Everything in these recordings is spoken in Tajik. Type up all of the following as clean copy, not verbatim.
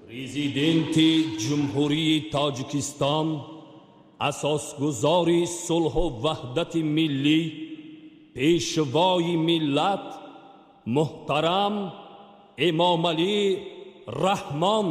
Президенти Ҷумҳурии Тоҷикистон, асосгузори сулҳу ваҳдати миллӣ, Пешвои миллат муҳтарам Эмомалӣ Раҳмон.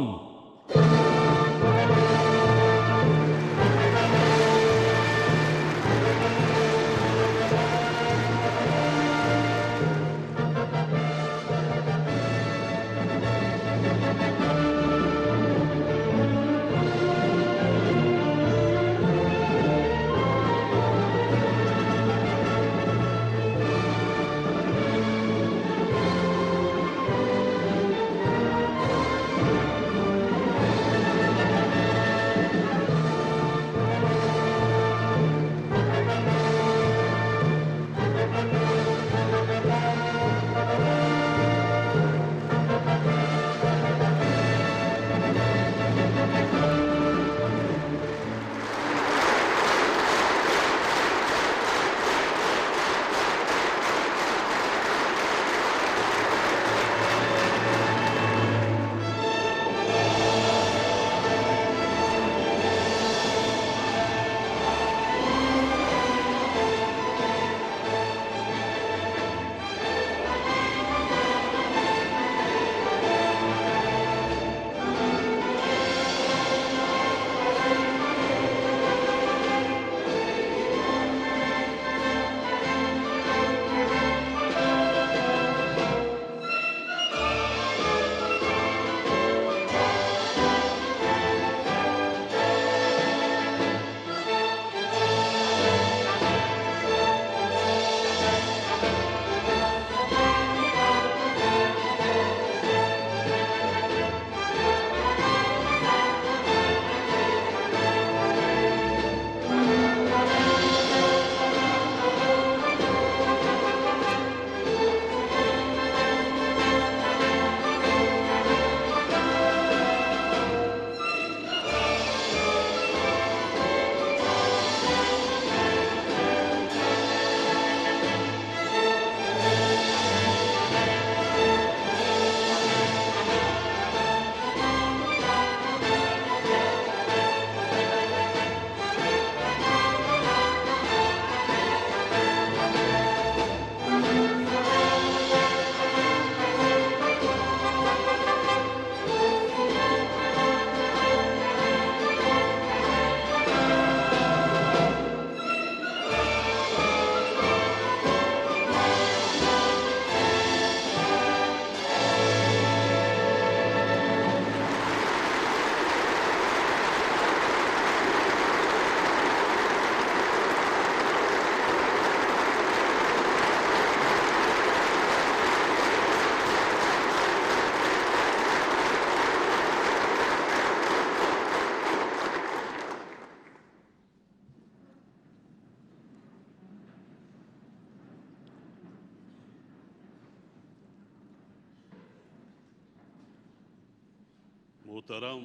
Муҳтарам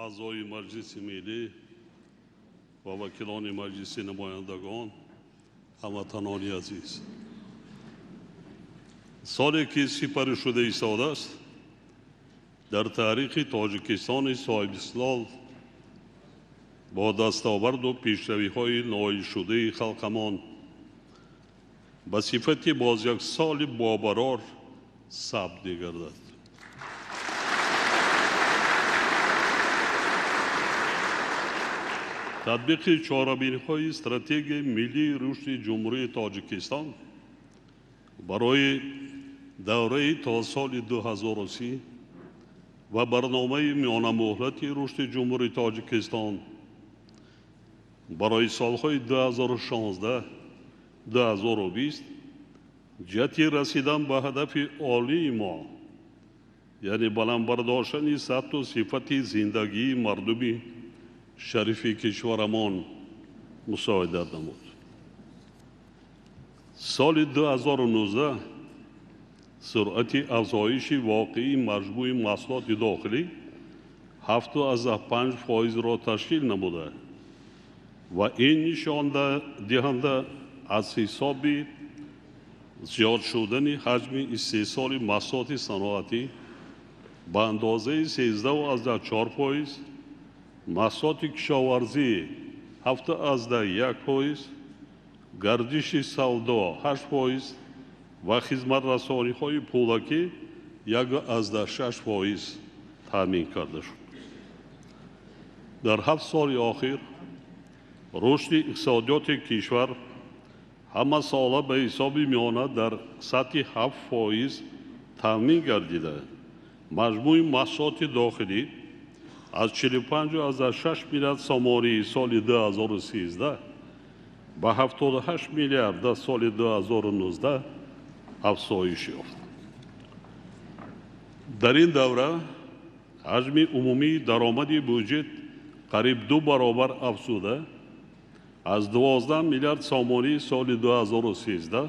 аъзои Маҷлиси Миллӣ ва вакилони Маҷлиси Намояндагон, ҳамватанони азиз, соле ки сипарӣ шуда истодааст, дар таърихи Тоҷикистони соҳибистиқлол бо дастоварду пешравиҳои ноилшудаи халқамон ба сифати боз як соли бобарор сабт мегардад. Татбиқи чорабиниҳои стратегияи миллии рушди Ҷумҳурии Тоҷикистон барои давраи то соли 2030 ва барномаи миёнамуҳлати рушди Ҷумҳурии Тоҷикистон барои солҳои 2016-2020 ҷиҳати расидан ба ҳадафи олии мо, яъне баланд бардоштани сатҳу сифати зиндагии мардуми шарифи кишварамон мусоидат намуд. Соли 2019 суръати афзоиши воқеии маҷмӯи маҳсулоти дохилӣ 7,5%-ро ташкил намуда ва ин нишондиҳанда аз ҳисоби зиёд шудани ҳаҷми истеҳсоли маҳсулоти саноатӣ ба андозаи 13,4%, маҳсулоти кишоварзӣ 7,1%, гардиши савдо 8% ва хизматрасониҳои пулакӣ 1,6% таъмин карда шуд. Дар 7 соли охир рушди иқтисодиёти кишвар ҳама сола ба ҳисоби миёна дар сатҳи 7% таъмин гардида, маҷмӯи маҳсулоти дохилӣ аз 45,6 миллиард сомонии соли 2013 ба 78 миллиард дар соли 2019 афзоиш ёфт. Дар ин давра ҳаҷми умумии даромади буҷет қариб 2 баробар афзуда, аз 12 миллиард сомонии соли 2013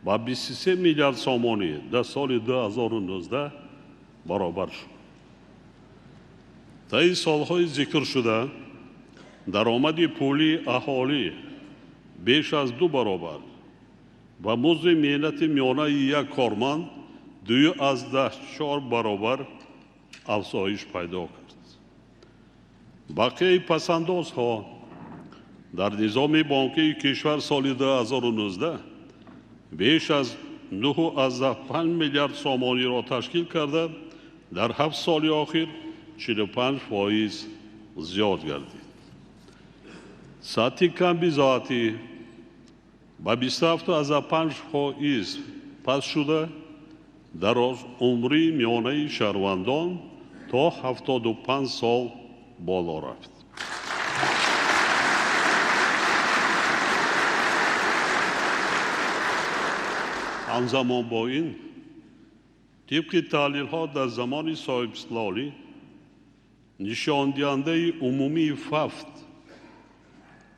ба 23 миллиард сомонӣ дар соли 2019 баробар шуд. Таи солҳои зикршуда даромади пулии аҳолӣ беш аз 2 баробар ва музди меҳнати миёнаи як корманд 2,4 баробар афзоиш пайдо кард. Бақияи пасандозҳо дар низоми бонкии кишвар соли 2019 беш аз 9,5 миллиард сомониро ташкил карда, дар 7 соли охир 45% зиёд гардид. Сатҳи камбизоатӣ ба 27,5% паст шуда, дароз умри миёнаи шаҳрвандон то 75 сол боло рафт. Ҳамзамон бо ин, тибқи таҳлилҳо дар замони соҳибистиқлолӣ нишондиҳандаи умумии фавт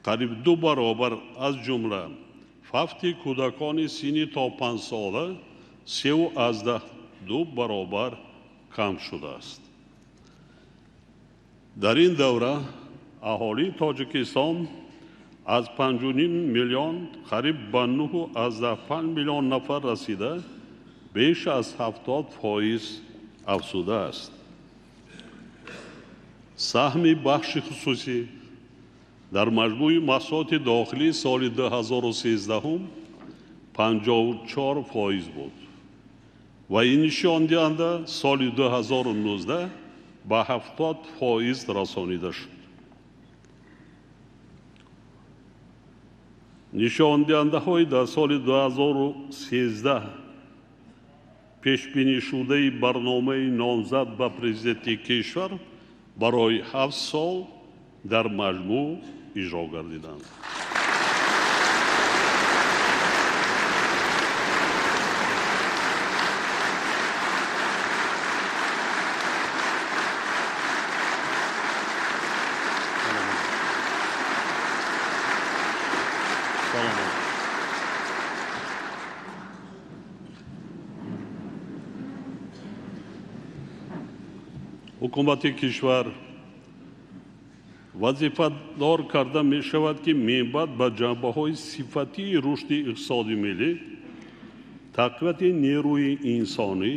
қариб 2 баробар, аз ҷумла фавти кӯдакони синни то 5 сола 3,2 баробар кам шудааст. Дар ин давра аҳолии Тоҷикистон аз 5,5 миллион қариб ба 9,5 миллион нафар расида, беш аз 70% афзудааст. Саҳми бахши хусусӣ дар маҷмӯи маҳсулоти дохилӣ соли 2013 54% буд ва ин нишондиҳанда соли 2019 ба 70% расонида шуд. Нишондиҳандаҳои дар соли 2013 пешбинишудаи барномаи номзад ба президенти кишвар барои 7 сол дар маҷмӯъ иҷро гардиданд. Ҳукумати кишвар вазифадор карда мешавад, ки минбаъд ба ҷанбаҳои сифатии рушди иқтисоди миллӣ, тақвияти нерӯи инсонӣ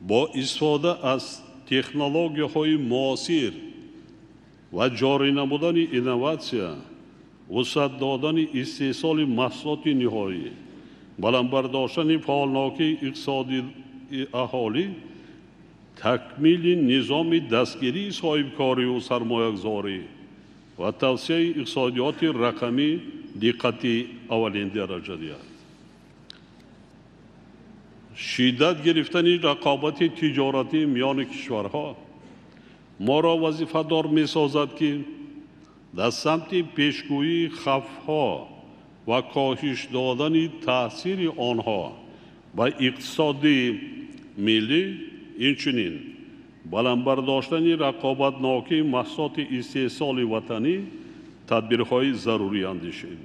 бо истифода аз технологияҳои муосир ва ҷорӣ намудани инноватсия, вусъат додани истеҳсоли маҳсулоти ниҳоӣ, баланд бардоштани фаъолнокии иқтисодии аҳолӣ, такмили низоми дастгирии соҳибкорию сармоягузорӣ ва тавсияи иқтисодиёти рақамӣ диққати аввалиндараҷа диҳад. Шиддат гирифтани рақобати тиҷоратӣ миёни кишварҳо моро вазифадор месозад, ки дар самти пешгӯии хавфҳо ва коҳиш додани таъсири онҳо ба иқтисоди миллӣ, инчунин баланд бардоштани рақобатнокии маҳсулоти истеҳсоли ватанӣ тадбирҳои зарурӣ андешем.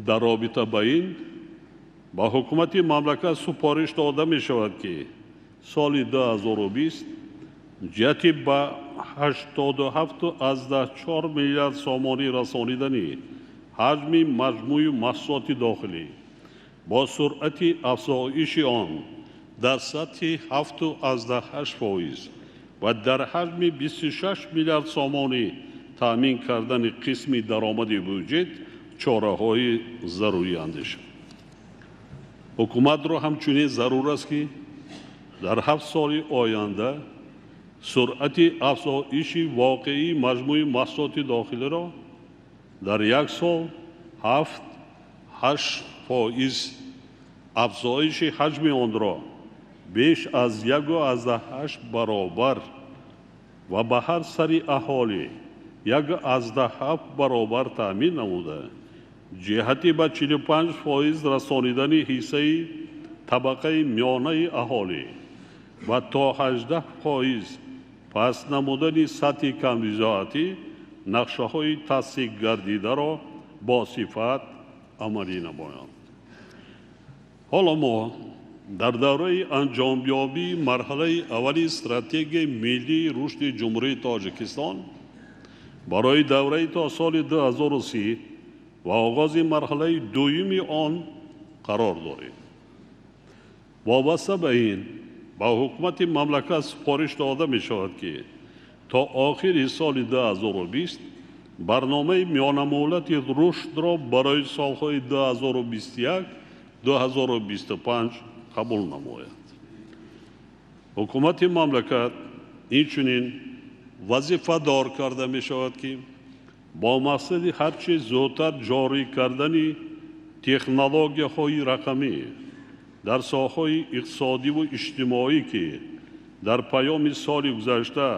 Дар робита ба ин ба ҳукумати мамлакат супориш дода мешавад, ки соли 2020 ҷиҳати ба 87,4 миллиард сомонӣ расонидани ҳаҷми маҷмӯи маҳсулоти дохилӣ бо суръати афзоиши он дар сатҳи 7,8% ва дар ҳаҷми 26 миллиард сомонӣ таъмин кардани қисми даромади буҷет чораҳои зарурӣ андешад. Ҳукуматро ҳамчунин зарур аст, ки дар 7 соли оянда суръати афзоиши воқеии маҷмӯи маҳсулоти дохилиро дар як сол 7-8% афзоиши ҳаҷми онро беш аз 1,8 баробар ва ба ҳар сари аҳолӣ 1,7 баробар таъмин намуда, ҷиҳати ба 45% расонидани ҳиссаи табақаи миёнаи аҳолӣ ва то 18% паст намудани сатҳи камбизоатӣ нақшаҳои тасдиқгардидаро бо сифат амалӣ намоянд. Ҳоло мо дар давраи анҷомёбии марҳалаи аввали стратегияи миллии рушди Ҷумҳурии Тоҷикистон барои давраи то соли 2030 ва оғози марҳалаи дуюми он қарор дорем. Вобаста ба ин ба ҳукумати мамлакат супориш дода мешавад, ки то охири соли 2020 барномаи миёнамуҳлати рушдро барои солҳои 2021-2025 қабул намояд. Ҳукумати мамлакат инчунин вазифадор карда мешавад, ки бо мақсади ҳарчи зудтар ҷорӣ кардани технологияҳои рақамӣ дар соҳаҳои иқтисодиву иҷтимоӣ, ки дар паёми соли гузашта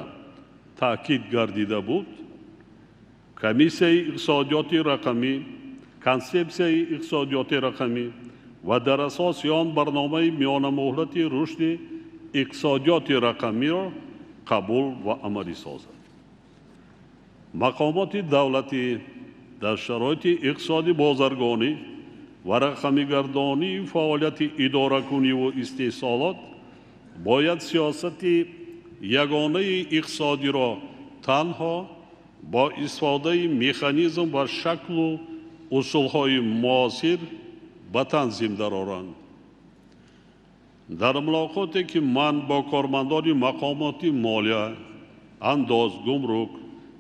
таъкид гардида буд, комиссияи иқтисодиёти рақамӣ, консепсияи иқтисодиёти рақамӣ ва дар асоси он барномаи миёнамуҳлати рушди иқтисодиёти рақамиро қабул ва амалӣ созад. Мақомоти давлатӣ дар шароити иқтисоди бозаргонӣ ва рақамигардонии фаъолияти идоракуниву истеҳсолот бояд сиёсати ягонаи иқтисодиро танҳо бо истифодаи механизм ва шаклу усулҳои муосир ба танзим дароранд. Дар мулоқоте, ки ман бо кормандони мақомоти молия, андоз, гумрук,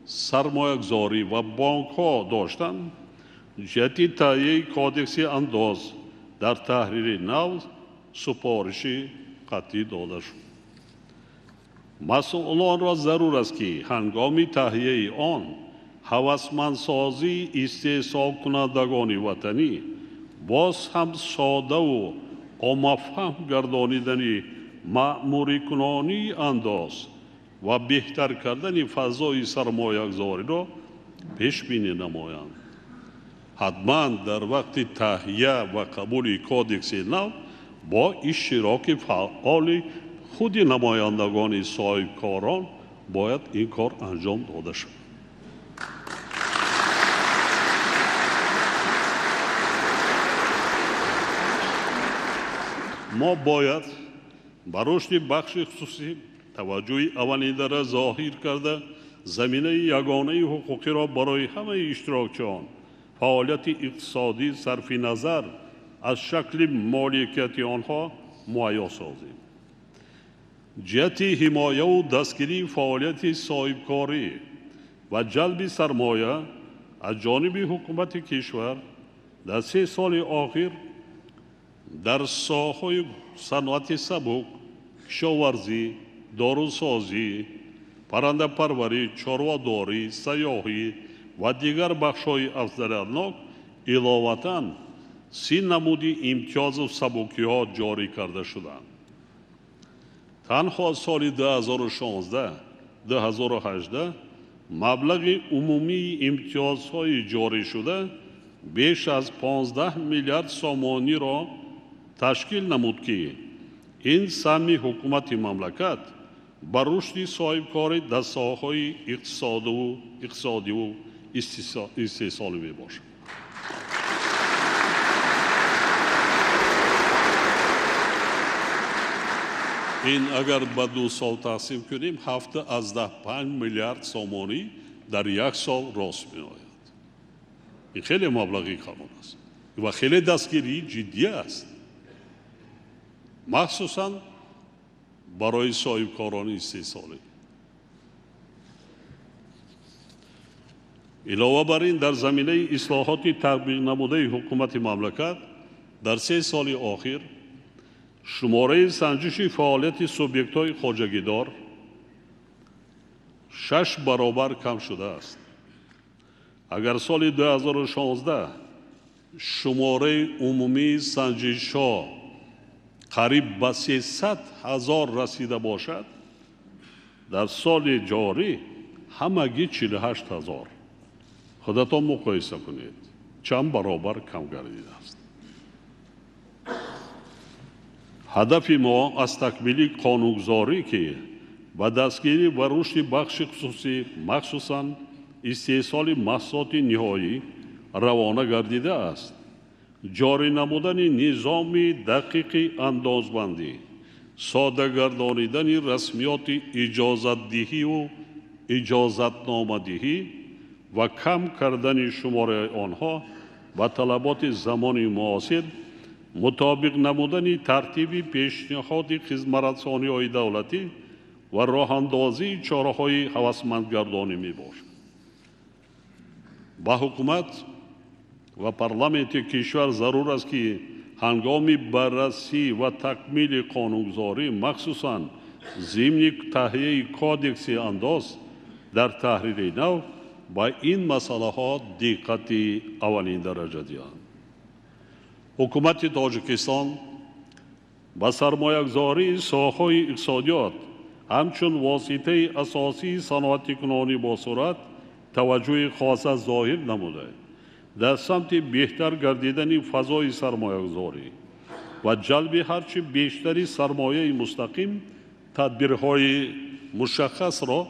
сармоягузорӣ ва бонкҳо доштам, ҷиҳати таҳияи кодекси андоз дар таҳрири нав супориши қатъӣ дода шуд. Масъулонро зарур аст, ки ҳангоми таҳияи он ҳавасмандсозии истеҳсолкунандагони ватанӣ боз ҳам содаву оммафаҳм гардонидани маъмурикунонии андоз ва беҳтар кардани фазои сармоягузориро пешбинӣ намоянд. Ҳатман дар вақти таҳия ва қабули кодекси нав бо иштироки фаъоли худи намояндагони соҳибкорон бояд ин кор анҷом дода шавад. Мо бояд ба рушди бахши хусусӣ таваҷҷӯҳи аввалиндара зоҳир карда, заминаи ягонаи ҳуқуқиро барои ҳамаи иштирокчиён фаъолияти иқтисодӣ сарфи назар аз шакли моликияти онҳо муҳайё созем. Ҷиҳати ҳимояву дастгирии фаъолияти соҳибкорӣ ва ҷалби сармоя аз ҷониби ҳукумати кишвар дар 3 соли охир дар соҳаҳои саноати сабук, кишоварзӣ, дорусозӣ, паррандапарварӣ, чорводорӣ, сайёҳӣ ва дигар бахшҳои афзалиятнок иловатан 30 намуди имтиёзу сабукиҳо ҷорӣ карда шуданд. Танҳо соли 2016-2018 маблағи умумии имтиёзҳои ҷорӣшуда беш аз 15 миллиард сомониро ташкил намуд, ки ин саҳми ҳукумати мамлакат ба рушди соҳибкорӣ дар соҳаҳои иқтисодиву истеҳсолӣ мебошад. Ин агар ба 2 сол тақсим кунем, 7,5 миллиард сомонӣ дар як сол рост меояд. Ин хеле маблағи калон аст ва хеле дастгирии ҷиддӣ аст. Махсусан барои соҳибкорони истеҳсолӣ. Илова бар ин, дар заминаи ислоҳоти татбиқнамудаи ҳукумати мамлакат дар 3 соли охир шумораи санҷиши фаъолияти субъектҳои хоҷагидор 6 баробар кам шудааст. Агар соли 2016 шумораи умумии санҷишҳо қариб ба 300 000 расида бошад, дар соли ҷорӣ ҳамагӣ 48 000. Худатон муқоиса кунед, чанд баробар кам гардидааст. Ҳадафи мо аз такмили қонунгузорӣ, ки ба дастгирӣ ва рушди бахши хусусӣ, махсусан истеҳсоли маҳсулоти ниҳоӣ равона гардидааст, ҷорӣ намудани низоми дақиқи андозбандӣ, соддагардонидани расмиёти иҷозатдиҳиву иҷозатномадиҳӣ ва кам кардани шумораи онҳо ба талаботи замони муосир, мутобиқ намудани тартиби пешниҳоди хизматрасониҳои давлатӣ ва роҳандозии чораҳои ҳавасмандгардонӣ мебошад. Ба ҳукумат ва парламенти кишвар зарур аст, ки ҳангоми баррасӣ ва такмили қонунгузорӣ, махсусан зимни таҳияи кодекси андоз дар таҳрири нав, ба ин масъалаҳо диққати аввалиндараҷа диҳанд. Ҳукумати Тоҷикистон ба сармоягузории соҳаҳои иқтисодиёт ҳамчун воситаи асосии саноатикунонӣ босуръат таваҷҷӯҳи хоса зоҳир намуда, дар самти беҳтар гардидани фазои сармоягузорӣ ва ҷалби ҳарчи бештари сармояи мустақим тадбирҳои мушаххасро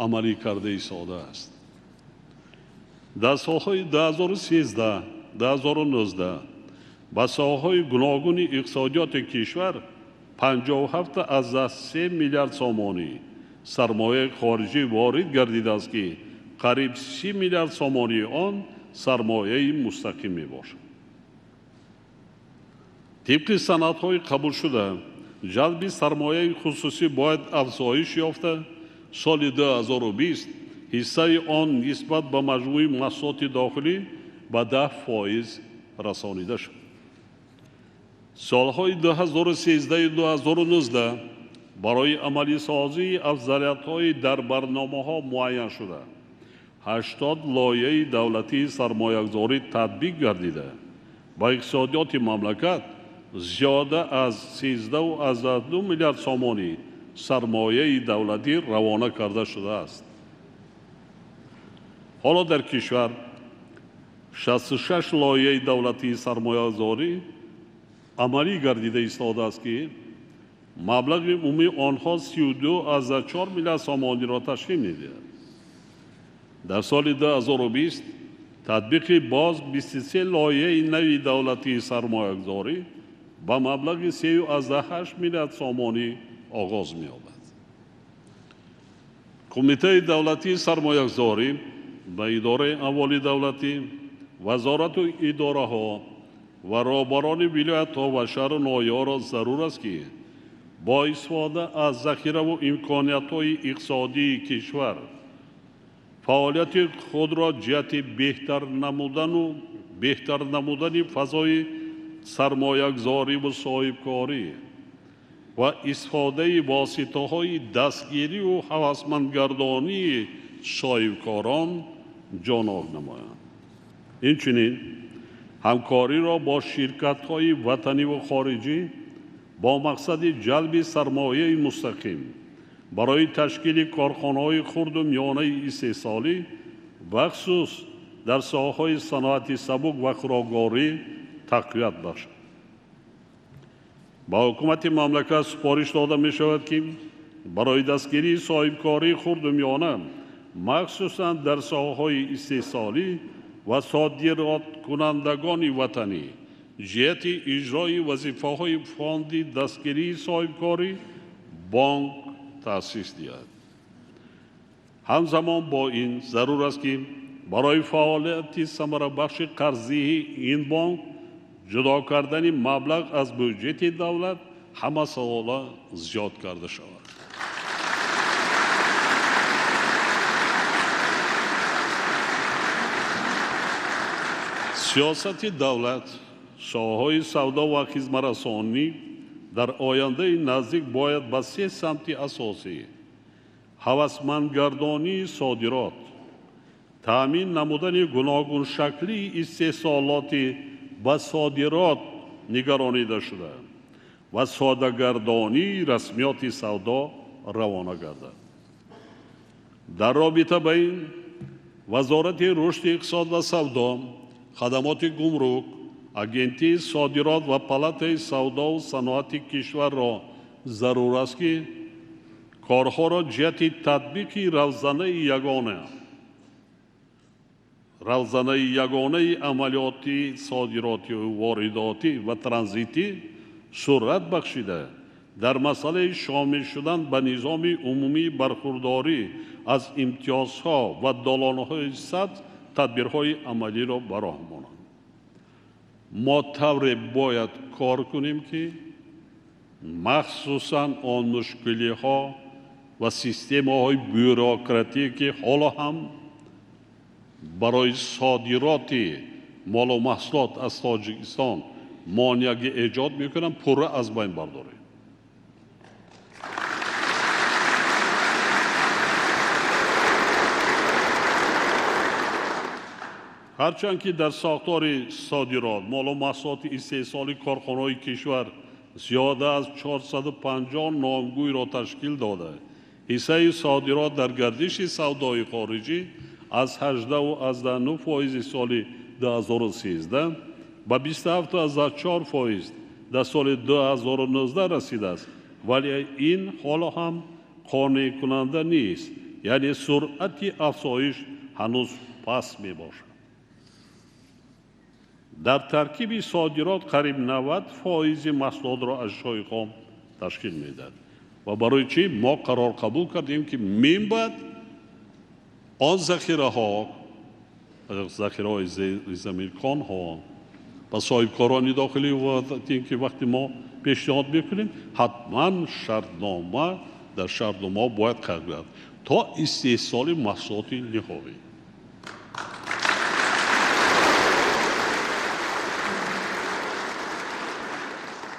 амалӣ карда истодааст. Дар солҳои 2013-2019 ба соҳаҳои гуногуни иқтисодиёти кишвар 57,3 миллиард сомонӣ сармояи хориҷӣ ворид гардидааст, ки қариб 30 миллиард сомонии он сармояи мустақим мебошад. Тибқи санадҳои қабулшуда, ҷалби сармояи хусусӣ бояд афзоиш ёфта, соли 2020 ҳиссаи он нисбат ба маҷмӯи маҳсулоти дохилӣ ба 10% расонида шуд. Солҳои 2013-2019 барои амалисозии афзалиятҳои дар барномаҳо муайян шуда, 80 лоиҳаи давлатии сармоягузорӣ татбиқ гардида, ба иқтисодиёти мамлакат зиёда аз 13,2 миллиард сомонӣ сармояи давлатӣ равона карда шудааст. Ҳоло дар кишвар 66 лоиҳаи давлатии сармоягузорӣ амалӣ гардида истодааст, ки маблағи умумии онҳо 32,4 миллиард сомониро ташкил медиҳад. Дар соли 2020 татбиқи боз 23 лоиҳаи нави давлатии сармоягузорӣ ба маблағи 3,8 миллиард сомонӣ оғоз меёбад. Кумитаи давлатии сармоягузорӣ ба идораи амволи давлатӣ, вазорату идораҳо ва роҳбарони вилоятҳо ва шаҳру ноҳияҳоро зарур аст, ки бо истифода аз захираву имкониятҳои иқтисодии кишвар фаъолияти худро ҷиҳати беҳтар намудани фазои сармоягузориву соҳибкорӣ ва истифодаи воситаҳои дастгириву ҳавасмандгардонии соҳибкорон ҷоноб намоянд. Инчунин ҳамкориро бо ширкатҳои ватаниву хориҷӣ бо мақсади ҷалби сармояи мустақим барои ташкили корхонаҳои хурду миёнаи истеҳсолӣ, бахусус дар соҳаҳои саноати сабук ва хӯрокворӣ тақвият бахшад. Ба ҳукумати мамлакат супориш дода мешавад, ки барои дастгирии соҳибкории хурду миёна, махсусан дар соҳаҳои истеҳсолӣ ва содироткунандагони ватанӣ, ҷиҳати иҷрои вазифаҳои фонди дастгирии соҳибкорӣ бонк таъсис диҳад. Ҳамзамон бо ин зарур аст, ки барои фаъолияти самарабахши қарздиҳии ин бонк ҷудо кардани маблағ аз бюҷети давлат ҳама сола зиёд карда шавад. Сиёсати давлат, соҳаҳои савдо ва хизматрасонӣ дар ояндаи наздик бояд ба се самти асосӣ: ҳавасмандгардонии содирот, таъмин намудани гуногуншаклии истеҳсолоти ба содирот нигаронида шуда ва содагардонии расмиёти савдо равона гардад. Дар робита ба ин Вазорати рушди иқтисод ва савдо, хадамоти гумрук, агентии содирот ва палатаи савдову саноати кишварро зарур аст, ки корҳоро ҷиҳати татбиқи равзанаи ягонаи амалиёти содиротию воридотӣ ва транзитӣ суръат бахшида, дар масъалаи шомил шудан ба низоми умумии бархурдорӣ аз имтиёзҳо ва долонҳои сабз тадбирҳои амалиро ба роҳ монанд. Мо тавре бояд кор кунем, ки махсусан он мушкилиҳо ва системаҳои бюрократие, ки ҳоло ҳам барои содироти молу маҳсулот аз Тоҷикистон монеагӣ эҷод мекунанд, пурра аз байн бардорем. Ҳарчанд ки дар сохтори содирот молу маҳсулоти истеҳсоли корхонаҳои кишвар зиёда аз 450 номгӯйро ташкил дода, ҳиссаи содирот дар гардиши савдои хориҷӣ аз 18,9% соли 2013 ба 27,4% дар соли 2019 расидааст, вале ин ҳоло ҳам қонеъкунанда нест, яъне суръати афзоиш ҳанӯз паст мебошад. Дар таркиби содирот қариб 90% маҳсулотро ашёи хом ташкил медиҳад. Ва барои чӣ мо қарор қабул кардем, ки минбаъд он захираҳо, захираҳои зеризаминконҳо ба соҳибкорони дохилӣ, ки вақте мо пешниҳод мекунем, ҳатман шартнома дар шартномаҳо бояд қайд гардад то истеҳсоли маҳсулоти ниҳоӣ.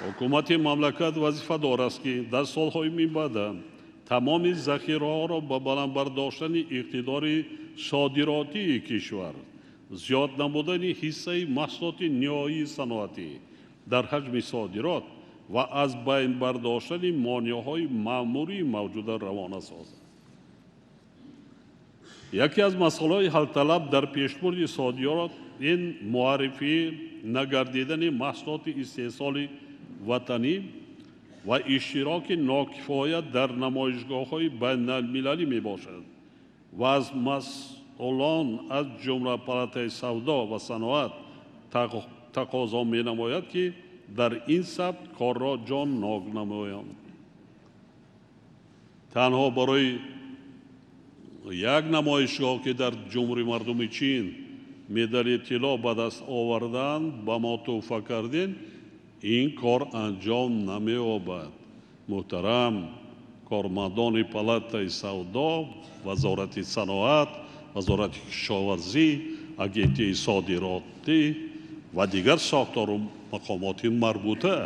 Ҳукумати мамлакат вазифадор аст, ки дар солҳои минбаъда тамоми захираҳоро ба баланд бардоштани иқтидори содиротии кишвар, зиёд намудани ҳиссаи маҳсулоти ниҳоии саноатӣ дар ҳаҷми содирот ва аз байн бардоштани монеаҳои маъмурии мавҷуда равона созад. Яке аз масъалаҳои ҳалталаб дар пешбурди содирот ин муаррифӣ нагардидани маҳсулоти истеҳсоли ватанӣ ва иштироки нокифоя дар намоишгоҳҳои байналмилалӣ мебошад ва аз масъулон аз ҷумла палатаи савдо ва саноат тақозо менамояд, ки дар ин самт корро ҷоннок намоянд. Танҳо барои як намоишгоҳ, ки дар Ҷумҳурии Мардуми Чин медали тилло ба даст овардан ба мо тӯҳфа кардем, ин кор анҷом намеёбад. Муҳтарам кормандони палатаи савдо, Вазорати саноат, Вазорати кишоварзӣ, агентии содиротӣ ва дигар сохтору мақомоти марбута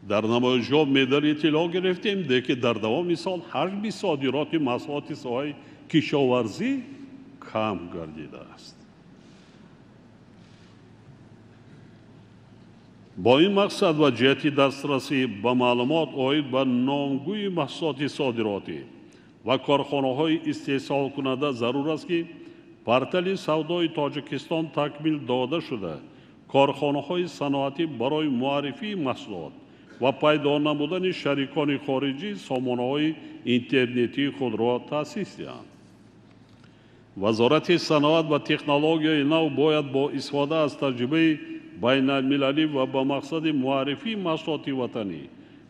дар намоишгоҳ медали тилло гирифтем, лекин дар давоми сол ҳаҷми содироти маҳсулоти соҳаи кишоварзӣ кам гардидааст. Бо ин мақсад ва ҷиҳати дастрасӣ ба маълумот оид ба номгӯи маҳсулоти содиротӣ ва корхонаҳои истеҳсолкунанда зарур аст, ки портали савдои Тоҷикистон такмил дода шуда, корхонаҳои саноатӣ барои муаррифии маҳсулот ва пайдо намудани шарикони хориҷӣ сомонаҳои интернетии худро таъсис диҳанд. Вазорати саноат ва технологияи нав бояд бо истифода аз таҷрибаи байналмилалӣ ва ба мақсади муаррифии маҳсулоти ватанӣ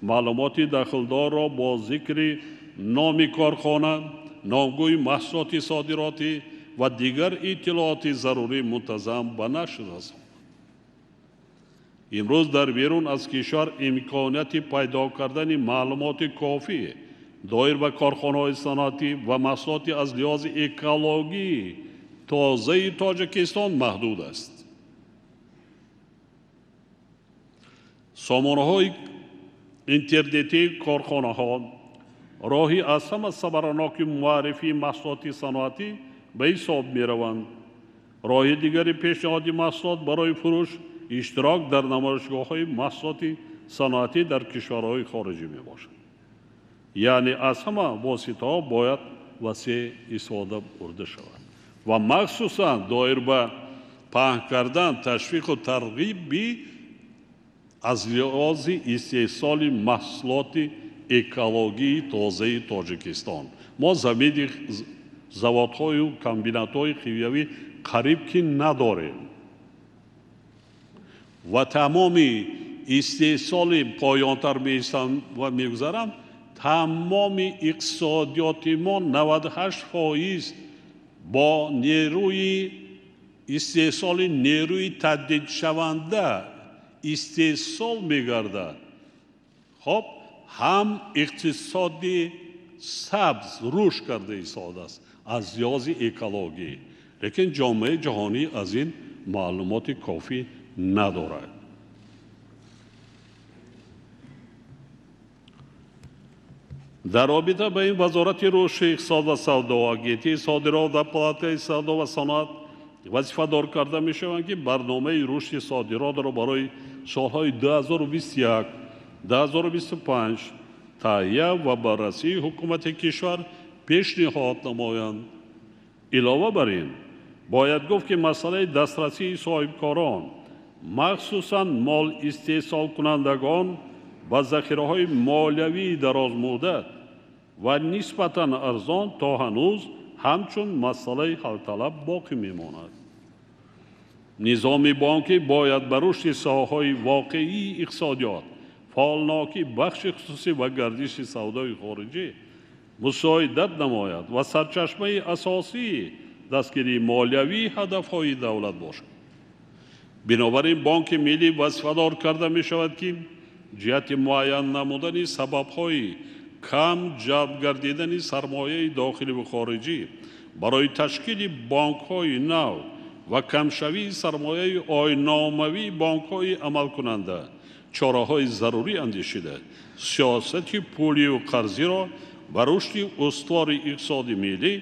маълумоти дахлдорро бо зикри номи корхона, номгӯи маҳсулоти содиротӣ ва дигар иттилооти зарурӣ мунтазам ба нашр расонад. Имрӯз дар берун аз кишвар имконияти пайдо кардани маълумоти кофӣ доир ба корхонаҳои саноатӣ ва маҳсулоти аз лиҳози экологӣ тозаи Тоҷикистон маҳдуд аст. Сомонаҳои интернетии корхонаҳо роҳи аз ҳама самараноки муаррифии маҳсулоти саноатӣ ба ҳисоб мераванд. Роҳи дигари пешниҳоди маҳсулот барои фурӯш иштирок дар намоишгоҳҳои маҳсулоти саноатӣ дар кишварҳои хориҷӣ мебошад. Яъне аз ҳама воситаҳо бояд васеъ истифода бурда шавад ва махсусан доир ба паҳн кардан, ташвиқу тарғиби аз лиҳози истеҳсоли маҳсулоти экологии тозаи Тоҷикистон. Мо замини заводҳою комбинатҳои химиявӣ қариб ки надорем ва тамоми истеҳсоли поёнтар меистам ва мегузарам, тамоми иқтисодиёти мо 98% бо нерӯи истеҳсоли нерӯи таҷдидшаванда истеҳсол мегардад. Хоб, ҳам иқтисоди сабз рушд карда истодааст аз лиҳози экологӣ, лекин ҷомеаи ҷаҳонӣ аз ин маълумоти кофӣ надорад. Дар робита ба ин Вазорати рушди иқтисод ва савдо, Агентии содирот ва Палатаи савдо ва саноат вазифадор карда мешаванд, ки барномаи рушди содиротро барои солҳои 2021-2025 таҳия ва баррасии ҳукумати кишвар пешниҳод намоянд. Илова бар ин, бояд гуфт, ки масъалаи дастрасии соҳибкорон, махсусан мол истеҳсолкунандагон ба захираҳои молиявии дарозмуддат ва нисбатан арзон то ҳанӯз ҳамчун масъалаи ҳалталаб боқӣ мемонад. Низоми бонкӣ бояд ба рушди соҳаҳои воқеии иқтисодиёт, фаъолнокии бахши хусусӣ ва гардиши савдои хориҷӣ мусоидат намояд ва сарчашмаи асосии дастгирии молиявии ҳадафҳои давлат бошад. Бинобар ин Бонки Миллӣ вазифадор карда мешавад, ки ҷиҳати муайян намудани сабабҳои кам ҷалб гардидани сармояи дохилӣ ва хориҷӣ барои ташкили бонкҳои нав ва камшавии сармояи ойномавии бонкҳои амалкунанда чораҳои зарурӣ андешида, сиёсати пулию қарзиро ба рушди устувори иқтисоди миллӣ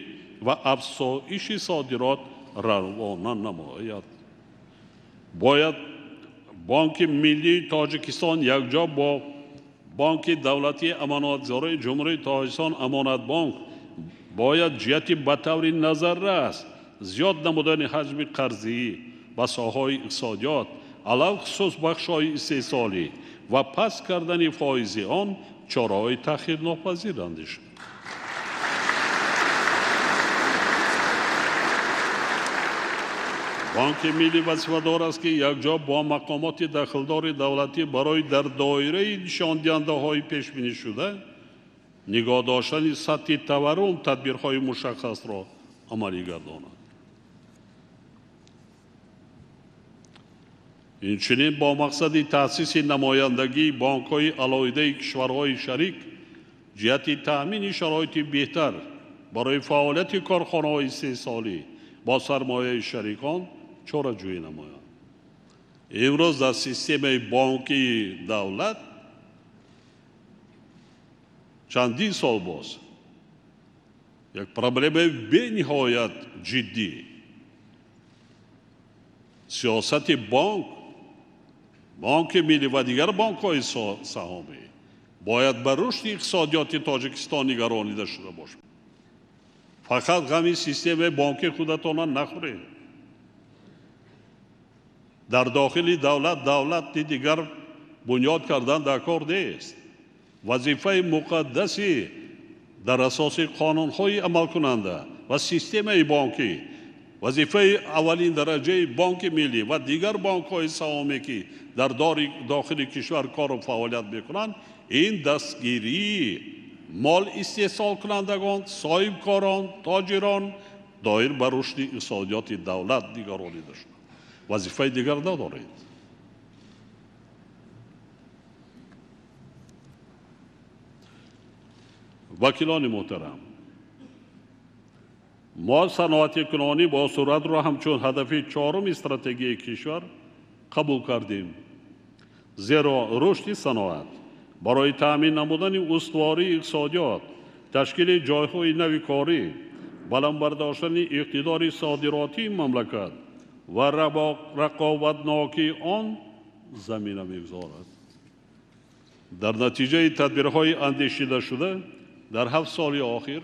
ва афзоиши содирот равона намояд. Бояд Бонки Миллии Тоҷикистон якҷо бо Бонки Давлатии Амонатгузории Ҷумҳурии Тоҷикистон Амонатбонк бояд ҷиҳати ба таври назаррас зиёд намудани ҳаҷми қарзӣ ба соҳаҳои иқтисодиёт, алалхусус бахшҳои истеҳсолӣ ва паст кардани фоизи он чораҳои таъхирнопазир андешанд. Бонки Миллӣ вазифадор аст, ки якҷо бо мақомоти дахлдори давлатӣ барои дар доираи нишондиҳандаҳои пешбинишуда нигоҳ доштани сатҳи таваррум тадбирҳои мушаххасро амалӣ гардонад. Инчунин бо мақсади таъсиси намояндагии бонкҳои алоҳидаи кишварҳои шарик ҷиҳати таъмини шароити беҳтар барои фаъолияти корхонаҳои истеҳсолӣ бо сармояи шарикон чораҷӯӣ намоянд. Имрӯз дар системаи бонкии давлат чандин сол боз як проблемаи бениҳоят ҷиддӣ. Сиёсати бонк, Бонки Миллӣ ва дигар бонкҳои саҳомӣ бояд ба рушди иқтисодиёти Тоҷикистон нигаронида шуда бошад. Фақат ғами системаи бонкии худатонро нахӯред. Дар дохили давлат давлати дигар бунёд кардан дар кор нест. Вазифаи муқаддаси дар асоси қонунҳои амалкунанда ва системаи бонкӣ, вазифаи аввалин дараҷаи Бонки Миллӣ ва дигар бонкҳои саҳомӣ, ки дар дохили кишвар кору фаъолият мекунанд, ин дастгирии мол истеҳсолкунандагон, соҳибкорон, тоҷирон доир ба рушди иқтисодиёти давлат нигаронида шуд. Вазифаи дигар надоред. Вакилони муҳтарам, мо саноатикунонӣ бо суръатро ҳамчун ҳадафи чоруми стратегияи кишвар қабул кардем, зеро рушди саноат барои таъмин намудани устувории иқтисодиёт, ташкили ҷойҳои нави корӣ, баланд бардоштани иқтидори содиротии мамлакат ва рақобатнокии он замина мегузорад. Дар натиҷаи тадбирҳои андешидашуда дар 7 соли охир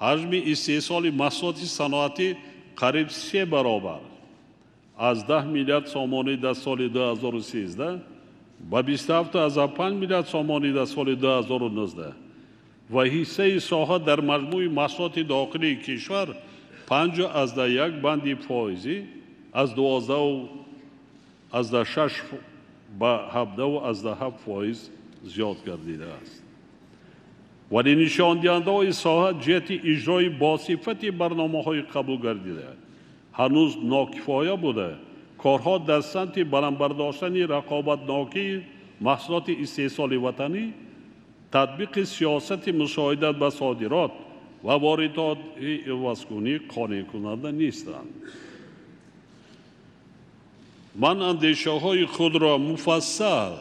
ҳаҷми истеҳсоли маҳсулоти саноатӣ қариб 3 баробар аз 10 миллиард сомонӣ дар соли 2013 ба 27,5 миллиард сомонӣ дар соли 2019 ва ҳиссаи соҳа дар маҷмӯи маҳсулоти дохилии кишвар 5,1 банди фоизӣ аз 12,6 ба 17,7 фоиз зиёд гардидааст. Вале нишондиҳандаҳои соҳа ҷиҳати иҷрои босифати барномаҳои қабул гардида ҳанӯз нокифоя буда, корҳо дар самти баланд бардоштани рақобатнокии маҳсулоти истеҳсоли ватанӣ, татбиқи сиёсати мусоидат ба содирот ва воридоти ивазкунӣ қонеъкунанда нестанд. Ман андешаҳои худро муфассал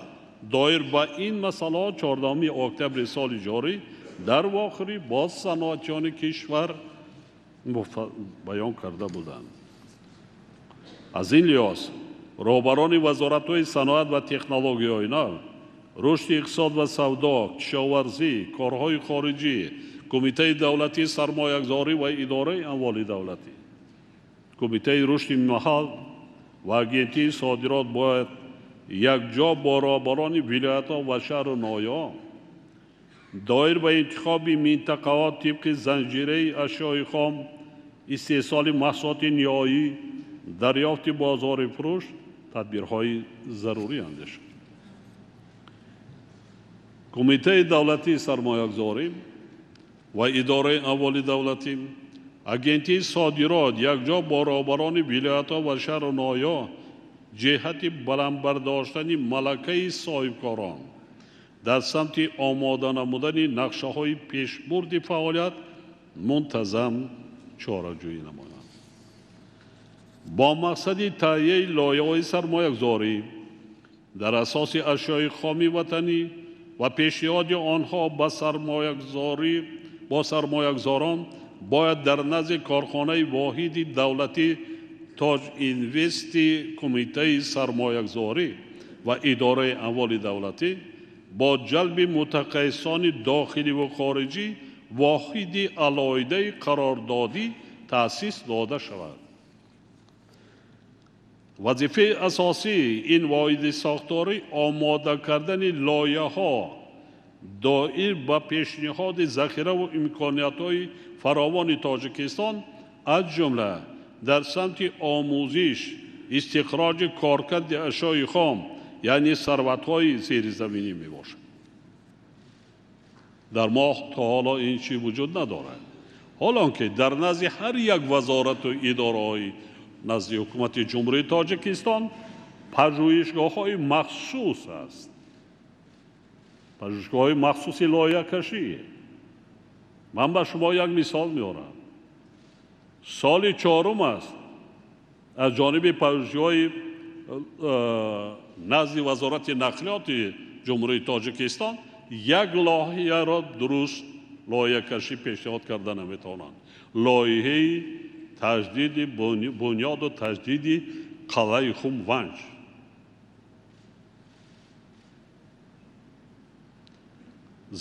доир ба ин масъалаҳо 14 октябри соли ҷорӣ дар вохӯрӣ бо саноатчиёни кишвар баён карда буданд. Аз ин лиҳоз роҳбарони вазоратҳои саноат ва технологияҳои нав, рушди иқтисод ва савдо, кишоварзӣ, корҳои хориҷӣ, Кумитаи давлатии сармоягузорӣ ва идораи амволи давлатӣ, Кумитаи рушди маҳал ва Агентии содирот бояд якҷо бо роҳбарони вилоятҳо ва шаҳру ноҳияҳо доир ба интихоби минтақаҳо тибқи занҷираи ашёи хом, истеҳсоли маҳсулоти ниҳоӣ, дарёфти бозори фурӯш тадбирҳои зарурӣ андешанд. Кумитаи давлатии сармоягузорӣ ва идораи амволи давлатӣ, Агентии содирот якҷо бо роҳбарони вилоятҳо ва шаҳру ноҳияҳо ҷиҳати баланд бардоштани малакаи соҳибкорон дар самти омода намудани нақшаҳои пешбурди фаъолият мунтазам чораҷӯӣ намоянд. Бо мақсади таҳияи лоиҳаҳои сармоягузорӣ дар асоси ашёи хоми ватанӣ ва пешниҳоди онҳо бо сармоягузорон бояд дар назди корхонаи воҳиди давлатӣ Тоҷинвести Кумитаи сармоягузорӣ ва идораи амволи давлатӣ бо ҷалби мутахассисони дохилӣ ва хориҷӣ воҳиди алоҳидаи қарордодӣ таъсис дода шавад. Вазифаи асосии ин воҳиди сохторӣ омода кардани лоиҳаҳо доир ба пешниҳоди захираву имкониятҳои фаровони Тоҷикистон, аз ҷумла дар самти омӯзиш, истихроҷи коркарди ашёи хом, яъне сарватҳои зеризаминӣ мебошад. Дар мо то ҳоло ин чиз вуҷуд надорад. Ҳолон ки дар назди ҳар як вазорату идораҳои назди ҳукумати Ҷумҳурии Тоҷикистон пажӯҳишгоҳҳои махсус аст, пажӯҳишгоҳҳои махсуси лоиҳакашӣ. Ман ба шумо як мисол меорам. Соли чорум аст аз ҷониби пажӯҳишгоҳи назди вазорати нақлиёти Ҷумҳурии Тоҷикистон як лоиҳаро дуруст лоиҳакашӣ пешниҳод карда наметавонанд. Лоиҳаи таҷдиди бунёду таҷдиди қалъаи Хумванҷ.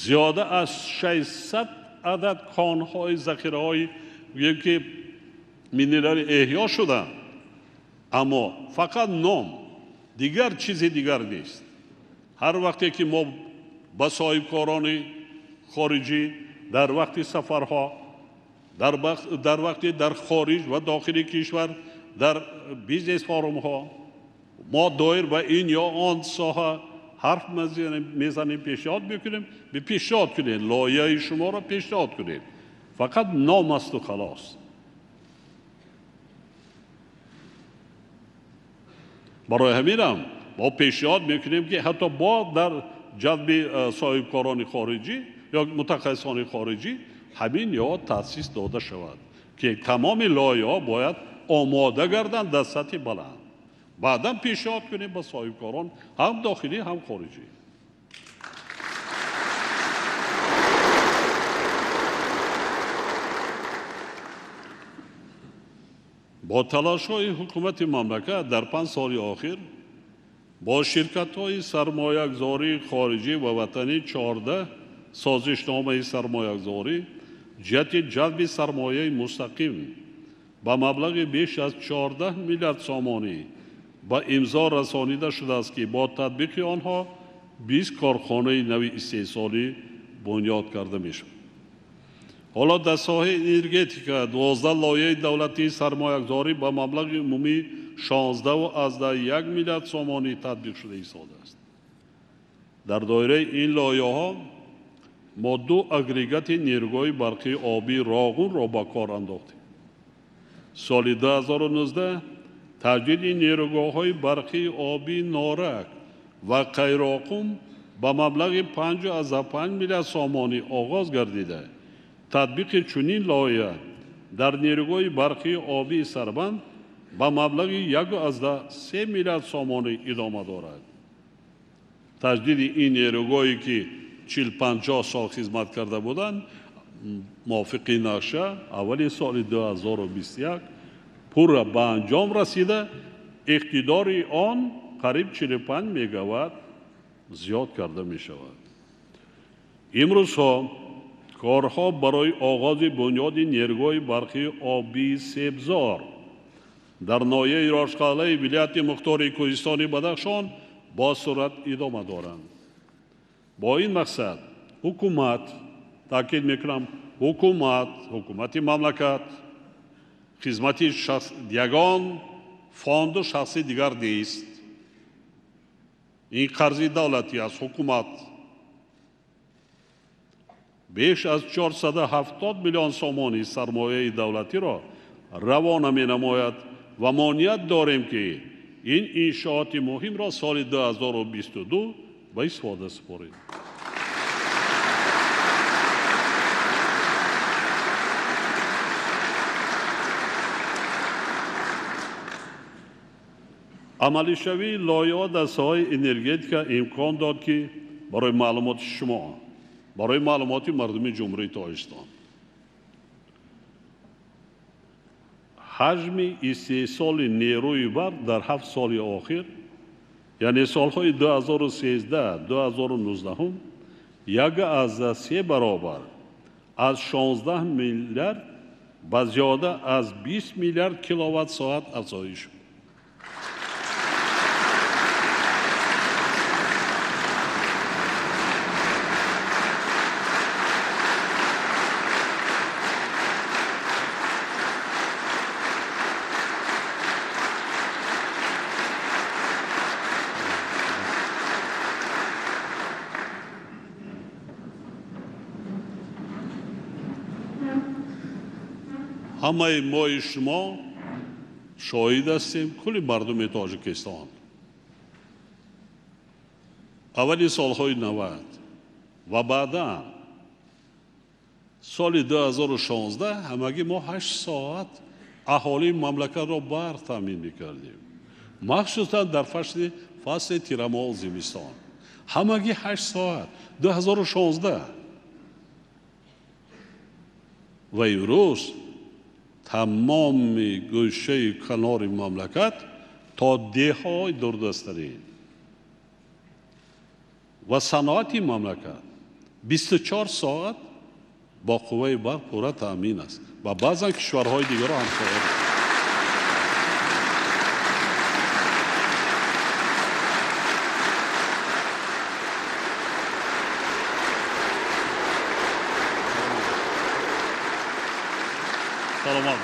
Зиёда аз 600 адад конҳои захираҳои гӯем ки минерали эҳё шуданд, аммо фақат ном, дигар чизи дигар нест. Ҳар вақте ки мо ба соҳибкорони хориҷӣ дар вақти сафарҳо, дар вақти дар хориҷ ва дохили кишвар, дар бизнес форумҳо мо доир ба ин ё он соҳа ҳарф мезанем, пешниҳод мекунем, пешниҳод кунед, лоиҳаи шуморо пешниҳод кунед. Фақат ном асту халос. Барои ҳаминам мо пешниҳод мекунем ки ҳатто бо дар ҷалби соҳибкорони хориҷӣ ё мутахассисони хориҷӣ ҳамин ниҳод таъсис дода шавад, ки тамоми лоиҳаҳо бояд омода гарданд дар сатҳи баланд. Баъдан пешниҳод кунем ба соҳибкорон ҳам дохилӣ, ҳам хориҷӣ. Бо талошҳои ҳукумати мамлакат дар 5 соли охир бо ширкатҳои сармоягузории хориҷӣ ва ватанӣ 14 созишномаи сармоягузорӣ ҷиҳати ҷалби сармояи мустақим ба маблағи беш аз 14 миллиард сомонӣ ба имзо расонида шудааст, ки бо татбиқи онҳо 20 корхонаи нави истеҳсолӣ бунёд карда мешавад. Ҳоло дар соҳаи энергетика 12 лоиҳаи давлатии сармоягузорӣ ба маблағи умумии 16,1 миллиард сомонӣ татбиқ шуда истодааст. Дар доираи ин лоиҳаҳо мо 2 агрегати нерӯгоҳи барқии обии Роғунро ба кор андохтем. Соли 2019 таҷдиди нерӯгоҳҳои барқии обии Норак ва Қайроқум ба маблағи 5,5 миллиард сомонӣ оғоз гардида, татбиқи чунин лоиҳа дар нерӯгоҳи барқии обии Сарбанд ба маблағи 1,3 миллиард сомонӣ идома дорад. Таҷдиди ин нерӯгоҳе ки 40-50 сол хизмат карда буданд, мувофиқи нақша аввали соли 2021 пурра ба анҷом расида, иқтидори он қариб 45 мегаватт зиёд карда мешавад. Имрӯзҳо корҳо барои оғози бунёди нерӯгоҳи барқии обии Себзор дар ноҳияи Рошқалъаи вилояти мухтори Кӯҳистони Бадахшон бо суръат идома доранд. Бо ин мақсад ҳукумат, таъкид мекунам, ҳукумати мамлакат хизмати ягон фонду шахси дигар нест. Ин қарзи давлатӣ аст. Ҳукумат беш аз 470 миллион сомонӣ сармояи давлатиро равона менамояд ва мо ният дорем, ки ин иншооти муҳимро соли 2022 ба истифода супорем. Амалишавии лоиҳа дар соҳаи энергетика имкон дод, ки барои маълумоти шумо, барои маълумоти мардуми Ҷумҳурии Тоҷикистон, ҳаҷми истеҳсоли нерӯи барқ дар 7 соли охир, яъне солҳои 2013-2019, 1,3 баробар аз 16 миллиард ба зиёда аз 20 миллиард киловатт-соат афзоиш шуд. Ҳамаи мои шумо шоҳид ҳастем, кулли мардуми Тоҷикистон. Аввали солҳои 90 ва баъдан соли 2016 ҳамагӣ мо 8 соат аҳолии мамлакатро барқ таъмин мекардем, махсусан дар фасли тирамоҳу зимистон. Ҳамагӣ 8 соат 2016. Ва имрӯз тамоми гӯшаи канори мамлакат то деҳҳои дурдастарин ва саноати мамлакат 24 соат бо қувваи барқ пурра таъмин аст ва баъзан кишварҳои дигарро ҳамсоя. Саломат.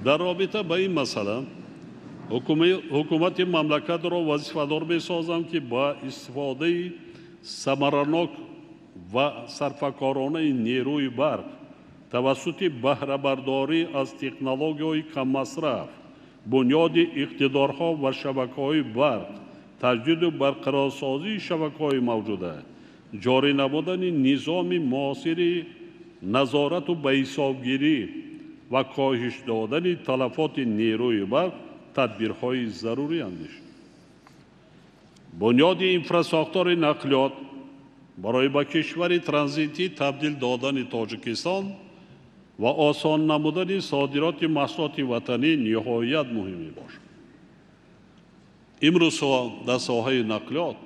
Дар робита ба ин масъала ҳукумати мамлакатро вазифадор месозам, ки ба истифодаи самаранок ва сарфакоронаи нерӯи барқ тавассути баҳрабардорӣ аз технологияҳои каммасраф, бунёди иқтидорҳо ва шабакаҳои барқ таҷдиду барқарорсозии шабакаҳои мавҷуда, ҷорӣ намудани низоми муосири назорату ба ҳисобгирӣ ва коҳиш додани талафоти нерӯи барқ тадбирҳои зарурӣ андешид. Бунёди инфрасохтори нақлиёт барои ба кишвари транзитӣ табдил додани Тоҷикистон ва осон намудани содироти маҳсулоти ватанӣ ниҳоят муҳим мебошад. Имрӯзҳо дар соҳаи нақлиёт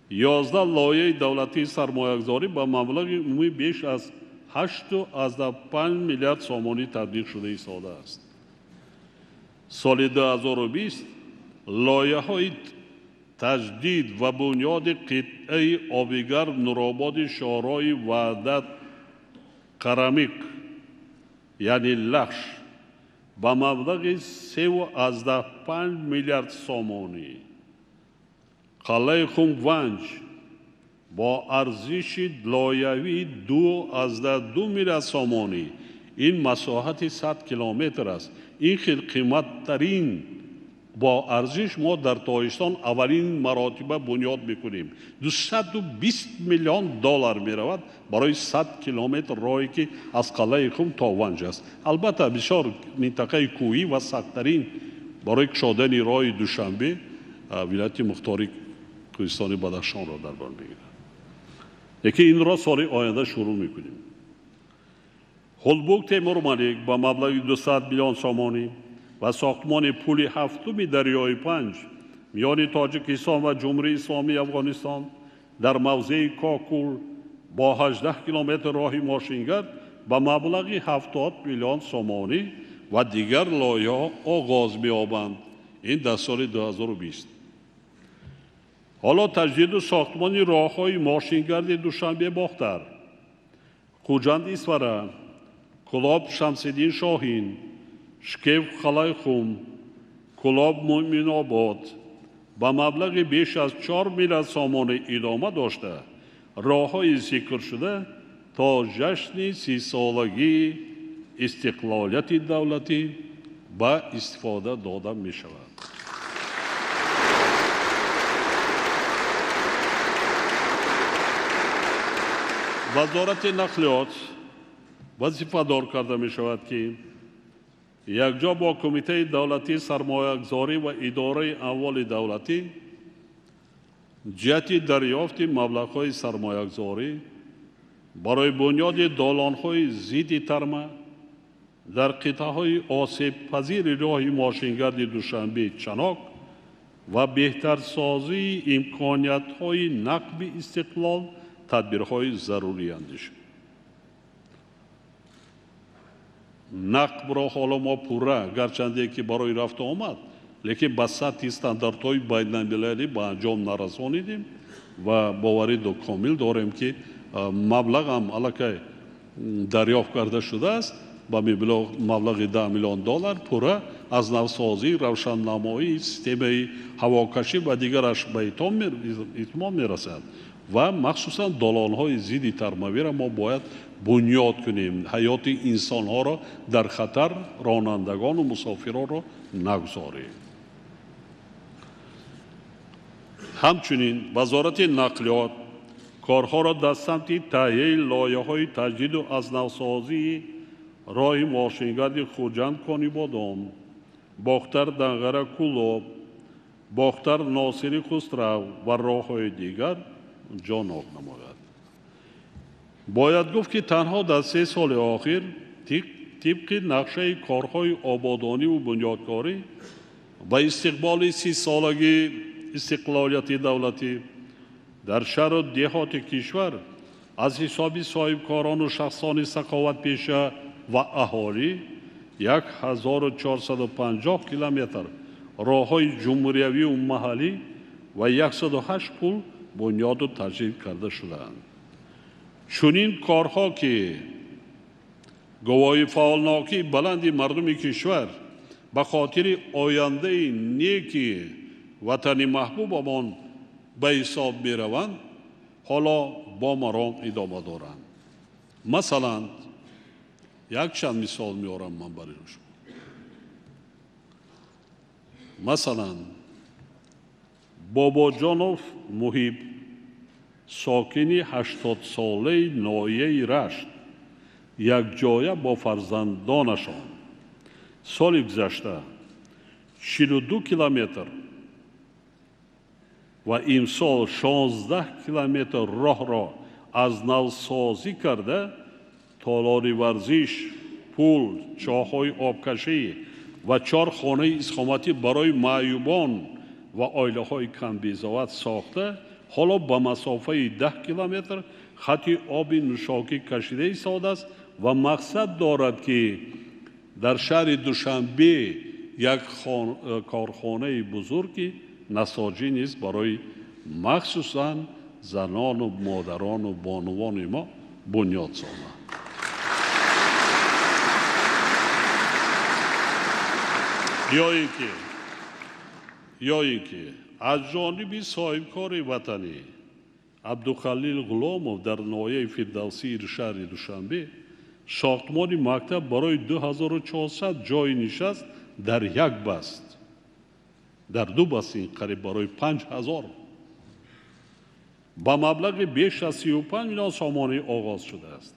11 лоиҳаи давлатии сармоягузорӣ ба маблағи умумӣ беш аз 8,5 миллиард сомонӣ татбиқ шуда истодааст. Соли 2020 лоиҳаҳои таҷдид ва бунёди қитъаи обигарм Нурободи шоҳроҳи Ваҳдат Қарамиқ, яъне Лахш, ба маблағи 3,5 миллиард сомонӣ, қалъаи Хумванҷ бо арзиши лоиҳавии 2,2 миллиард сомонӣ, ин масоҳати 100 километр аст. Ин хел қиматтарин бо арзиш мо дар Тоҷикистон аввалин маротиба бунёд мекунем. 220 миллион доллар меравад барои 100 километр роҳе ки аз қалъаи Хум то Ванҷ аст. Албатта бисёр минтақаи кӯҳӣ ва сахттарин барои кушодани роҳи Душанбе вилояти мухтори Кӯҳистони Бадахшонро дар бар мегирад. Лекин инро соли оянда шурӯъ мекунем. Ҳулбук Темурмалик ба маблағи 200 миллион сомонӣ ва сохтмони пули ҳафтуми дарёи Панҷ миёни Тоҷикистон ва Ҷумҳурии Исломии Афғонистон дар мавзеи Кокул бо 18 километр роҳи мошингард ба маблағи 70 миллион сомонӣ ва дигар лоиҳаҳо оғоз меёбанд. Ин дар соли 2020. Ҳоло таҷдиду сохтмони роҳҳои мошингарди Душанбе Бохтар, Хуҷанд Исфара, Кулоб Шамсиддин Шоҳин, Шкев Қалайхум, Кулоб Муъминобод ба маблағи беш аз 4 миллиард сомонӣ идома дошта, роҳҳои зикршуда то ҷашни 30-солагии истиқлолияти давлатӣ ба истифода дода мешавад. Вазорати нақлиёт вазифадор карда мешавад, ки якҷо бо Кумитаи давлатии сармоягузорӣ ва идораи амволи давлатӣ ҷиҳати дарёфти маблағҳои сармоягузорӣ барои бунёди долонҳои зидди тарма дар қитъаҳои осебпазири роҳи мошингарди Душанбе Чанок ва беҳтарсозии имкониятҳои нақби истиқлол тадбирҳои зарурӣ андешид. Нақбро ҳоло мо пурра, гарчанде ки барои рафту омад, лекин ба сатҳи стандартҳои байналмилалӣ ба анҷом нарасонидем ва боварӣ комил дорем, ки маблағам аллакай дарёфт карда шудааст ба маблағи 10 миллион доллар пурра аз навсозӣ, равшаннамоӣ, системаи ҳавокашӣ ва дигараш ба итмом мерасад ва махсусан долонҳои зидди тармавиро мо бояд бунёд кунем. Ҳаёти инсонҳоро дар хатар, ронандагону мусофиронро нагузорем. Ҳамчунин Вазорати нақлиёт корҳоро дар самти таҳияи лоиҳаҳои таҷдиду аз навсозии роҳи мошингарди Хуҷанд Конибодом, Бохтар Данғара Кулоб, Бохтар Носири Хусрав ва роҳҳои дигар ҷоноб намояд. Бояд гуфт, ки танҳо дар 3 соли охир тибқи нақшаи корҳои ободониву бунёдкорӣ ба истиқболи 30-солагии истиқлолияти давлатӣ дар шаҳру деҳоти кишвар аз ҳисоби соҳибкорону шахсони саховатпеша ва аҳолӣ 1450 километр роҳҳои ҷумҳуриявию маҳаллӣ ва 108 пул бунёду таҷдид карда шудаанд. Чунин корҳо, ки гувоҳи фаъолнокии баланди мардуми кишвар ба хотири ояндаи неки ватани маҳбубамон ба ҳисоб мераванд, ҳоло бо маром идома доранд. Масалан, якчанд мисол меорам ман барои шумо. Масалан, Бобоҷонов Муҳиб, сокини 80-солаи ноҳияи Рашт, якҷоя бо фарзандонашон соли гузашта 42 километр ва имсол 16 километр роҳро аз навсозӣ карда, толори варзиш, пул, чоҳҳои обкашӣ ва 4 хонаи истиқоматӣ барои маъюбон ва оилаҳои камбизоат сохта, ҳоло ба масофаи 10 километр хати оби нӯшокӣ кашида истодааст ва мақсад дорад, ки дар шаҳри Душанбе як корхонаи бузурги насоҷӣ низ барои махсусан занону модарону бонувони мо бунёд созад. Ё ин ки аз ҷониби соҳибкори ватанӣ Абдухалил Ғуломов дар ноҳияи Фирдавсии шаҳри Душанбе сохтмони мактаб барои 2400 ҷойи нишаст дар як баст, дар ду баст, ин қариб барои 5000 ба маблағи беш аз 35 миллион сомонӣ оғоз шудааст.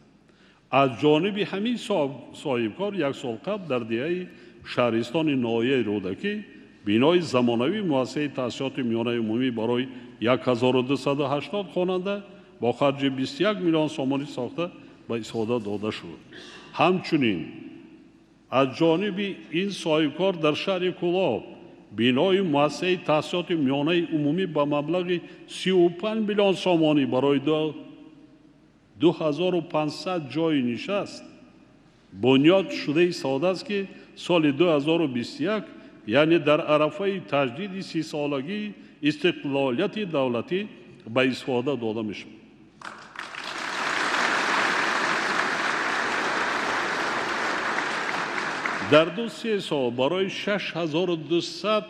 Аз ҷониби ҳамин соҳибкор як сол қабл дар деҳаи шаҳристони ноҳияи Рӯдакӣ бинои замонавии муассисаи таҳсилоти миёнаи умумӣ барои 1280 хонанда бо харҷи 21 миллион сомонӣ сохта ба истифода дода шуд. Ҳамчунин аз ҷониби ин соҳибкор дар шаҳри Кӯлоб бинои муассисаи таҳсилоти миёнаи умумӣ ба маблағи 35 миллион сомонӣ барои 2500 ҷойи нишаст бунёд шуда истодааст, ки соли 2021, яъне дар арафаи таҷдиди 30-солагии истиқлолияти давлатӣ ба истифода дода мешавад. Дар 2-3 сол барои 6200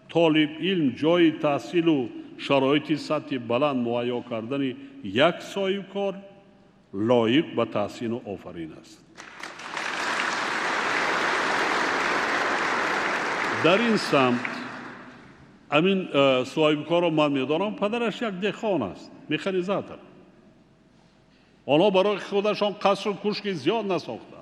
толибилм ҷойи таҳсилу шароити сатҳи баланд муҳайё кардани як соҳибкор лоиқ ба таҳсину офарин аст. Дар ин самт ҳамин соҳибкорро ман медонам, падараш як деҳқон аст, механизатор. Онҳо барои худашон қасру кушки зиёд насохтанд.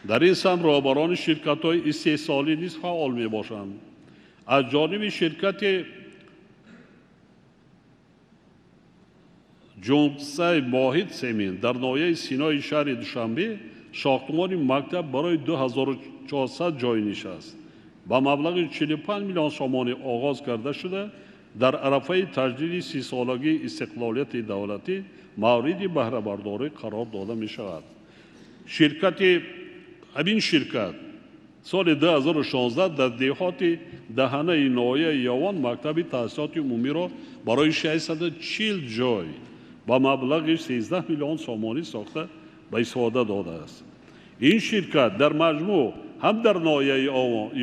Дар ин самт роҳбарони ширкатҳои истеҳсолӣ низ фаъол мебошанд. Аз ҷониби ширкати Ҷунсай Моҳид Семин дар ноҳияи Синои шаҳри Душанбе сохтмони мактаб барои 2400 ҷойи нишаст ба маблағи 45 миллион сомонӣ оғоз карда шуда, дар арафаи таҷдиди 30-солагии истиқлолияти давлатӣ мавриди баҳрабардорӣ қарор дода мешавад. Ҳамин ширкат соли 2016 дар деҳоти даҳанаи ноҳияи Ёвон мактаби таҳсилоти умумиро барои 640 ҷой ба маблағи 13 миллион сомонӣ сохта ба истифода додааст. Ин ширкат дар маҷмӯъ ҳам дар ноҳияи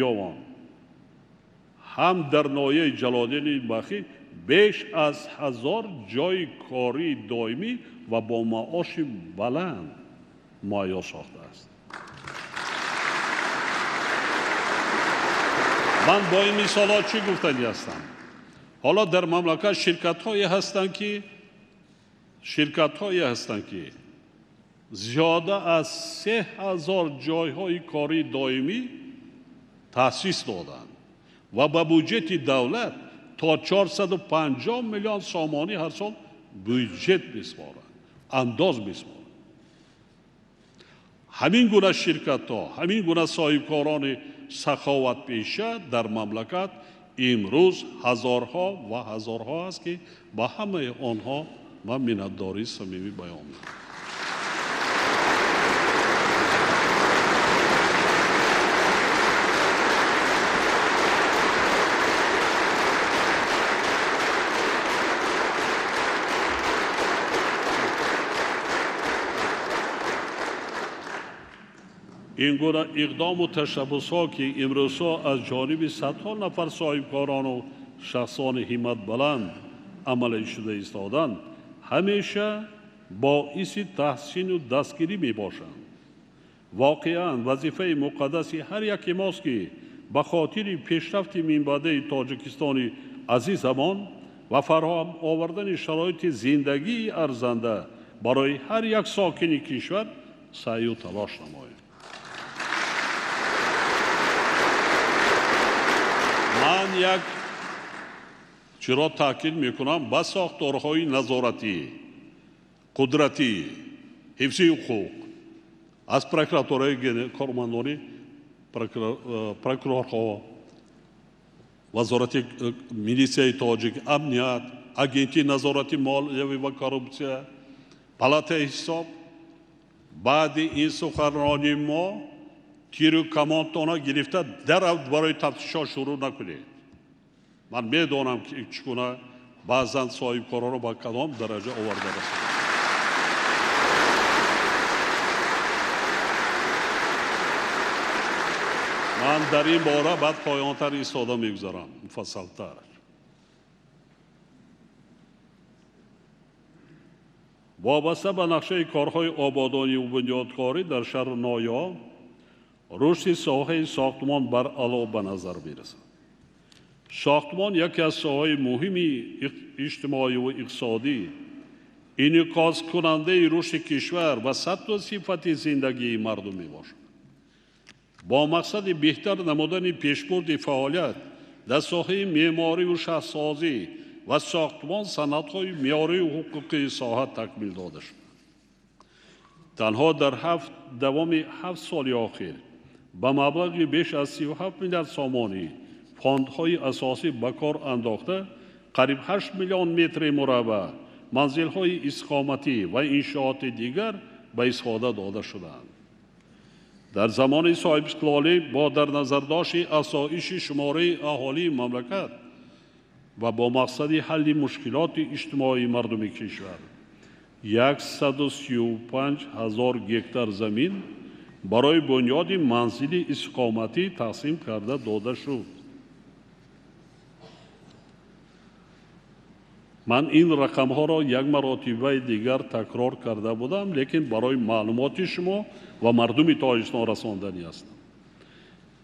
Ёвон, ҳам дар ноҳияи Ҷалолиддини Балхӣ беш аз 1000 ҷойи кории доимӣ ва бо маоши баланд муҳайё сохтааст. Ман бо ин мисолҳо чӣ гуфтанӣ ҳастам? Ҳоло дар мамлакат ширкатҳое ҳастанд, ки зиёда аз 3000 ҷойҳои кории доимӣ таъсис доданд ва ба буҷети давлат то 450 миллион сомонӣ ҳар сол буҷет месупоранд, андоз месупоранд. Ҳамин гуна ширкатҳо, ҳамин гуна соҳибкорони саховатпеша дар мамлакат имрӯз ҳазорҳо ва ҳазорҳо аст, ки ба ҳамаи онҳо ман миннатдории самимӣ баён мекунам. Ин гуна иқдому ташаббусҳо, ки имрӯзҳо аз ҷониби садҳо нафар соҳибкорону шахсони ҳимматбаланд амалӣ шуда истоданд, ҳамеша боиси таҳсину дастгирӣ мебошанд. Воқеан вазифаи муқаддаси ҳар яке мост, ки ба хотири пешрафти минбаъдаи Тоҷикистони азизамон ва фароҳам овардани шароити зиндагии арзанда барои ҳар як сокини кишвар саъю талош намоем. Ман як чиро таъкид мекунам: ба сохторҳои назоратӣ, қудратӣ, ҳифзи ҳуқуқ аз прокуратураи кормандони прокурорҳо, вазорати милисияи тоҷик, амният, агентии назорати молиявӣ ва коррупсия, палатаи ҳисоб. Баъди ин суханронии мо тиру камонтона гирифта дарав барои тафтишҳо шурӯъ накунед. Ман медонам, ки чӣ гуна баъзан соҳибкоронро ба кадом дараҷа оварда расонад. Ман дар ин бора баъд поёнтар истода мегузарам, муфассалтар. Вобаста ба нақшаи корҳои ободониву бунёдкорӣ дар шаҳру ноҳияҳо, рушди соҳаи сохтмон баръало ба назар мерасад. Сохтмон яке аз соҳаҳои муҳими иҷтимоиву иқтисодӣ, инъикоскунандаи рушди кишвар ва сатҳу сифати зиндагии мардум мебошад. Бо мақсади беҳтар намудани пешбурди фаъолият дар соҳаи меъмориву шаҳрсозӣ ва сохтмон санадҳои меъёриву ҳуқуқии соҳа такмил дода шуд. Танҳо дар давоми 7 соли охир ба маблағи беш аз 37 миллиард сомонӣ фондҳои асосӣ ба кор андохта, қариб 8 миллион метри мураббаъ манзилҳои истиқоматӣ ва иншооти дигар ба истифода дода шудаанд. Дар замони соҳибистиқлолӣ бо дар назардошти афзоиши шумораи аҳолии мамлакат ва бо мақсади ҳалли мушкилоти иҷтимоии мардуми кишвар 135 ҳазор гектар замин барои бунёди манзили истиқоматӣ тақсим карда дода шуд. Ман ин рақамҳоро як маротибаи дигар такрор карда будам, лекин барои маълумоти шумо ва мардуми Тоҷикистон расонданӣ ҳастам.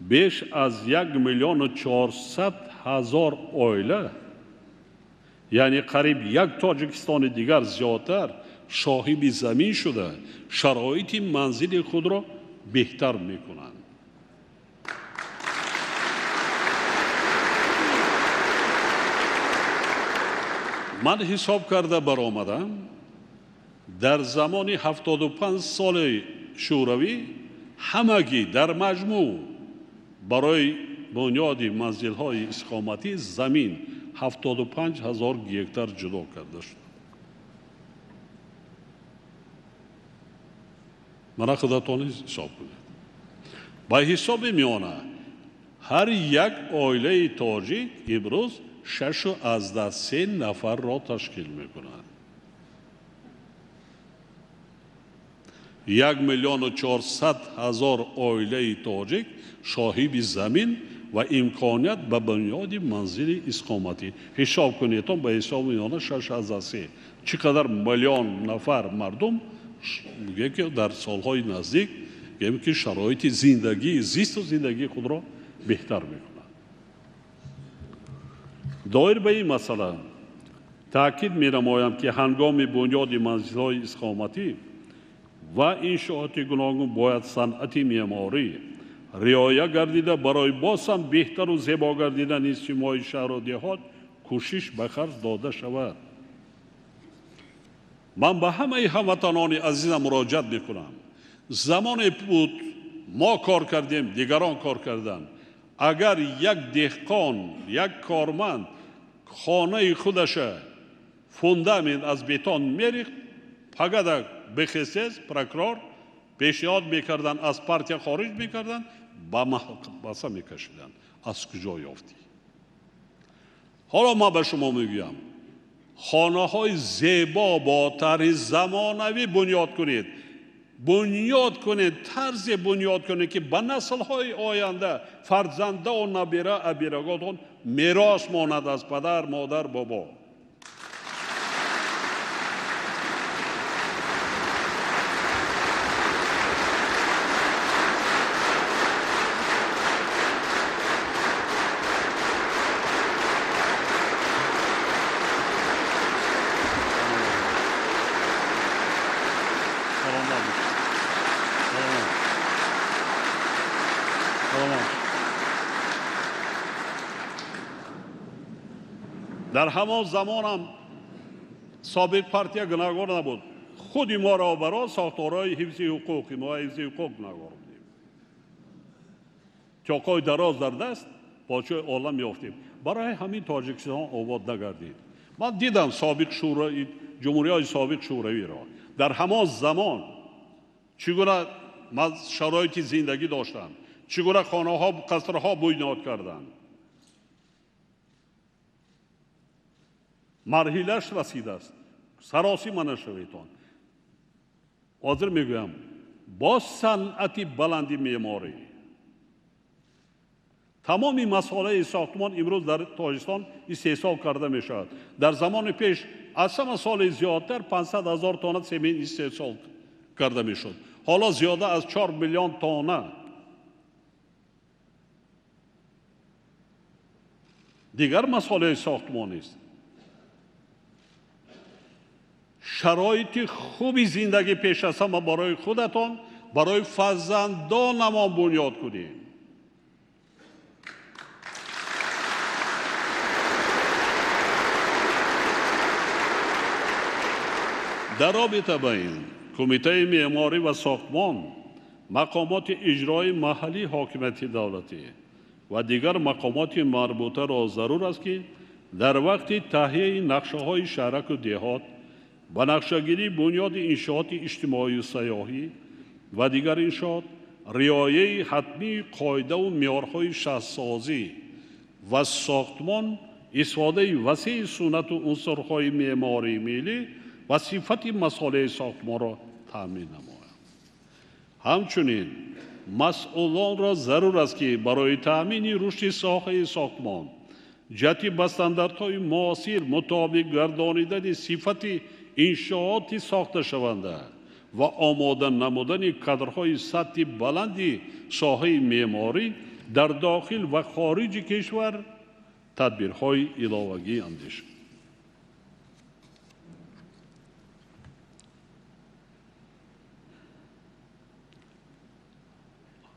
Беш аз 1 400 000 оила, яъне қариб як тоҷикистони дигар зиёдтар, соҳиби замин шуда, шароити манзили худро беҳтар мекунанд. Ман ҳисоб карда баромадам, дар замони 75 соли шӯравӣ ҳамагӣ дар маҷмӯъ барои бунёди манзилҳои истиқоматӣ замин 75 ҳазор гектар ҷудо карда шуд. Мана худатон ҳисоб кунед. Ба ҳисоби миёна ҳар як оилаи тоҷик имрӯз 6,3 нафарро ташкил мекунад. 1 400 000 оилаи тоҷик соҳиби замин ва имконият ба бунёди манзили истиқоматӣ. Ҳисоб кунед, ба ҳисоби миёна 6,3. Чӣ қадар миллион нафар мардум мегӯяд, ки дар солҳои наздик гӯем, ки шароити зиндагӣ, зисту зиндагии худро беҳтар мекунад. Доир ба ин масъала таъкид менамоям, ки ҳангоми бунёди манзилҳои истиқоматӣ ва иншооти гуногун бояд санъати меъморӣ риоя гардида, барои боз ҳам беҳтару зебо гардидани симои шаҳру деҳот кӯшиш ба харҷ дода шавад. Ман ба ҳамаи ҳамватанони азизам муроҷиат мекунам. Замоне буд мо кор кардем, дигарон кор карданд. Агар як деҳқон, як корманд хонаи худаша фундамент аз бетон мерихт, пагада бехесез прокурор пешниҳод мекарданд, аз партия хориҷ мекарданд, ба маҳбаса мекашиданд. Аз куҷо ёфтӣ? Ҳоло ман ба шумо мегӯям, хонаҳои зебо бо тарҳи замонавӣ бунёд кунед. Бунёд кунед, тарзе бунёд кунед, ки ба наслҳои оянда фарзандаву набира абираготон мерос монад аз падар, модар, бобо. Дар ҳамон замонам собиқ партия гунаҳгор набуд. Худи мо роҳбарон сохторҳои ҳифзи ҳуқуқ, ҳифзи ҳуқуқ гунаҳгор будем. Чоқҳои дароз дар даст подшоҳи олам ёфтем. Барои ҳамин Тоҷикистон обод нагардид. Ман дидам собиқ шӯрои ҷумҳуриҳои собиқ шӯравиро. Дар ҳамон замон чӣ гуна шароити зиндагӣ доштанд, чӣ гуна хонаҳо, қасрҳо бунёд карданд. Марҳилаш расидааст. Саросима нашаведон. Ҳозир мегӯям, бо санъати баланди меъморӣ тамоми масолаи сохтмон имрӯз дар Тоҷикистон истеҳсол карда мешавад. Дар замони пеш аз ҳама соли зиёдтар 500 000 тонна семент истеҳсол карда мешуд. Ҳоло зиёда аз 4 миллион тонна. Дигар масолаи сохтмон нест. Шароити хуби зиндагӣ пеш аз ҳама барои худатон, барои фарзандонамон бунёд кунем. Дар робита ба ин Кумитаи меъморӣ ва сохтмон, мақомоти иҷрои маҳаллии ҳокимияти давлатӣ ва дигар мақомоти марбутаро зарур аст, ки дар вақти таҳияи нақшаҳои шаҳраку деҳот ба нақшагирии бунёди иншооти иҷтимоию сайёҳӣ ва дигар иншоот риояи ҳатмии қоидаву меъёрҳои шаҳрсозӣ ва сохтмон, истифодаи васеи суннату унсурҳои меъмории миллӣ ва сифати масолеҳи сохтмонро таъмин намояд. Ҳамчунин масъулонро зарур аст, ки барои таъмини рушди соҳаи сохтмон ҷиҳати ба стандартҳои муосир мутобиқ гардонидани сифати иншооти сохташаванда ва омода намудани кадрҳои сатҳи баланди соҳаи меъморӣ дар дохил ва хориҷи кишвар тадбирҳои иловагӣ андешанд.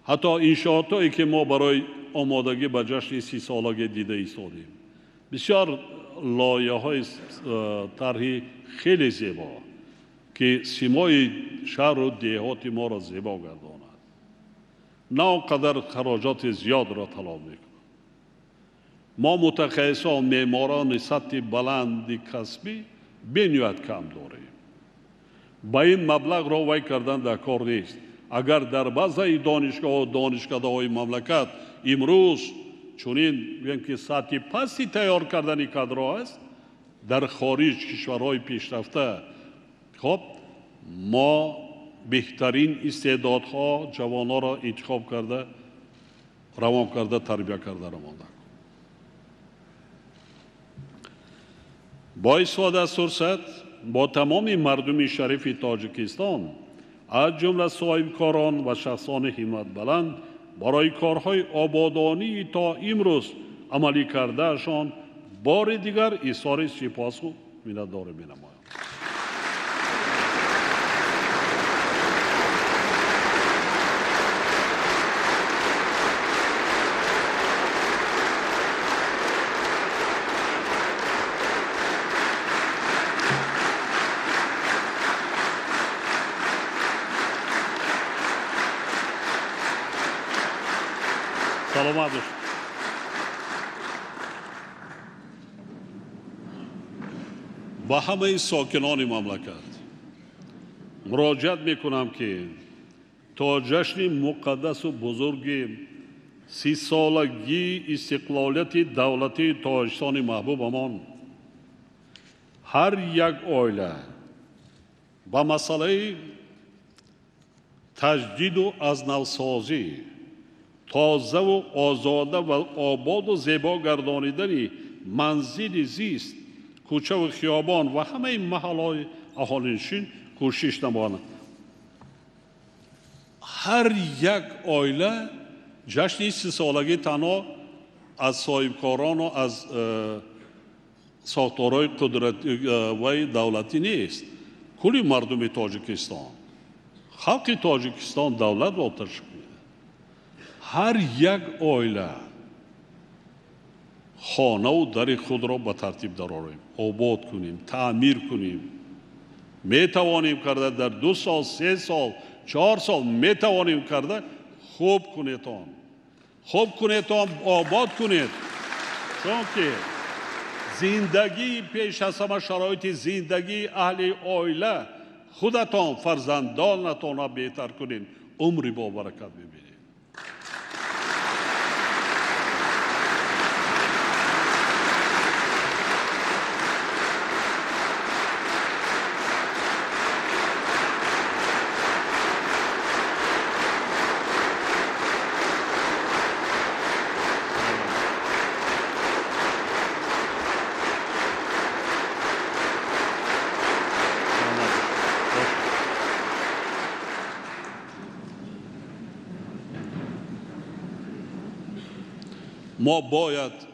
Ҳатто иншоотҳое ки мо барои омодагӣ ба ҷашни 30-солагӣ дида истодем, бисёр лоиҳаҳои тарҳи хеле зебо, ки симои шаҳру деҳоти моро зебо гардонад, на он қадар хароҷоти зиёдро талаб мекунад. Мо мутахассисон, меъморони сатҳи баланди касбӣ бениҳоят кам дорем. Ба ин маблағро вай кардан дар кор нест. Агар дар баъзаи донишгоҳу донишкадаҳои мамлакат имрӯз чунин гӯем ки сатҳи пасти тайёр кардани кадрҳо аст, дар хориҷ кишварҳои пешрафта, хоб мо беҳтарин истеъдодҳо ҷавонҳоро интихоб карда, равон карда, тарбия карда равонда. Бо истифода аз фурсат бо тамоми мардуми шарифи Тоҷикистон, аз ҷумла соҳибкорон ва шахсони ҳимматбаланд барои корҳои ободонии то имрӯз амалӣ кардаашон бори дигар изҳори сипосу миннатдорӣ менамоям. Саломат бошед. Ба ҳамаи сокинони мамлакат муроҷиат мекунам, ки то ҷашни муқаддасу бузурги 30-солагии истиқлолияти давлатии Тоҷикистони маҳбубамон ҳар як оила ба масъалаи таҷдиду аз навсозӣ, тозаву озода ва ободу зебо гардонидани манзили зист, кӯчаву хиёбон ва ҳамаи маҳаллаҳои аҳолинишин кӯшиш намоянд. Ҳар як оила ҷашни 30-солагӣ танҳо аз соҳибкорону аз сохторҳои қудратваи давлатӣ нест. Кулли мардуми Тоҷикистон, халқи Тоҷикистон давлатро ташкил медиҳад. Ҳар як оила Хонаву дари худро ба тартиб дарорем, обод кунем, таъмир кунем. Метавонем карда дар 2 сол, 3 сол, 4 сол метавонем карда хуб кунетон. Хуб кунетон, обод кунед. Чунки зиндагии пеш аз ҳама шароити зиндагии аҳли оила худатон, фарзандонатонро беҳтар кунед, умри бобаракат мебинед. Мо бояд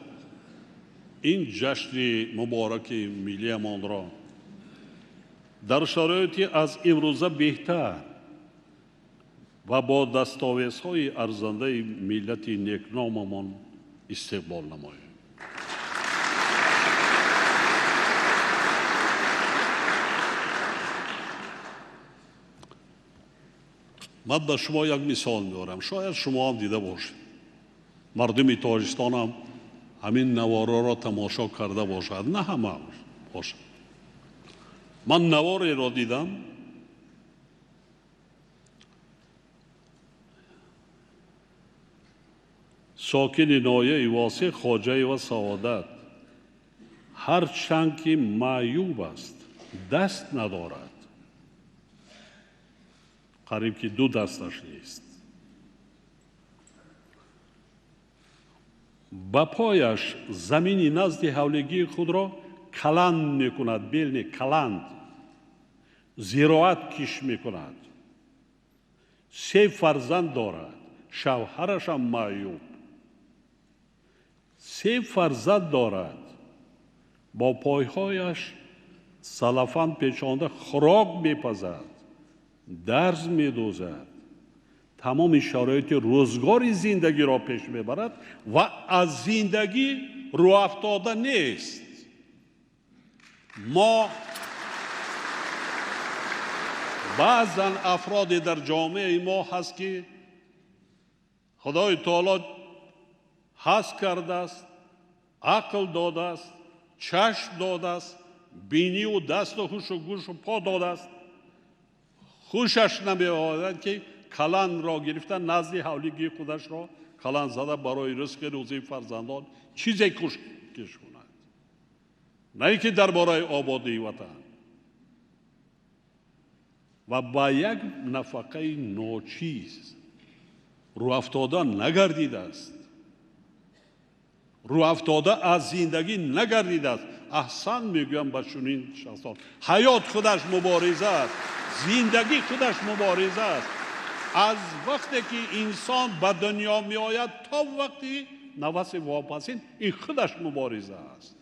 ин ҷашни мубораки миллиямонро дар шароити аз имрӯза беҳтар ва бо дастовезҳои арзандаи миллати некномамон истиқбол намоем. Ман ба шумо як мисол меорам, шояд шумо ҳам дида бошед. Мардуми Тоҷикистон ҳам ҳамин навороро тамошо карда бошад, на ҳама бошад. Ман навореро дидам, сокини ноҳияи Восеъ Хоҷаева Саодат ҳарчанд ки маъюб аст, даст надорад, қариб ки 2 дасташ нест, ба пояш замини назди ҳавлигии худро каланд мекунад, белне каланд, зироат киш мекунад. 3 фарзанд дорад, шавҳарашам маъюб. 3 фарзанд дорад, бо пойҳояш салафан печонда хӯрок мепазад, дарз медӯзад, тамоми шароити рӯзгори зиндагиро пеш мебарад ва аз зиндагӣ рӯафтода нест. Мо баъзан афроде дар ҷомеаи мо ҳаст, ки Худои таоло ҳаст кардааст, ақл додааст, чашм додааст, биниву дасту ҳушу гӯшу по додааст, хушаш намеояд ки каландро гирифта назди ҳавлигии худашро каланд зада барои ризқи рӯзии фарзандон чизе кӯшиш кунад, на ин ки дар бораи ободии ватан. Ва ба як нафақаи ночиз рӯафтода нагардидааст, рӯафтода аз зиндагӣ нагардидааст. Аҳсан мегӯям ба чунин шахсон. Ҳаёт худаш мубориза аст, зиндагӣ худаш мубориза аст. Аз вақте ки инсон ба дунё меояд то вақти нафаси вопасин, ин худаш мубориза аст.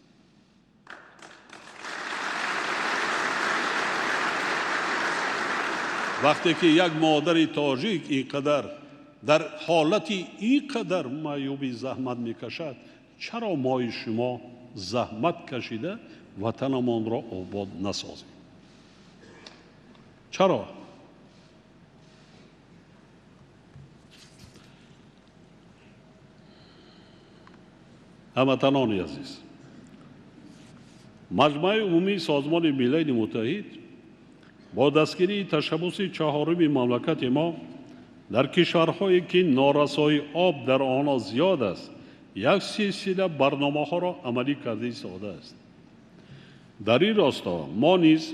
Вақте ки як модари тоҷик ин қадар дар ҳолати ин қадар маъюбӣ заҳмат мекашад, чаро мои шумо заҳмат кашида ватанамонро обод насозем? Чаро? Ҳамватанони азиз, Маҷмаи умумии Созмони Милали Муттаҳид бо дастгирии ташаббуси 4-уми мамлакати мо дар кишварҳое ки норасоии об дар онҳо зиёд аст, як силсила барномаҳоро амалӣ карда истодааст. Дар ин росто мо низ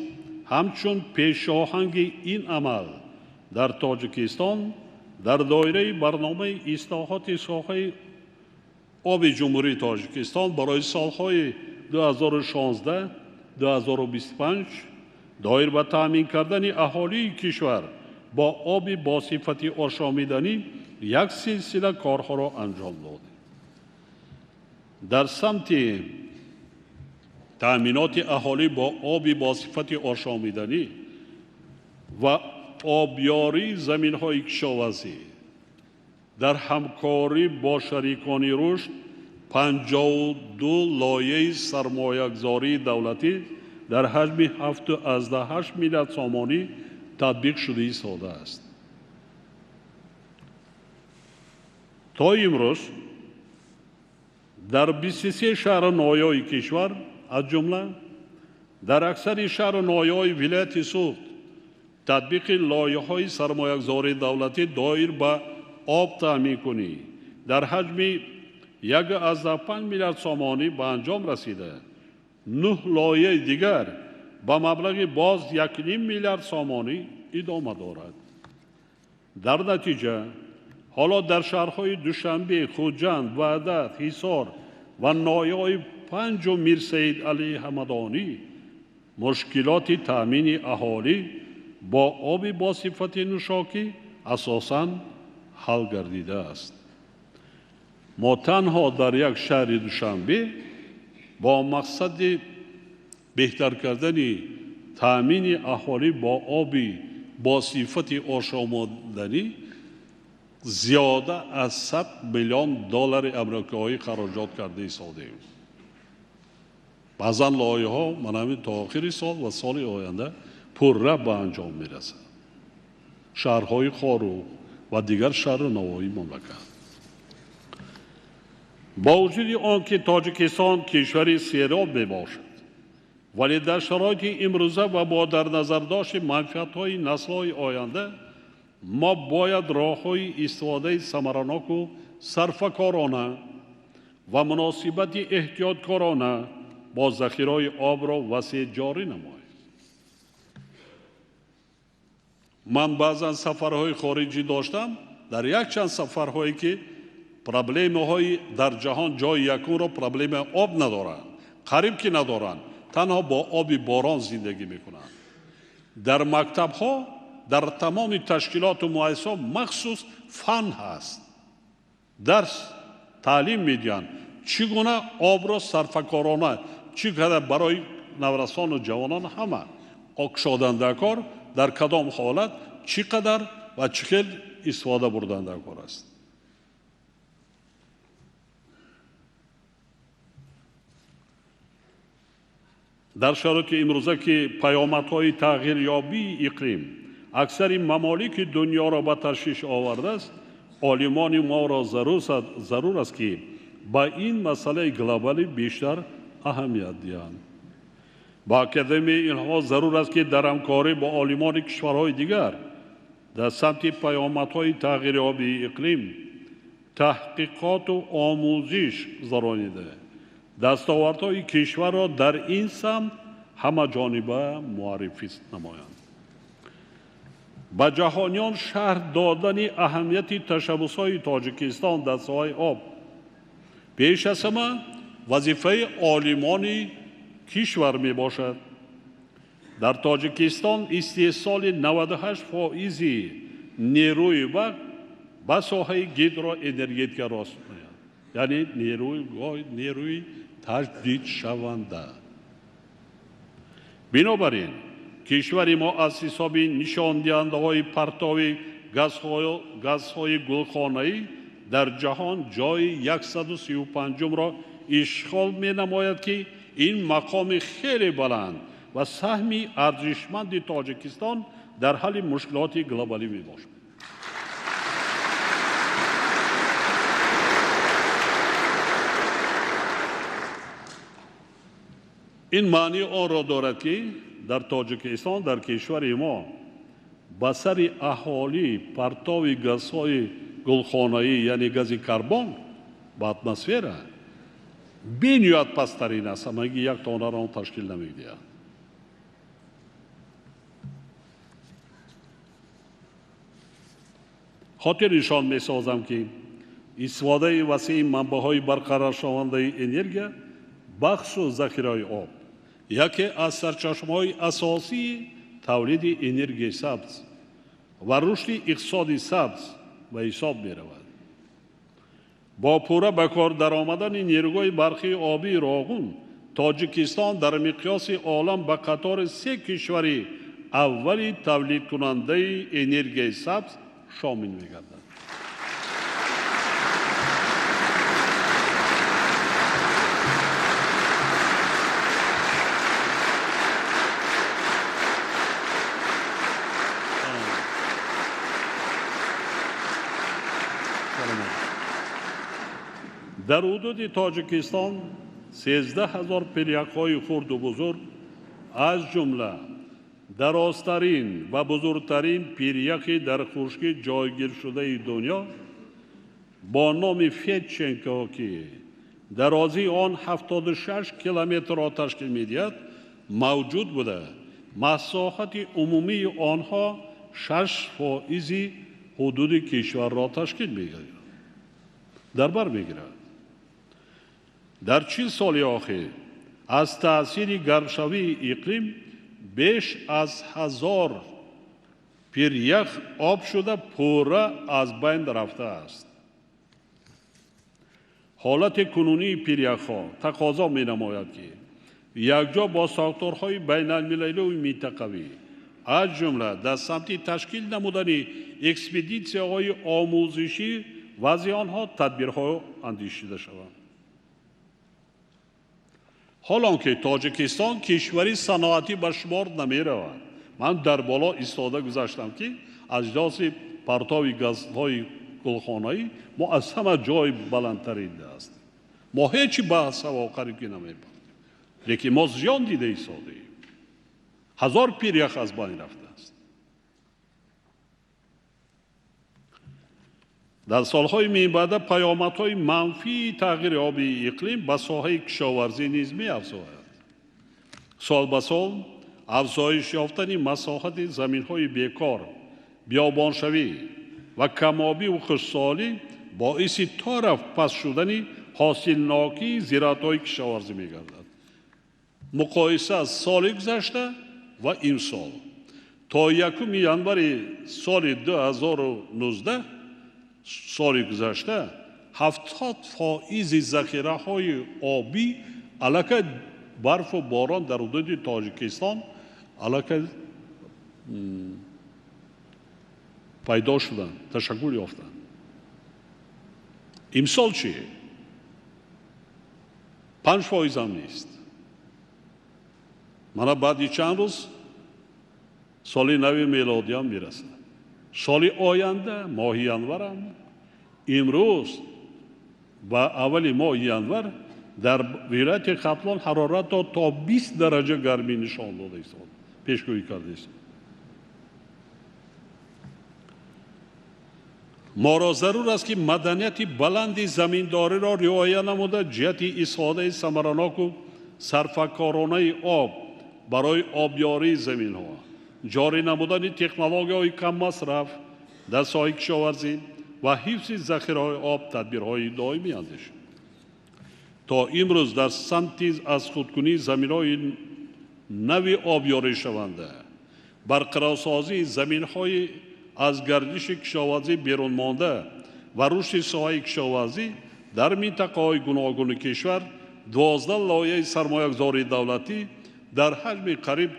ҳамчун пешоҳанги ин амал дар Тоҷикистон дар доираи барномаи ислоҳоти соҳаи оби Ҷумҳурии Тоҷикистон барои солҳои 2016-2025 доир ба таъмин кардани аҳолии кишвар бо оби босифати ошомиданӣ як силсила корҳоро анҷом додем. Дар самти таъминоти аҳолӣ бо оби босифати ошомиданӣ ва обёрии заминҳои кишоварзӣ дар ҳамкорӣ бо шарикони рушд 52 лоиҳаи сармоягузории давлатӣ дар ҳаҷми 7,8 миллиард сомонӣ татбиқ шуда истодааст. То имрӯз дар 23 шаҳру ноҳияҳои кишвар, аз ҷумла дар аксари шаҳру ноҳияҳои вилояти Суғд, татбиқи лоиҳаҳои сармоягузории давлатӣ доир ба об таъминкунӣ дар ҳаҷми 1,5 миллиард сомонӣ ба анҷом расида, 9 лоиҳаи дигар ба маблағи боз 1,5 миллиард сомонӣ идома дорад. Дар натиҷа ҳоло дар шаҳрҳои Душанбе, Хуҷанд, Ваҳдат, Ҳисор ва ноҳияҳои Панҷу Мирсаид Алии Ҳамадонӣ мушкилоти таъмини аҳолӣ бо оби босифати нӯшокӣ асосан ҳал гардидааст. Мо танҳо дар як шаҳри Душанбе бо мақсади беҳтар кардани таъмини аҳолӣ бо оби босифати ошомоданӣ зиёда аз 100 миллион доллари амрикоӣ хароҷот карда истодем. Баъзан лоиҳаҳо ман ҳамин то охири сол ва соли оянда пурра ба анҷом мерасад. Шаҳрҳои Хоруғ ва дигар шаҳру навоҳии мамлакат. Бо вуҷуди он ки Тоҷикистон кишвари сероб мебошад, вале дар шароити имрӯза ва бо дар назардошти манфиатҳои наслҳои оянда мо бояд роҳҳои истифодаи самараноку сарфакорона ва муносибати эҳтиёткорона бо захираҳои обро васеъ ҷорӣ намоем. Ман баъзан сафарҳои хориҷӣ доштам, дар якчанд сафарҳое ки проблемаҳои дар ҷаҳон ҷои якумро проблемаи об надоранд, қариб ки надоранд, танҳо бо оби борон зиндагӣ мекунанд. Дар мактабҳо, дар тамоми ташкилоту муассисаҳо махсус фан ҳаст, дарс таълим медиҳанд чӣ гуна обро сарфакорона, чӣ қадар барои наврасону ҷавонон ҳама кушодандакор, дар кадом ҳолат чӣ қадар ва чӣ хел истифода бурдандакор аст. Дар шароити имрӯза ки паёмадҳои тағйирёбии иқлим аксари мамолики дунёро ба ташвиш овардааст, олимони моро зарур аст ки ба ин масъалаи глобалӣ бештар аҳамият диҳанд. Ба Академияи илмҳо зарур аст ки дар ҳамкорӣ бо олимони кишварҳои дигар дар самти паёмадҳои тағйирёбии иқлим таҳқиқоту омӯзиш гузаронида, дастовардҳои кишварро дар ин самт ҳамаҷониба муаррифӣ намоянд. Ба ҷаҳониён шарҳ додани аҳамияти ташаббусҳои Тоҷикистон дар соҳаи об пеш аз ҳама вазифаи олимони кишвар мебошад. Дар Тоҷикистон истеҳсоли 98% нерӯи барқ ба соҳаи гидроэнергетика рост меояд, яъне нерӯи таҷдидшаванда. Бинобар ин кишвари мо аз ҳисоби нишондиҳандаҳои партови газҳои гулхонаӣ дар ҷаҳон ҷои 135-ро ишғол менамояд ки ин мақоми хеле баланд ва саҳми арзишманди Тоҷикистон дар ҳалли мушкилоти глобалӣ мебошад. Ин маънии онро дорад ки дар Тоҷикистон, дар кишвари мо ба сари аҳолӣ партови газҳои гулхонаӣ, яъне гази карбон ба атмосфера бениҳоят пасттарин аст, ҳамагӣ як тоннаро он ташкил намедиҳад. Хотир нишон месозам ки истифодаи васеи манбаъҳои барқароршавандаи энергия, бахусус захираҳои об, яке аз сарчашмаҳои асосии тавлиди энергияи сабз ва рушди иқтисоди сабз ба ҳисоб меравад. Бо пурра ба кор даромадани нерӯгоҳи барқии обии Роғун, Тоҷикистон дар миқёси олам ба қатори се кишвари аввали тавлидкунандаи энергияи сабз шомил мегардад. Дар ҳудуди Тоҷикистон 13 ҳазор пиряхҳои хурду бузург, аз ҷумла дарозтарин ва бузургтарин пиряхи дар хушкӣ ҷойгиршудаи дунё бо номи Федченко, ки дарозии он 76 километрро ташкил медиҳад, мавҷуд буда, масоҳати умумии онҳо 6% ҳудуди кишварро ташкил мегирад, дар бар мегирад. Дар 40 соли охир аз таъсири гармшавии иқлим беш аз 1000 пирях об шуда пурра аз байн рафтааст. Ҳолати кунунии пиряхҳо тақозо менамояд, ки якҷо бо сохторҳои байналмилалию минтақавӣ, аз ҷумла дар самти ташкил намудани экспедитсияҳои омӯзишӣ вазъи онҳо тадбирҳо андешида шаванд. Ҳолон ки Тоҷикистон кишвари саноатӣ ба шумор намеравад. Ман дар боло истода гузаштам, ки аз ҷоси партови газҳои гулхонаӣ мо аз ҳама ҷой баландтарин аст. Мо ҳеҷ ба ҳаво қариб ки намебардем, лекин мо зиён дида истодаем. 1000 пирях аз байн рафтааст. Дар солҳои минбаъда паёмадҳои манфии тағйири оби иқлим ба соҳаи кишоварзӣ низ меафзояд. Сол ба сол афзоиш ёфтани масоҳати заминҳои бекор, биёбоншавӣ ва камобиву хушксолӣ боиси то рафт паст шудани ҳосилнокии зироатҳои кишоварзӣ мегардад. Муқоиса аз соли гузашта ва имсол то 1 январи соли 2019 соли гузашта 70% захираҳои обӣ аллакай барфу борон дар ҳудуди Тоҷикистон аллакай пайдо шуданд, ташаккул ёфтанд. Имсол чӣ? 5% ҳам нест. Мана баъди чанд рӯз соли нави мелодиам мерасад. Соли оянда моҳи январам, имрӯз ба аввали моҳи январ дар вилояти Хатлон ҳароратро то 20 дараҷа гармӣ нишон дода истод, пешгӯӣ карда истод. Моро зарур аст, ки маданияти баланди заминдориро риоя намуда, ҷиҳати истифодаи самараноку сарфакоронаи об барои обёрии заминҳо, ҷорӣ намудани технологияҳои каммасраф дар соҳаи кишоварзӣ ва ҳифзи захираҳои об тадбирҳои доимӣ андешид. То имрӯз дар самти аз худкунии заминҳои нави обёришаванда, барқарорсозии заминҳои аз гардиши кишоварзӣ берун монда ва рушди соҳаи кишоварзӣ дар минтақаҳои гуногуни кишвар 12 лоиҳаи сармоягузории давлатӣ дар ҳаҷми қариб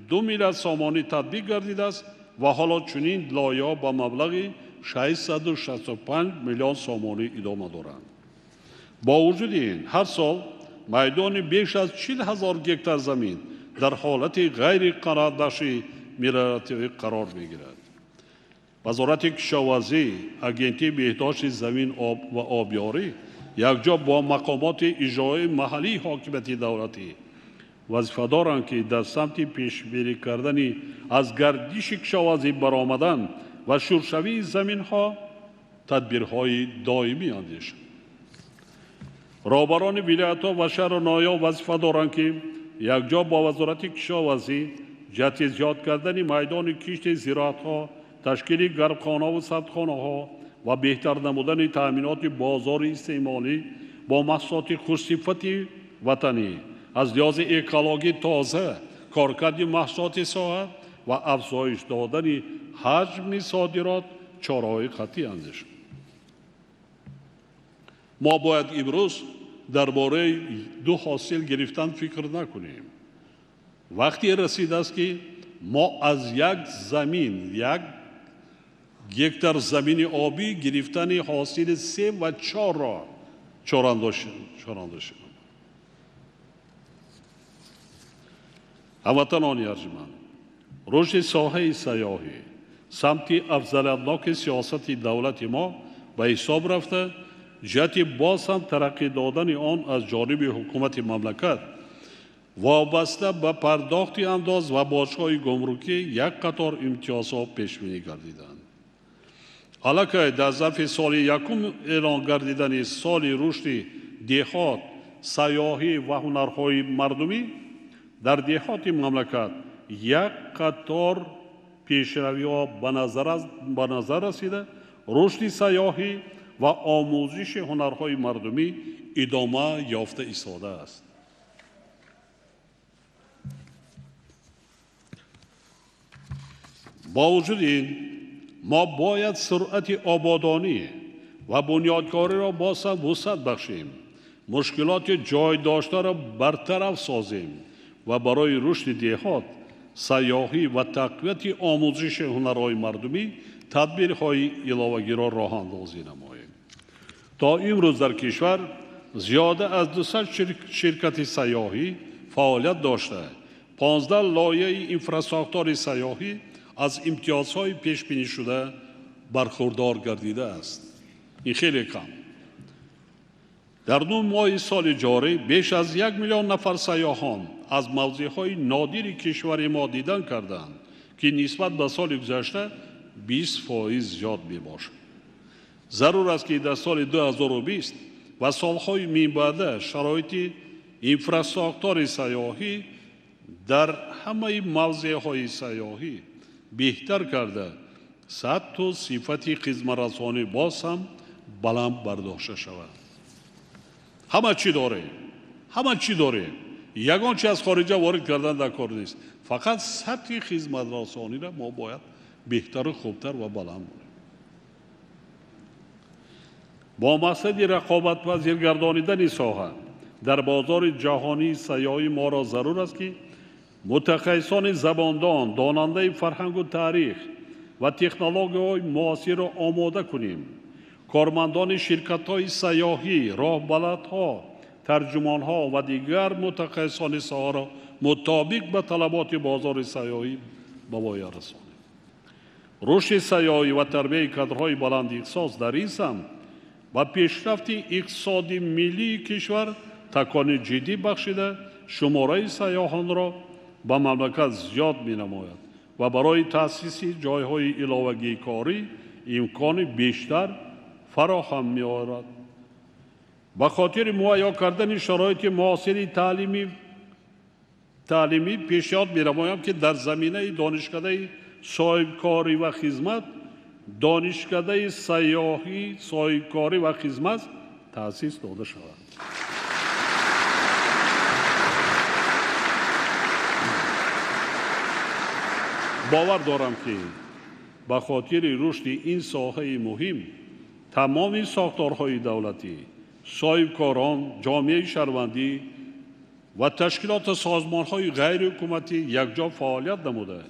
2 миллиард сомонӣ татбиқ гардидааст ва ҳоло чунин лоиҳаҳо ба маблағи 665 миллион сомонӣ идома доранд. Бо вуҷуди ин, ҳар сол майдони беш аз 40 ҳазор гектар замин дар ҳолати ғайриқаноатбахши мелиоративӣ қарор мегирад. Вазорати кишоварзӣ, Агентии беҳдошти замин, об ва обёрӣ якҷо бо мақомоти иҷроии маҳаллии ҳокимияти давлатӣ вазифа доранд, ки дар самти пешбинӣ кардани аз гардиши кишоварзӣ баромадан ва шуршавии заминҳо тадбирҳои доимӣ андешанд. Роҳбарони вилоятҳо ва шаҳру ноҳияҳо вазифа доранд, ки якҷо бо Вазорати кишоварзӣ ҷиҳати зиёд кардани майдони кишти зироатҳо, ташкили гармхонаву сардхонаҳо ва беҳтар намудани таъминоти бозори истеъмолӣ бо маҳсулоти хушсифати ватанӣ, аз лиҳози экологӣ тоза, коркарди маҳсулоти соҳа ва афзоиш додани ҳаҷми содирот чораҳои қатъӣ андешанд. Мо бояд имрӯз дар бораи ду ҳосил гирифтан фикр накунем. Вақте расидааст, ки мо аз як замин, 1 гектар замини обӣ гирифтани ҳосили 3 ва 4-ро чорандошем. Ҳамватанони арҷманд, рушди соҳаи сайёҳӣ самти афзалиятноки сиёсати давлати мо ба ҳисоб рафта, ҷиҳати боз ҳам тараққӣ додани он аз ҷониби ҳукумати мамлакат вобаста ба пардохти андоз ва боҷҳои гумрукӣ як қатор имтиёзҳо пешбинӣ гардиданд. Аллакай дар зарфи соли якум эълон гардидани соли рушди деҳот, сайёҳӣ ва ҳунарҳои мардумӣ дар деҳоти мамлакат як қатор пешравиҳо ба назар расида, рушди сайёҳӣ ва омӯзиши ҳунарҳои мардумӣ идома ёфта истодааст. Бо вуҷуди ин мо бояд суръати ободонӣ ва бунёдкориро боз ҳам вусъат бахшем, мушкилоти ҷой доштаро бартараф созем ва барои рушди деҳот, сайёҳӣ ва тақвияти омӯзиши ҳунарҳои мардумӣ тадбирҳои иловагиро роҳандозӣ намоем. То имрӯз дар кишвар зиёда аз 200 ширкати сайёҳӣ фаъолият дошта, 15 лоиҳаи инфрасохтори сайёҳӣ аз имтиёзҳои пешбинишуда бархурдор гардидааст. Ин хеле кам. Дар 9 моҳи соли ҷорӣ беш аз 1 миллион нафар сайёҳон аз мавзеъҳои нодири кишвари мо дидан карданд, ки нисбат ба соли гузашта 20% зиёд мебошад. Зарур аст, ки дар соли 2020 ва солҳои минбаъда шароити инфрасохтори сайёҳӣ дар ҳамаи мавзеъҳои сайёҳӣ беҳтар карда, сатҳу сифати хизматрасонӣ боз ҳам баланд бардошта шавад. Ҳама чӣ дорем, ҳама чӣ дорем, ягон чи аз хориҷа ворид кардан дар кор нест. Фақат сатҳи хизматрасониро мо бояд беҳтару хубтар ва баланд монем. Бо мақсади рақобатпазир гардонидани соҳа дар бозори ҷаҳонии сайёҳӣ моро зарур аст, ки мутахассисони забондон, донандаи фарҳангу таърих ва технологияҳои муосирро омода кунем. Кормандони ширкатҳои сайёҳӣ, роҳбаладҳо, тарҷумонҳо ва дигар мутахассисони соҳаро мутобиқ ба талаботи бозори сайёҳӣ ба воя расонем. Рушди сайёҳӣ ва тарбияи кадрҳои баландихтисос дар ин самт ба пешрафти иқтисоди миллии кишвар такони ҷиддӣ бахшида, шумораи сайёҳонро ба мамлакат зиёд менамояд ва барои таъсиси ҷойҳои иловагии корӣ имкони бештар фароҳам меорад. Ба хотири муҳайё кардани шароити муосири таълимӣ пешниҳод менамоям, ки дар заминаи донишкадаи соҳибкорӣ ва хизмат, донишкадаи сайёҳӣ, соҳибкорӣ ва хизмат таъсис дода шавад. Бовар дорам, ки ба хотири рушди ин соҳаи муҳим тамоми сохторҳои давлатӣ, соҳибкорон, ҷомеаи шаҳрвандӣ ва ташкилоту созмонҳои ғайриҳукуматӣ якҷо фаъолият намуда,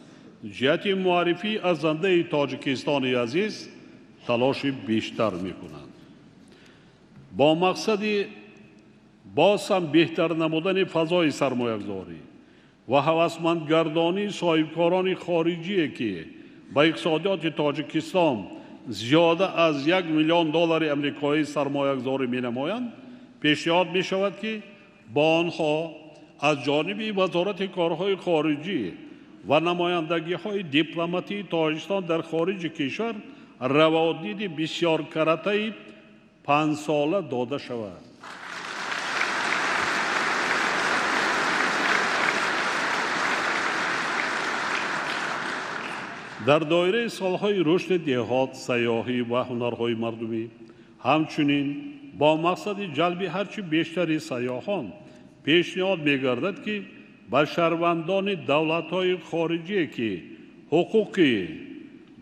ҷиҳати муаррифии арзандаи Тоҷикистони азиз талоши бештар мекунанд. Бо мақсади боз ҳам беҳтар намудани фазои сармоягузорӣ ва ҳавасмандгардонии соҳибкорони хориҷие, ки ба иқтисодиёти Тоҷикистон зиёда аз 1 миллион доллари амрикоӣ сармоягузорӣ менамоянд, пешниҳод мешавад, ки бо онҳо аз ҷониби Вазорати корҳои хориҷӣ ва намояндагиҳои дипломатии Тоҷикистон дар хориҷи кишвар раводиди бисёркаратаи 5сола дода шавад. Дар доираи солҳои рушди деҳот, сайёҳӣ ва ҳунарҳои мардумӣ, ҳамчунин бо мақсади ҷалби ҳарчи бештари сайёҳон пешниҳод мегардад, ки ба шаҳрвандони давлатҳои хориҷие, ки ҳуқуқи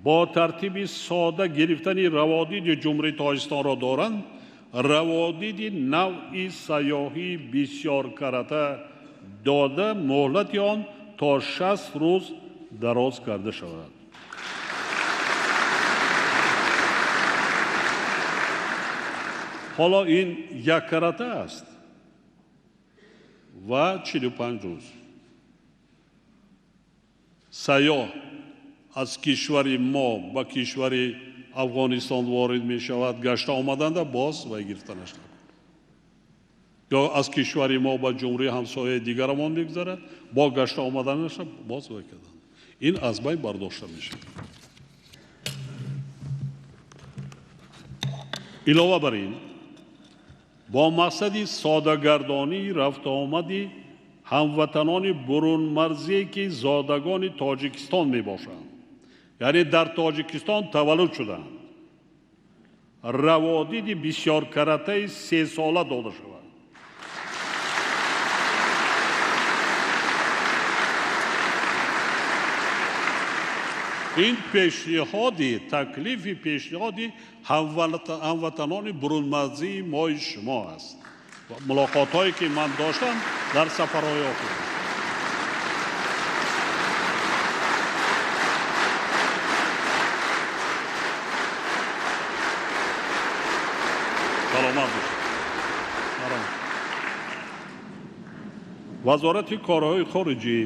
бо тартиби сода гирифтани раводиди Ҷумҳурии Тоҷикистонро доранд, раводиди навъи сайёҳии бисёркарата дода, муҳлати он то 60 рӯз дароз карда шавад. Ҳоло ин яккарата аст ва 45 рӯз. Сайёҳ аз кишвари мо ба кишвари Афғонистон ворид мешавад, гашта омаданда боз вай гирифтанаш накун. Ё аз кишвари мо ба ҷумҳурии ҳамсояи дигарамон мегузарад, бо гашта омаданаш боз вай кардан. Ин аз байн бардошта мешавад. Илова бар ин, бо мақсади содагардонии рафтуомади ҳамватанони бурунмарзие ки зодагони Тоҷикистон мебошанд, яъне дар Тоҷикистон таваллуд шуданд, раводиди бисёркаратаи сесола дода шавад. Ин пешниҳоди таклифи пешниҳоди ҳамватанони бурунмарзии мои шумо аст. Мулоқотҳое ки ман доштам дар сафарҳои охир. Саломат бошед. Вазорати корҳои хориҷӣ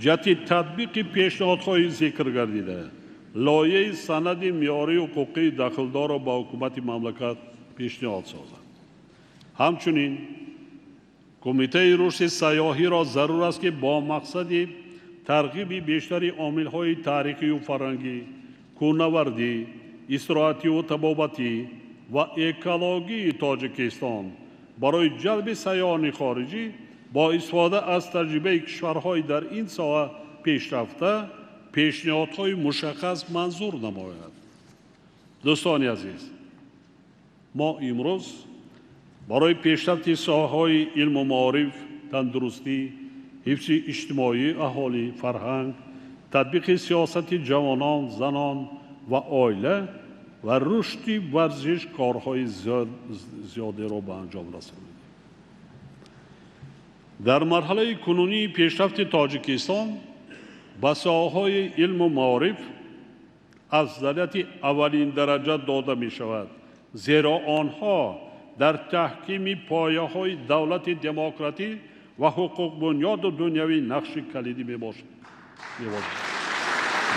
ҷиҳати татбиқи пешниҳодҳои зикр гардида лоиҳаи санади меъёрии ҳуқуқии дахлдорро ба ҳукумати мамлакат пешниҳод созад. Ҳамчунин Кумитаи рушди сайёҳиро зарур аст ки бо мақсади тарғиби бештари омилҳои таърихию фарҳангӣ, кӯҳнавардӣ, истироҳативу табобатӣ ва экологии Тоҷикистон барои ҷалби сайёҳони хориҷӣ бо истифода аз таҷрибаи кишварҳои дар ин соҳа пешрафта пешниҳодҳои мушаххас манзур намояд. Дӯстони азиз, мо имрӯз барои пешрафти соҳаҳои илму маориф, тандурустӣ, ҳифзи иҷтимоии аҳолӣ, фарҳанг, татбиқи сиёсати ҷавонон, занон ва оила ва рушди варзиш корҳои зиёдеро ба анҷом расонидем. Дар марҳалаи кунунии пешрафти Тоҷикистон ба соҳаҳои илму маориф афзалияти аввалиндараҷа дода мешавад, зеро онҳо дар таҳкими пояҳои давлати демократӣ ва ҳуқуқбунёду дунявӣ нақши калидӣ мебошанд.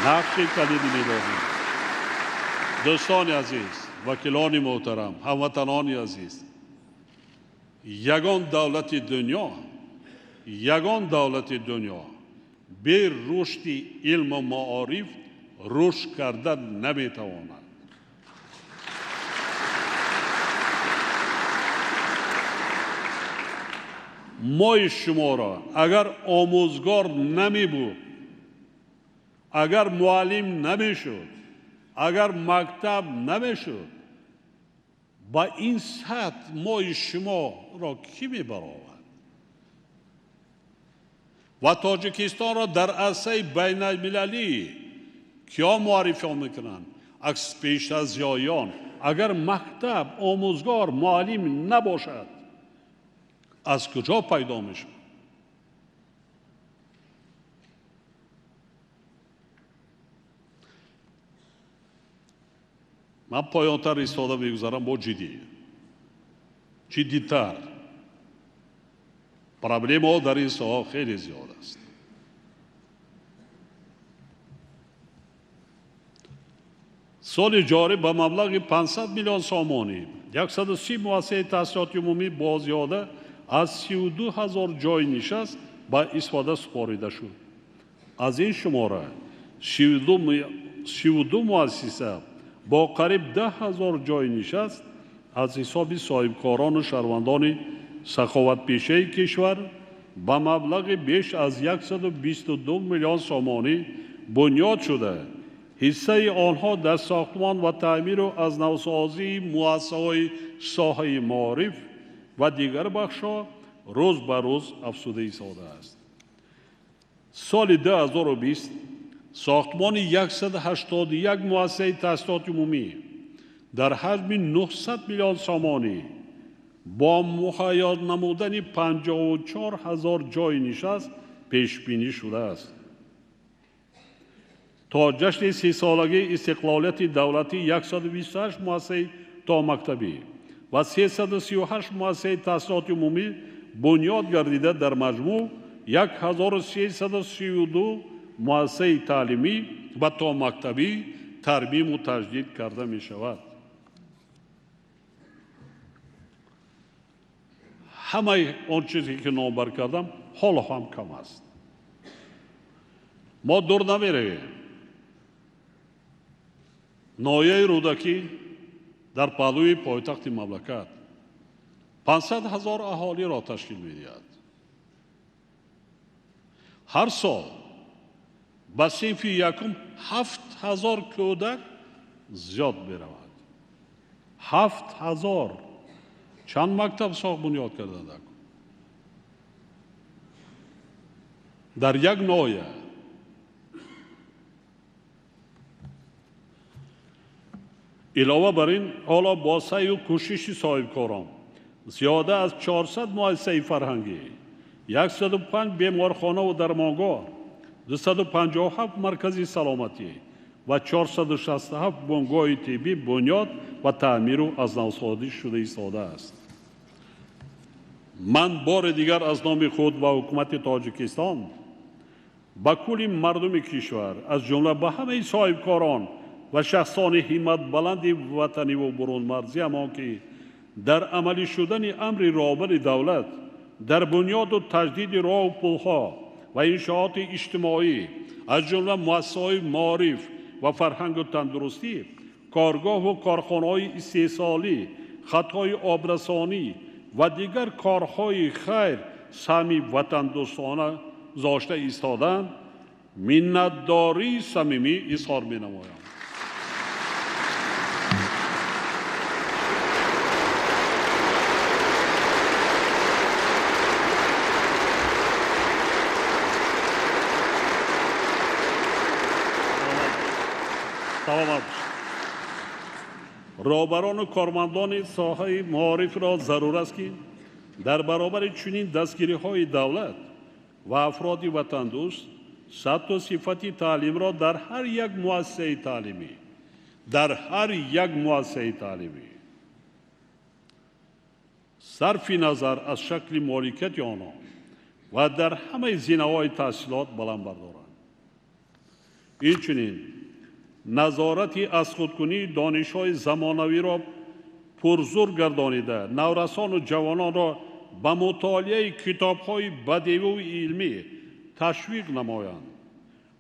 Нақши калидӣ мебошанд. Дӯстони азиз, вакилони муҳтарам, ҳамватанони азиз, ягон давлати дунё, ягон давлати дунё бе рушди илму маориф рушд карда наметавонад. Мои шуморо агар омӯзгор намебуд, агар муаллим намешуд, агар мактаб намешуд, ба ин сатҳ мои шуморо кӣ мебаровард? Ва Тоҷикистонро дар арсаи байналмилалӣ киё муаррифӣ мекунанд? Акс пеш аз зиёиён. Агар мактаб, омӯзгор, муаллим набошад, аз куҷо пайдо мешавад? Ман поёнтар истода мегузарам бо ҷиддӣ. Ҷиддитар. Проблемаҳо дар ин соҳа хеле зиёд аст. Соли ҷорӣ ба маблағи 500 миллион сомонӣ 130 муассисаи таҳсилоти умумӣ бо зиёда аз 32 ҳазор ҷойи нишаст ба истифода супорида шуд. Аз ин шумора 32 муассиса бо қариб 10 ҳазор ҷойи нишаст аз ҳисоби соҳибкорону шаҳрвандони саховатпешаи кишвар ба маблағи беш аз 122 миллион сомонӣ бунёд шуда, ҳиссаи онҳо дар сохтмон ва таъмиру аз навсозии муассисаҳои соҳаи маориф ва дигар бахшҳо рӯз ба рӯз афзуда истодааст. Соли 2020 сохтмони 181 муассисаи таҳсилоти умумӣ дар ҳаҷми 900 миллион сомонӣ бо муҳайё намудани 54 ҳазор ҷойи нишаст пешбинӣ шудааст. То ҷашни 30-солагии истиқлолияти давлатӣ 128 муассисаи томактабӣ ва 338 муассисаи таҳсилоти умумӣ бунёд гардида, дар маҷмӯъ 1332 муассисаи таълимӣ ва томактабӣ тармиму таҷдид карда мешавад. Ҳамаи он чизе ки номбар кардам ҳоло ҳам кам аст. Мо дур намеравем. Ноҳияи Рӯдакӣ дар паҳлӯи пойтахти мамлакат 500 ҳазор аҳолиро ташкил медиҳад. Ҳар сол ба синфи якум 7000 кӯдак зиёд меравад. 7000. Чанд мактаб сохт бунёд карданд? Дар як ноҳия. Илова бар ин, ҳоло бо саъю кӯшиши соҳибкорон зиёда аз 400 муассисаи фарҳангӣ, 105 беморхонаву дармонгоҳ, 257 маркази саломатӣ ва 467 бунгоҳи тиббӣ бунёд ва таъмиру аз навсозӣ шуда истодааст. Ман бори дигар аз номи худ ва ҳукумати Тоҷикистон ба кулли мардуми кишвар, аз ҷумла ба ҳамаи соҳибкорон ва шахсони ҳимматбаланди ватаниву бурунмарзиамон, ки дар амалӣ шудани амри роҳбари давлат дар бунёду таҷдиди роҳу пулҳо ва иншооти иҷтимоӣ, аз ҷумла муассисаҳои маориф ва фарҳангу тандурустӣ, коргоҳу корхонаҳои истеҳсолӣ, хатҳои обрасонӣ ва дигар корҳои хайр саҳми ватандӯстона гузошта истоданд, миннатдории самимӣ изҳор менамоям. Саломат. Роҳбарону кормандони соҳаи маорифро зарур аст, ки дар баробари чунин дастгириҳои давлат ва афроди ватандӯст сатҳу сифати таълимро дар ҳар як муассисаи таълимӣ, дар ҳар як муассисаи таълимӣ сарфи назар аз шакли моликияти онҳо ва дар ҳамаи зинаҳои таҳсилот баланд бардоранд. Инчунин назорати аз худкунии донишҳои замонавиро пурзур гардонида, наврасону ҷавононро ба мутолиаи китобҳои бадеиву илмӣ ташвиқ намоянд,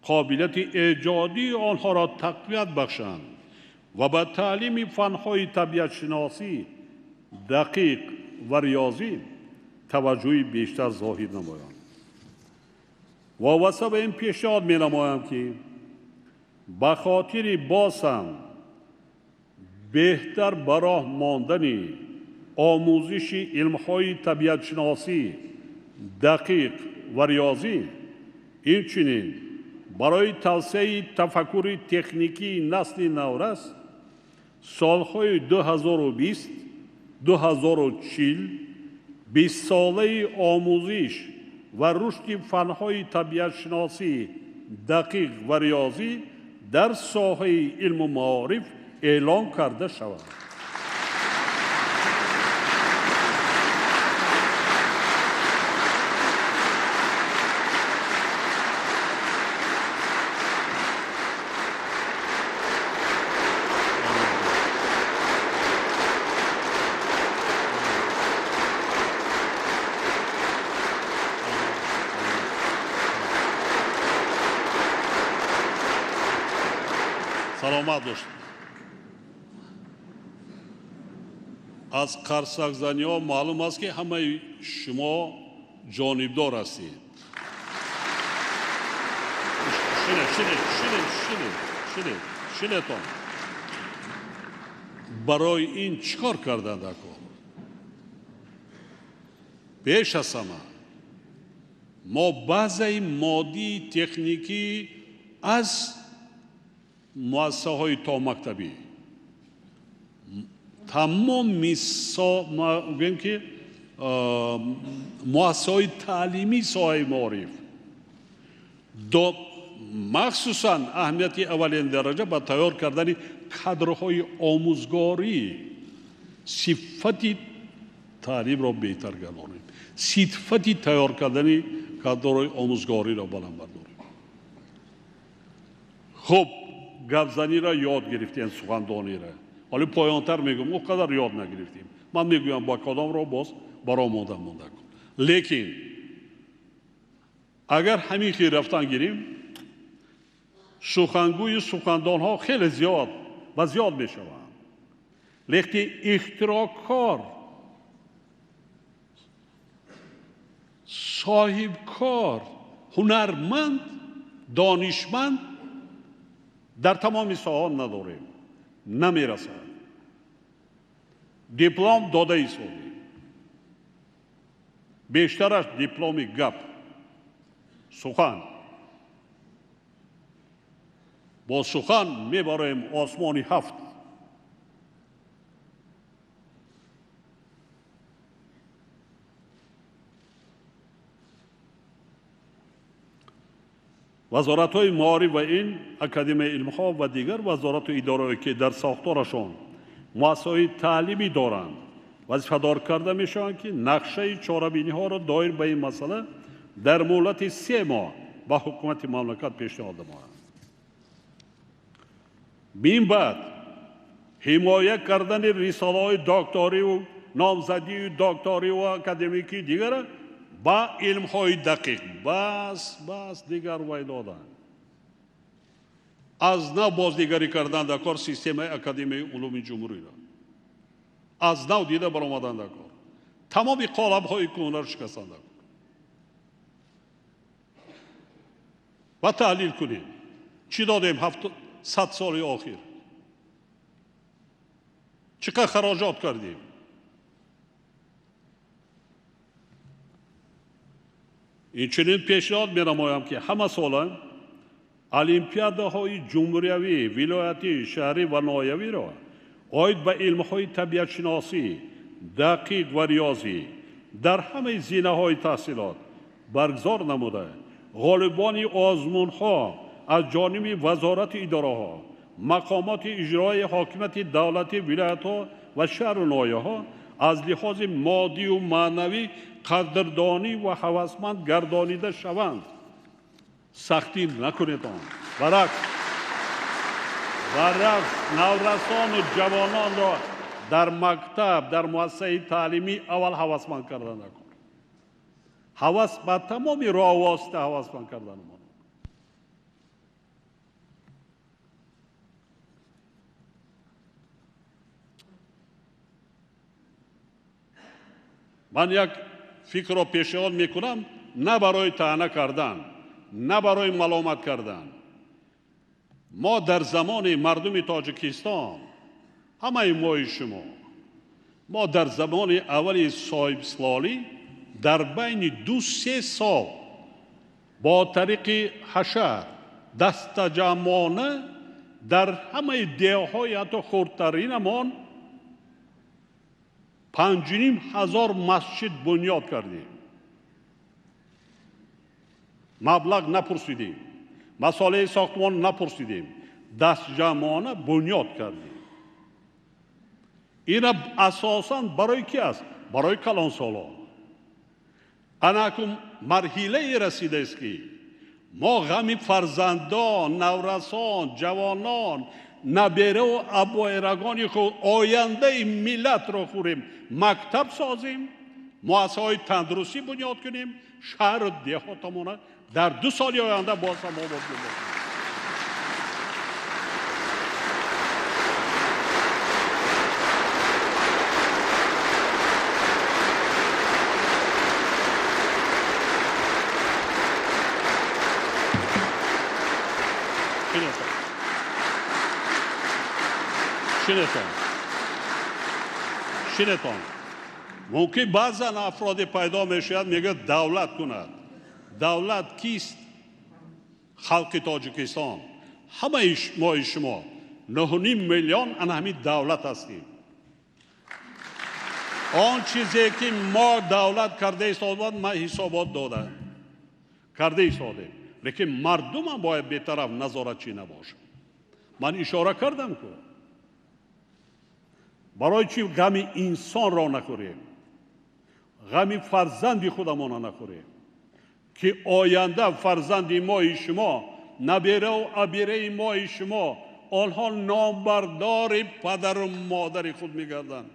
қобилияти эҷодии онҳоро тақвият бахшанд ва ба таълими фанҳои табиатшиносӣ, дақиқ ва риёзӣ таваҷҷӯҳи бештар зоҳир намоянд. Вобаста ба ин пешниҳод менамоям, ки ба хотири боз ҳам беҳтар ба роҳ мондани омӯзиши илмҳои табиатшиносӣ, дақиқ ва риёзӣ, инчунин барои тавсеаи тафаккури техникии насли наврас солҳои 2020 2040 бистсолаи омӯзиш ва рушди фанҳои табиатшиносӣ, дақиқ ва риёзӣ дар соҳаи илму маориф эълон карда шавад. Саломат бошед. Аз қарсакзаниҳо маълум аст, ки ҳамаи шумо ҷонибдор ҳастед. Шинед, шинед, шинед, шинед, шинед, шинетон. Барои ин чӣ кор карданд акор? Пеш аз ҳама мо баъзаи моддии техникӣ аз муассисаҳои томактабӣ тамоми гӯем ки муассисаҳои таълимии соҳаи маориф махсусан аҳамияти аввалин дараҷа ба тайёр кардани кадрҳои омӯзгорӣ сифати таълимро беҳтар гардонем, сифати тайёр кардани кадрҳои омӯзгориро баланд бардорем. Хуб, гапзаниро ёд гирифтем, сухандониро. Ҳоло поёнтар мегӯям, он қадар ёд нагирифтем. Ман мегӯям ба кадомро боз баромода монда кун. Лекин агар ҳамин хел рафтан гирим, сухангӯю сухандонҳо хеле зиёд ва зиёд мешаванд. Лекин ихтироъкор, соҳибкор, ҳунарманд, донишманд дар тамоми соҳаҳо надорем, намерасад. Диплом дода истодем, бештараш дипломи гап, сухан. Бо сухан мебароем осмони ҳафт. Вазоратҳои маориф ва илм, Академияи илмҳо ва дигар вазорату идораҳое ки дар сохторашон муассисаҳои таълимӣ доранд, вазифадор карда мешаванд, ки нақшаи чорабиниҳоро доир ба ин масъала дар муҳлати 3 моҳ ба ҳукумати мамлакат пешниҳод намоянд. Мин баъд ҳимоя кардани рисолаҳои докториву номзадию докториву академикии дигара ба илмҳои дақиқ бас бас дигар вай доданд. Аз нав боздигарӣ кардан дар кор системаи Академияи улуми ҷумҳуриро аз нав дида баромадан дар кор, тамоми қолабҳои кӯҳнаро шикастан дар кор ва таҳлил кунем чӣ додем 700 соли охир, чӣ қадр хароҷот кардем. Инчунин пешниҳод менамоям, ки ҳама сола олимпиадаҳои ҷумҳуриявӣ, вилоятӣ, шаҳрӣ ва ноҳиявиро оид ба илмҳои табиатшиносӣ, дақиқ ва риёзӣ дар ҳамаи зинаҳои таҳсилот баргузор намуда, ғолибони озмунҳо аз ҷониби вазорати идораҳо, мақомоти иҷроии ҳокимияти давлатӣ, вилоятҳо ва шаҳру ноҳияҳо аз лиҳози моддию маънавӣ қадрдонӣ ва ҳавасманд гардонида шаванд. Сахтӣ накунед он. Баръакс, наврасону ҷавононро дар мактаб, дар муассисаи таълимӣ аввал ҳавасманд кардан накун. Ҳавас ба тамоми роҳу восита ҳавасманд кардан монад. Ман як фикрро пешниҳод мекунам, на барои таъна кардан, на барои маломат кардан. Мо дар замони мардуми Тоҷикистон, ҳамаи мои шумо, мо дар замони аввали соҳибистиқлолӣ дар байни 2-3 сол бо тариқи ҳашар дастаҷамъона дар ҳамаи деҳҳои ҳатто хурдтаринамон 5500 масҷид бунёд кардем. Маблағ напурсидем, масолеҳи сохтмон напурсидем, дастҷамъона бунёд кардем. Ина асосан барои ки аст? Барои калонсолон. Анакун марҳилае расидааст, ки мо ғами фарзандон, наврасон, ҷавонон, набераву абоирагони худ, ояндаи миллатро хӯрем, мактаб созем, муассисаҳои тандурустӣ бунёд кунем, шаҳру деҳотамона дар 2 соли оянда боз ҳам обод мебошем. Шинетон. Мумкин баъзан афроде пайдо мешавад, мегӯяд давлат кунад. Давлат кист? Халқи Тоҷикистон. Ҳамаи мои шумо 9,5 миллион ана ҳамин давлат ҳастем. Он чизе ки мо давлат карда истодад, ман ҳисобот дода карда истодем. Лекин мардумам бояд бетараф назоратчӣ набошад. Ман ишора кардам ку барои чӣ ғами инсонро нахӯрем, ғами фарзанди худамонро нахӯрем, ки оянда фарзанди мои шумо, набераву абераи мои шумо Онҳо номбардори падару модари худ мегарданд.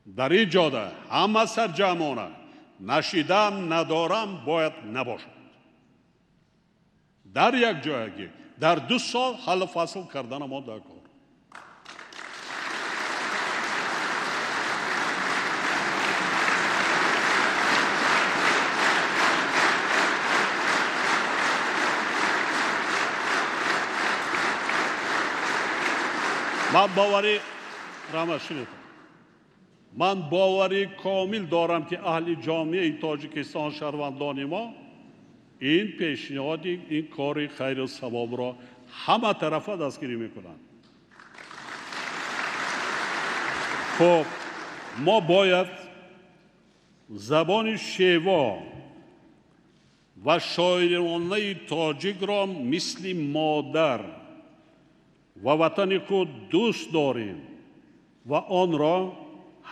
Дар ин ҷода ҳама сарҷамъона нашидам надорам бояд набошад. Дар як ҷоягӣ дар 2 сол ҳаллу фасл кардана мо дар кор. Ман боварӣ рамашинед. Ман боварӣ комил дорам, ки аҳли ҷомеаи Тоҷикистон, шаҳрвандони мо ин пешниҳоди ин кори хайру савобро ҳама тарафа дастгирӣ мекунанд. Хуб, мо бояд забони шево ва шоиронаи тоҷикро мисли модар ва ватани худ дӯст дорем ва онро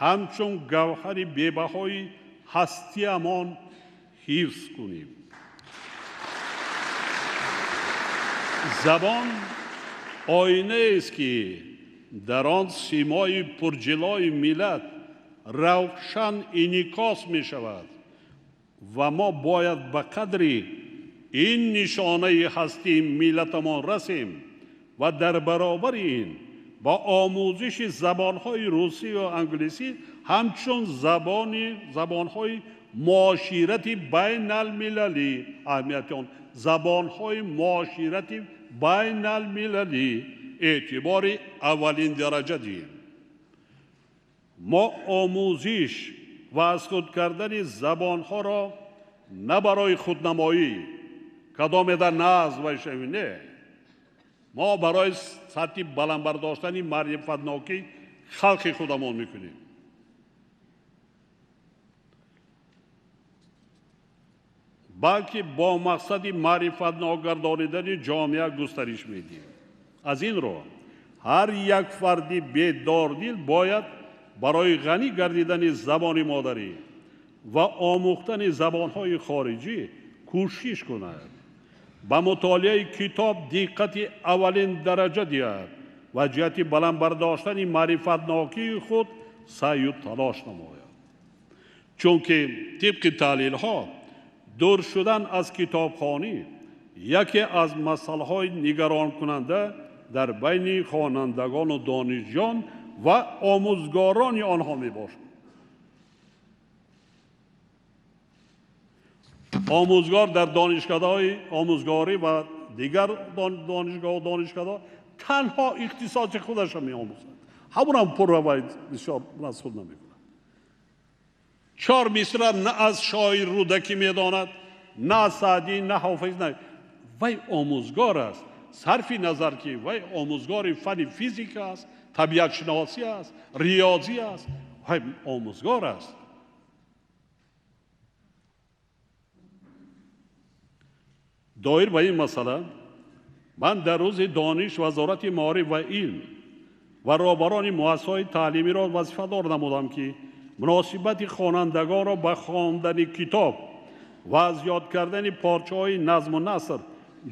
ҳамчун гавҳари бебаҳои ҳастиамон ҳифз кунем. Забон оинаест, ки дар он симои пурҷилои миллат равшан инъикос мешавад ва мо бояд ба қадри ин нишонаи ҳастии миллатамон расем ва дар баробари ин ба омӯзиши забонҳои русӣ ва англисӣ ҳамчун забонҳои муоширати байналмилалӣ аҳамияти он забонҳои муоширати байналмилалӣ эътибори аввалин дараҷа диҳем. Мо омӯзиш ва аз худ кардани забонҳоро на барои худнамоӣ, кадоме дар назм вайшавӣ, не, мо барои сатҳи баланд бардоштани маърифатнокӣ халқи худамон мекунем. Балки бо мақсади маърифатнок гардонидани ҷомеа густариш медиҳем. Аз ин рӯ ҳар як фарди бедордил бояд барои ғанӣ гардидани забони модарӣ ва омӯхтани забонҳои хориҷӣ кӯшиш кунад, ба мутолиаи китоб диққати аввалин дараҷа диҳад ва ҷиҳати баланд бардоштани маърифатнокии худ саъю талош намояд. Чунки тибқи таҳлилҳо дур шудан аз китобхонӣ яке аз масъалаҳои нигаронкунанда дар байни хонандагону донишҷӯён ва омӯзгорони онҳо мебошад. Омӯзгор дар донишкадаҳои омӯзгорӣ ва дигар донишгоҳу донишкадаҳо танҳо ихтисоси худашро меомӯзад. Ҳамонам пурра ва бисёр расуд намекунад. 4 мисра на аз шоир Рӯдакӣ медонад, на аз Саъдӣ, на Ҳофиз, на вай омӯзгор аст. Сарфи назар ки вай омӯзгори фанни физика аст, табиатшиносӣ аст, риёзӣ аст, вай омӯзгор аст. Доир ба ин масъала ман дар рӯзи дониш Вазорати маориф ва илм ва роҳбарони муассисаҳои таълимиро вазифадор намудам, ки муносибати хонандагонро ба хондани китоб ва аз ёд кардани порчаҳои назму наср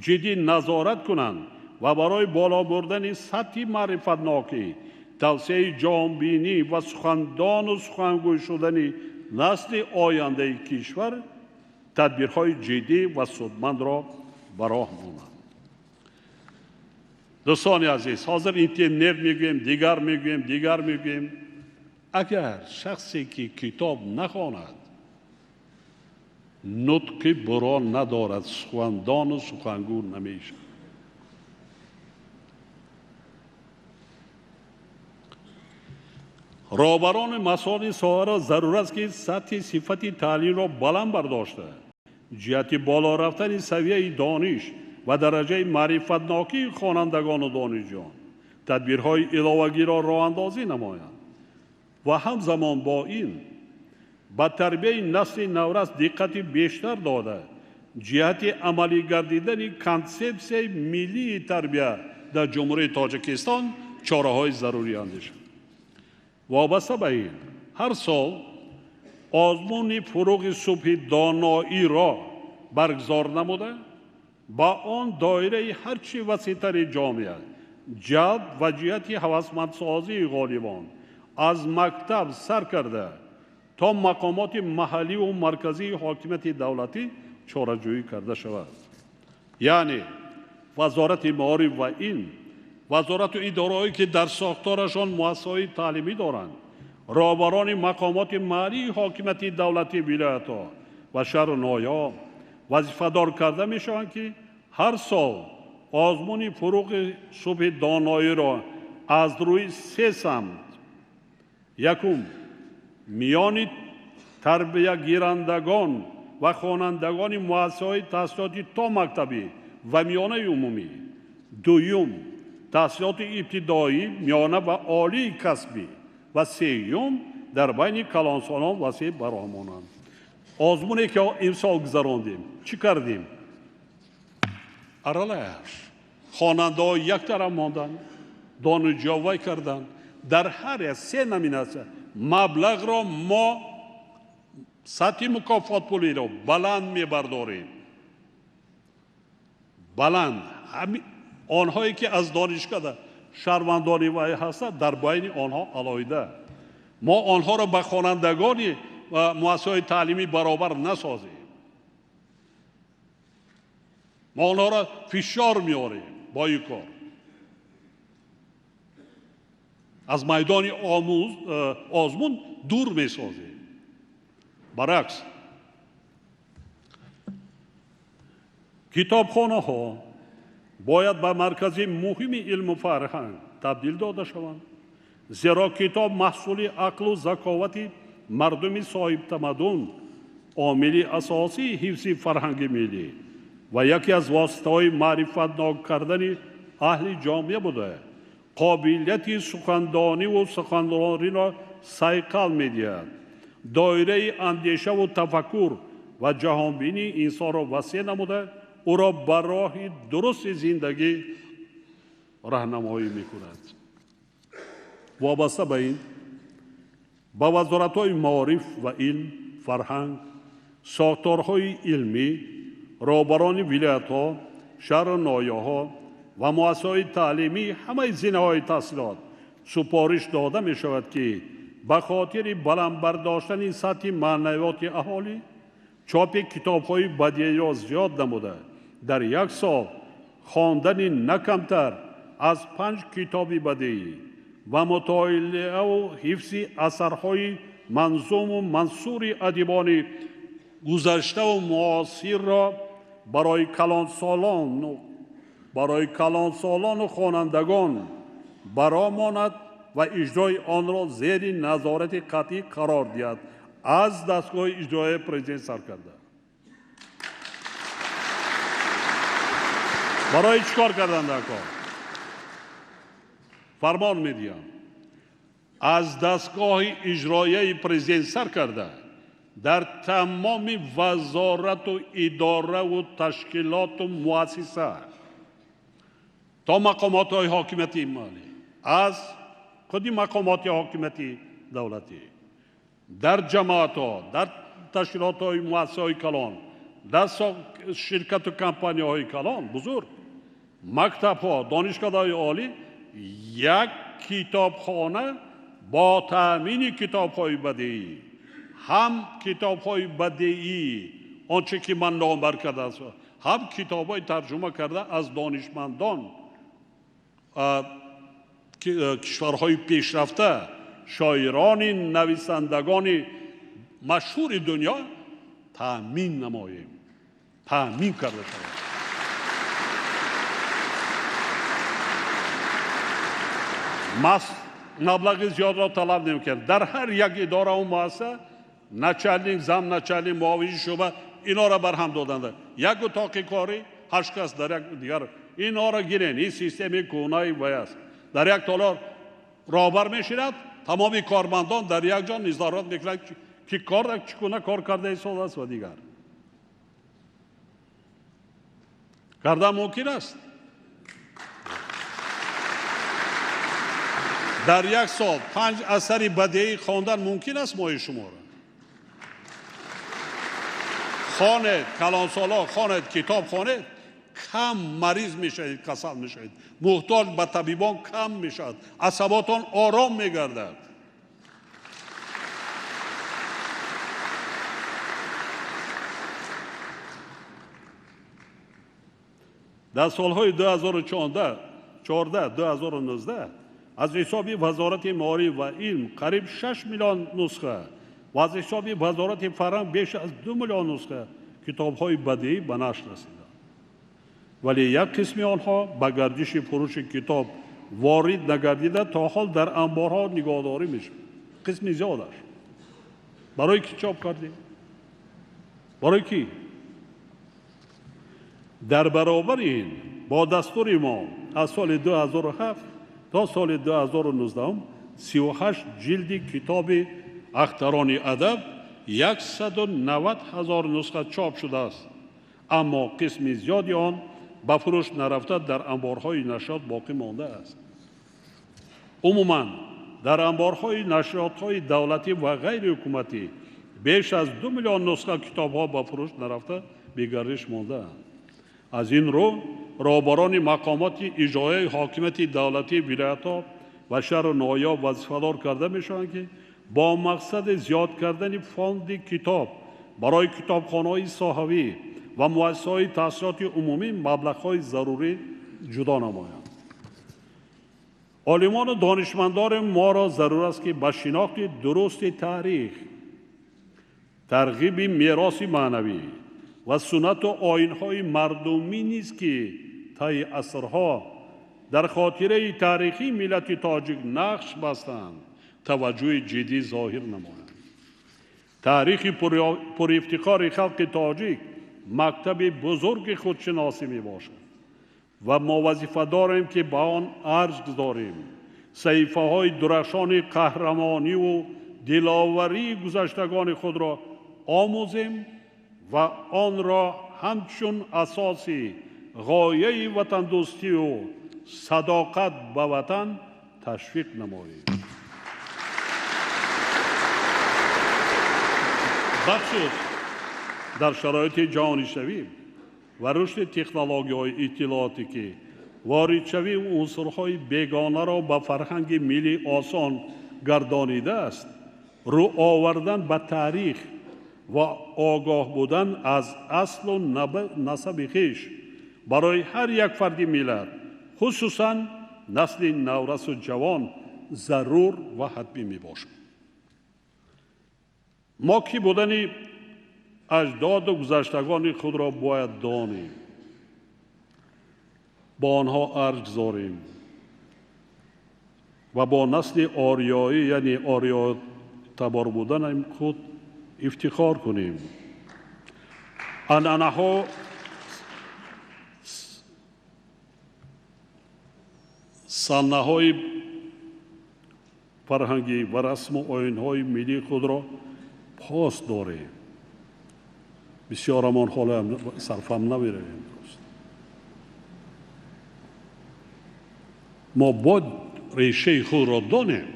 ҷиддӣ назорат кунанд ва барои боло бурдани сатҳи маърифатнокӣ, тавсеаи ҷаҳонбинӣ ва сухандону сухангӯй шудани насли ояндаи кишвар тадбирҳои ҷиддӣ ва судмандро ба роҳ монанд. Дӯстони азиз, ҳозир интернет мегӯем, дигар мегӯем, дигар мегӯем. Агар шахсе ки китоб нахонад, нутқи буро надорад, сухандону сухангӯ намешавад. Роҳбарони масъулини соҳаро зарур аст, ки сатҳи сифати таълимро баланд бардошта, ҷиҳати боло рафтани савияи дониш ва дараҷаи маърифатнокии хонандагону донишҷӯён тадбирҳои иловагиро роҳандозӣ намоянд ва ҳамзамон бо ин ба тарбияи насли наврас диққати бештар дода, ҷиҳати амалӣ гардидани консепсияи миллии тарбия дар Ҷумҳурии Тоҷикистон чораҳои зарурӣ андешанд. Вобаста ба ин ҳар сол озмуни фуруғи субҳи доноиро баргузор намуда, ба он доираи ҳарчи васеътари ҷомеа ҷалб ва ҷиҳати ҳавасмандсозии ғолибон аз мактаб сар карда то мақомоти маҳалливу марказии ҳокимияти давлатӣ чораҷӯӣ карда шавад. Яъне Вазорати маориф ва илм, вазорату идораҳое ки дар сохторашон муассисаҳои таълимӣ доранд, роҳбарони мақомоти маҳаллии ҳокимияти давлатии вилоятҳо ва шаҳру ноҳияҳо вазифадор карда мешаванд, ки ҳар сол озмуни фуруғи субҳи доноиро аз рӯи се самт: якум, миёни тарбиягирандагон ва хонандагони муассисаҳои таҳсилоти томактабӣ ва миёнаи умумӣ; дуюм, таҳсилоти ибтидоӣ, миёна ва олии касбӣ; ва сеюм, дар байни калонсолон васеъ бароҳ монанд. Озмуне ки имсол гузарондем, чӣ кардем? Аралаш хонандаҳо як тараф монданд, донишҷӯ вай карданд. Дар ҳар як се номинатсия маблағро мо сатҳи мукофотпулиро баланд мебардорем. Баланд. Онҳое ки аз донишгоҳ шаҳрвандони вай ҳастанд, дар байни онҳо алоҳида. Мо онҳоро ба хонандагони муассисаҳои таълимӣ баробар насозем. Мо онҳоро фишор меорем бо ин кор. Аз майдони озмун дур месозем. Баръакс, китобхонаҳо бояд ба маркази муҳими илму фарҳанг табдил дода шаванд, зеро китоб маҳсули ақлу заковати мардуми соҳибтамаддун, омили асосии ҳифзи фарҳанги миллӣ ва яке аз воситаҳои маърифатнок кардани аҳли ҷомеа буда, қобилияти сухандониву суханрониро сайқал медиҳад, доираи андешаву тафаккур ва ҷаҳонбинии инсонро васеъ намуда, ӯро ба роҳи дурусти зиндагӣ раҳнамоӣ мекунад. Вобаста ба ин, ба вазоратҳои маориф ва илм, фарҳанг, сохторҳои илмӣ, роҳбарони вилоятҳо, шаҳру ноҳияҳо ва муассисаҳои таълимӣ ҳамаи зинаҳои таҳсилот супориш дода мешавад, ки ба хотири баланд бардоштани сатҳи маънавиёти аҳолӣ чопи китобҳои бадеиро зиёд намуда, дар як сол хондани на камтар аз 5 китоби бадеӣ ва мутолиаву ҳифзи асарҳои манзуму мансури адибони гузаштаву муосирро барои калонсолону хонандагон баромонад ва иҷрои онро зери назорати қатъӣ қарор диҳад аз дастгоҳи иҷроияи президент сар карда. Барои чӣ кор кардан дар кор? Фармон медиҳам аз дастгоҳи иҷроияи президент сар карда дар тамоми вазорату идораву ташкилоту муассиса то мақомотҳои ҳокимияти маҳаллӣ, аз худи мақомоти ҳокимияти давлатӣ, дар ҷамоатҳо, дар ташкилотҳои муассисаҳои калон, дар ширкату компанияҳои калон бузург, мактабҳо, донишгоҳҳои олӣ як китобхона бо таъмини китобҳои бадеӣ, ҳам китобҳои бадеӣ он чӣ ки ман номбар кардаам, ҳам китобҳои тарҷума карда аз донишмандон кишварҳои пешрафта, шоирони нависандагони машҳури дунё таъмин намоем, таъмин карда шавад. Маблағи зиёдро талаб намекунад. Дар ҳар як идораву муассиса начальник, замначальник, муовини шӯъба инҳоро барҳам доданд. Як утоқи корӣ 8 кас дар як дигар инҳоро гирен. Ин системаи кӯҳнаи вай аст. Дар як толор роҳбар мешинад, тамоми кормандон дар як ҷо низорат мекунанд, ки кор чӣ гуна кор карда истодааст ва дигар. Кардан мумкин аст. Дар як сол 5 асари бадеӣ хондан мумкин аст моҳи шуморо? Хонед, калонсоло хонед, китоб хонед, кам мариз мешавед, касал мешавед, муҳтоҷ ба табибон кам мешавад, асаботон ором мегардад. Дар солҳои 2014-2019 аз ҳисоби Вазорати маориф ва илм қариб 6 миллион нусха ва аз ҳисоби Вазорати фарҳанг беш аз 2 миллион нусха китобҳои бадиӣ ба нашр расиданд. Вале як қисми онҳо ба гардиши фурӯши китоб ворид нагардида то ҳол дар анборҳо нигоҳдорӣ мешавад. Қисми зиёдаш. Барои ки чоп кардем? Барои ки? Дар баробари ин бо дастури мо аз соли 2007 то соли 2019 38 ҷилди китоби Ахтарони адаб 190 ҳазор нусха чоп шудааст, аммо қисми зиёди он ба фурӯш нарафта дар анборҳои нашриёт боқӣ мондааст. Умуман дар анборҳои нашриётҳои давлатӣ ва ғайриҳукуматӣ беш аз 2 миллион нусха китобҳо ба фурӯш нарафта бегардиш мондаанд. Аз ин рӯ роҳбарони мақомоти иҷроияи ҳокимияти давлатии вилоятҳо ва шаҳру ноҳияҳо вазифадор карда мешаванд, ки бо мақсади зиёд кардани фонди китоб барои китобхонаҳои соҳавӣ ва муассисаҳои таҳсилоти умумӣ маблағҳои зарурӣ ҷудо намоянд. Олимону донишмандони моро зарур аст, ки ба шинохти дурусти таърих, тарғиби мероси маънавӣ ва суннату оинҳои мардумӣ низ, ки таи асрҳо дар хотираи таърихии миллати тоҷик нақш бастанд, таваҷҷӯҳи ҷиддӣ зоҳир намоянд. Таърихи пурифтихори халқи тоҷик мактаби бузурги худшиносӣ мебошад ва мо вазифа дорем, ки ба он арҷ гузорем. Саҳифаҳои дурахшони қаҳрамониву диловарии гузаштагони худро омӯзем ва онро ҳамчун асоси ғояи ватандӯстию садоқат ба ватан ташвиқ намоем. Бахусус дар шароити ҷаҳонишавӣ ва рушди технологияҳои иттилоотӣ, ки воридшавии унсурҳои бегонаро ба фарҳанги миллӣ осон гардонидааст, рӯ овардан ба таърих ва огоҳ будан аз аслу насаби хеш барои ҳар як фарди миллат, хусусан насли наврасу ҷавон, зарур ва ҳатмӣ мебошад. Мо ки будани аҷдоду гузаштагони худро бояд донем, бо онҳо арҷ гузорем ва бо насли ориёӣ, яъне ориётабор будани худ ифтихор кунем. Анъанаҳо саннаҳои фарҳангӣ ва расму оинҳои миллии худро пос дорем. Бисёрамон ҳоло сарфам намеравем. Мо бояд решаи худро донем,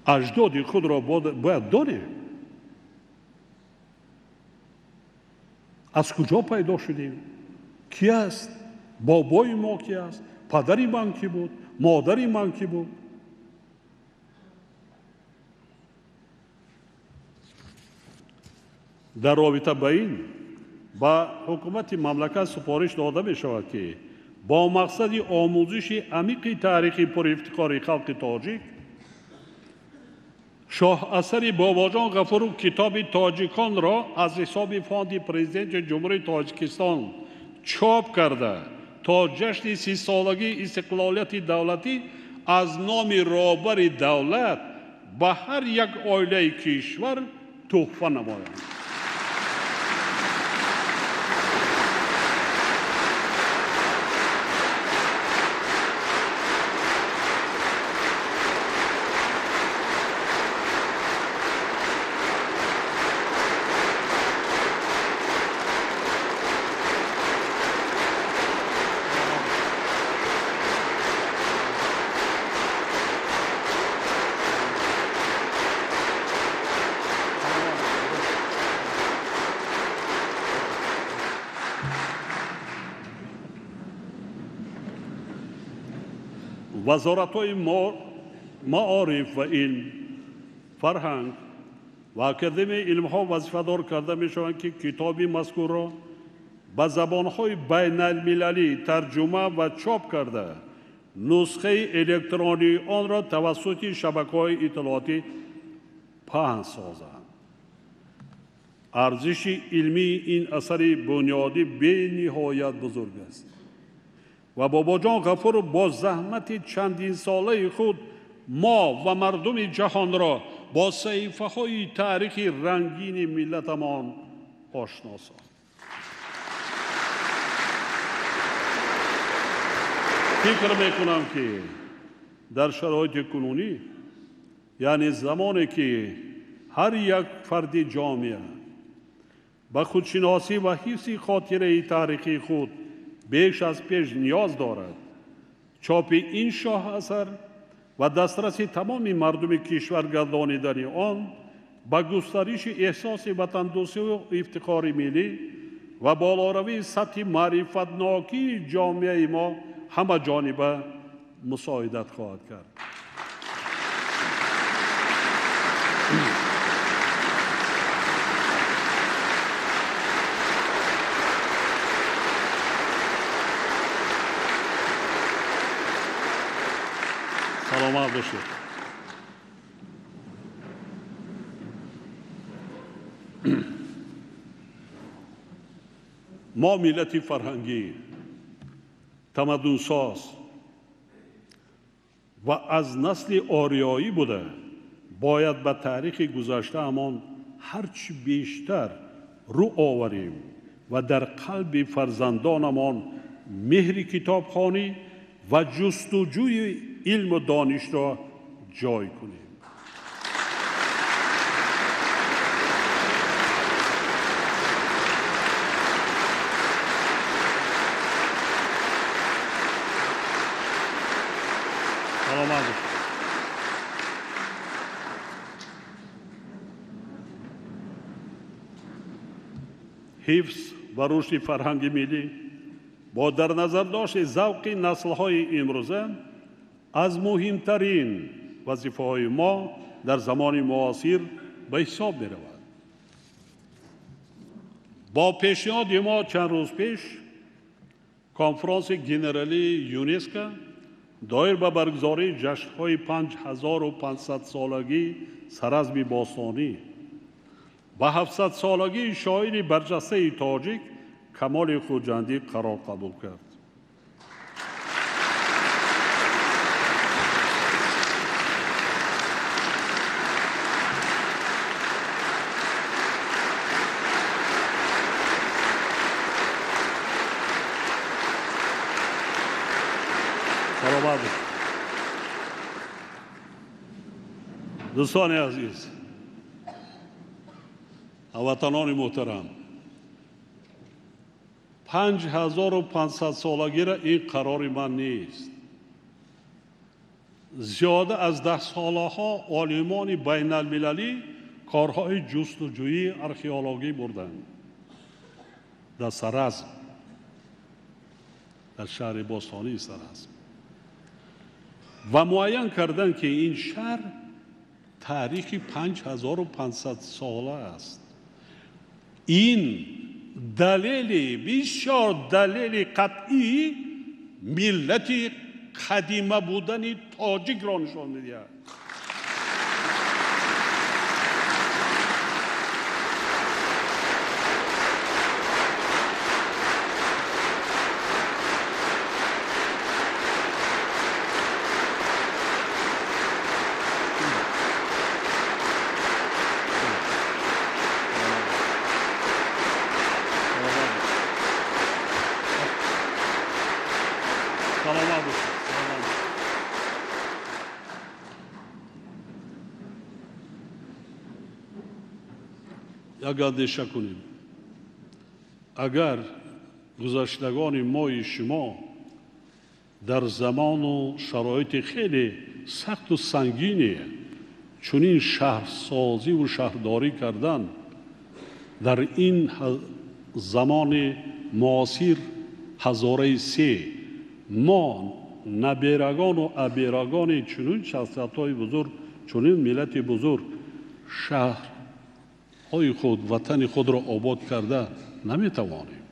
аҷдоди худро бояд донем. Аз куҷо пайдо шудем? Ки аст? Бобои мо ки аст? Падари ман ки буд? Модари ман ки буд? Дар робита ба ин ба ҳукумати мамлакат супориш дода мешавад, ки бо мақсади омӯзиши амиқи таърихи пурифтихори халқи тоҷик шоҳасари Бобоҷон Ғафуров китоби тоҷиконро аз ҳисоби фонди президенти Ҷумҳурии Тоҷикистон чоп карда то ҷашни 30-солагии истиқлолияти давлатӣ аз номи роҳбари давлат ба ҳар як оилаи кишвар туҳфа намоянд. Вазоратҳои маориф ва илм, фарҳанг ва Академияи илмҳо вазифадор карда мешаванд, ки китоби мазкурро ба забонҳои байналмилалӣ тарҷума ва чоп карда, нусхаи электронии онро тавассути шабакаҳои иттилоотӣ паҳн созанд. Арзиши илмии ин асари бунёдӣ бениҳоят бузург аст ва Бобоҷон Ғафуров бо заҳмати чандинсолаи худ мо ва мардуми ҷаҳонро бо саҳифаҳои таърихи рангини миллатамон ошно сохт. Фикр мекунам, ки дар шароити кунунӣ, яъне замоне ки ҳар як фарди ҷомеа ба худшиносӣ ва ҳифзи хотираи таърихии худ беш аз пеш ниёз дорад, чопи ин шоҳасар ва дастраси тамоми мардуми кишвар гардонидани он ба густариши эҳсоси ватандӯстию ифтихори миллӣ ва болоравии сатҳи маърифатнокии ҷомеаи мо ҳамаҷониба мусоидат хоҳад кард. Саломат бошед. Мо миллати фарҳангӣ, тамаддунсоз ва аз насли ориёӣ буда, бояд ба таърихи гузаштаамон ҳарчи бештар рӯ оварем ва дар қалби фарзандонамон меҳри китобхонӣ ва ҷустуҷӯи илму донишро ҷой кунем. Саломат бошед. Ҳифз ва рушди фарҳанги миллӣ бо дар назардошти завқи наслҳои имрӯза аз муҳимтарин вазифаҳои мо дар замони муосир ба ҳисоб меравад. Бо пешниҳоди мо чанд рӯз пеш конфронси генералии ЮНЕСКО доир ба баргузории ҷашнҳои 5500-солагии Саразми бостонӣ ва 700-солагии шоири барҷастаи тоҷик Камоли Хуҷандӣ қарор қабул кард. Саломат бошед. Дӯстони азиз, ҳамватанони муҳтарам, 5500-солагиро ин қарори ман нест. Зиёда аз 10 солаҳо олимони байналмилалӣ корҳои ҷустуҷӯии археологӣ бурданд дар Саразм, дар шаҳри бостонии Саразм, ва муайян карданд, ки ин шаҳр таърихи 5500 сола аст. Ин далели бисёр далели қатъии миллати қадима будани тоҷикро нишон медиҳад. Саломат бошед. Саломат бошед. Як андеша кунем. Агар гузаштагони мои шумо дар замону шароити хеле сахту сангине чунин шаҳрсозиву шаҳрдорӣ кардан, дар ин замони муосир, ҳазораи се, мо наберагону аберагони чунин шахсиятҳои бузург, чунин миллати бузург шаҳрҳои худ, ватани худро обод карда наметавонем.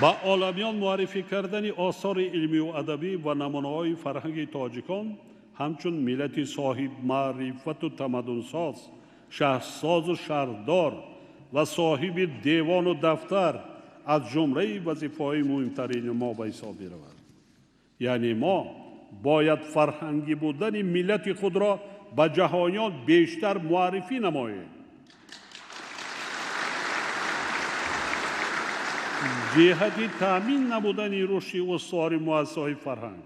Ба оламиён муаррифӣ кардани осори илмию адабӣ ва намунаҳои фарҳанги тоҷикон ҳамчун миллати соҳибмаърифату тамаддунсоз, шаҳрсозу шаҳрдор ва соҳиби девону дафтар аз ҷумлаи вазифаҳои муҳимтарини мо ба ҳисоб меравад. Яъне мо бояд фарҳангӣ будани миллати худро ба ҷаҳониён бештар муаррифӣ намоем. Ҷиҳати таъмин намудани рушди устувори муассисаҳои фарҳанг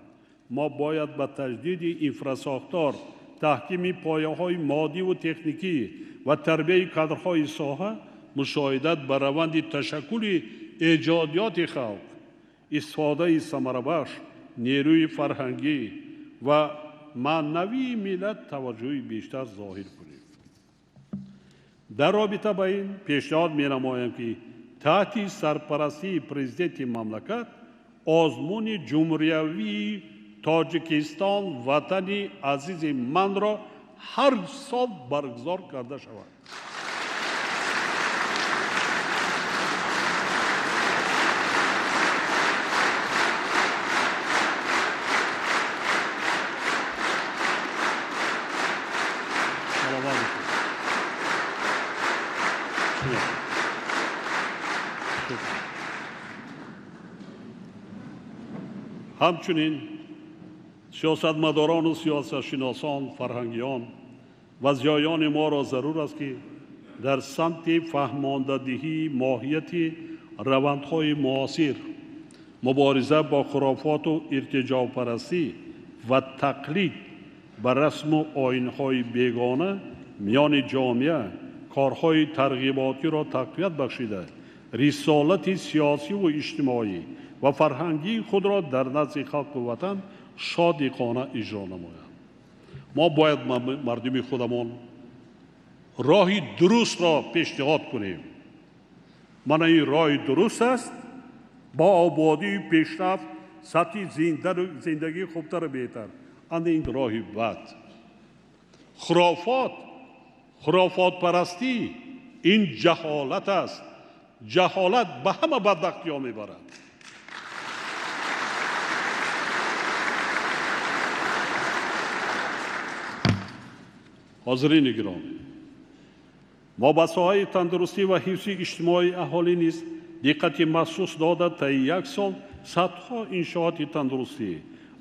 мо бояд ба таҷдиди инфрасохтор, таҳкими пояҳои моддиву техникӣ ва тарбияи кадрҳои соҳа мушоҳидат ба раванди ташаккули эҷодиёти халқ, истифодаи самарабахш, нерӯи фарҳангӣ ва маънавии миллат таваҷҷӯҳи бештар зоҳир кунем. Дар робита ба ин пешниҳод менамоям, ки таҳти сарпарастии президенти мамлакат озмуни ҷумҳуриявии Тоҷикистон ватани азизи манро ҳар сол баргузор карда шавад. Ҳамчунин сиёсатмадорону сиёсатшиносон, фарҳангиён ва зиёёни моро зарур аст, ки дар самти фаҳмондадиҳии моҳияти равандҳои муосир, мубориза бо хурофоту иртиҷоъпарастӣ ва тақлид ба расму оинҳои бегона миёни ҷомеа корҳои тарғиботиро тақвият бахшида, рисолати сиёсиву иҷтимоӣ ва фарҳангии худро дар назди халқу ватан содиқона иҷро намоянд. Мо бояд мардуми худамон роҳи дурустро пешниҳод кунем. Мана ин роҳи дуруст аст бо ободию пешрафт, сатҳи зиндагии хубтару беҳтар. Ана ин роҳи бад. Хурофот, хурофотпарастӣ ин ҷаҳолат аст. Ҷаҳолат ба ҳама бадбахтиҳо мебарад. Ҳозирини гиромӣ, мо ба соҳаи тандурустӣ ва ҳифзи иҷтимоии аҳолӣ низ диққати махсус дода, таи як сол садҳо иншооти тандурустӣ,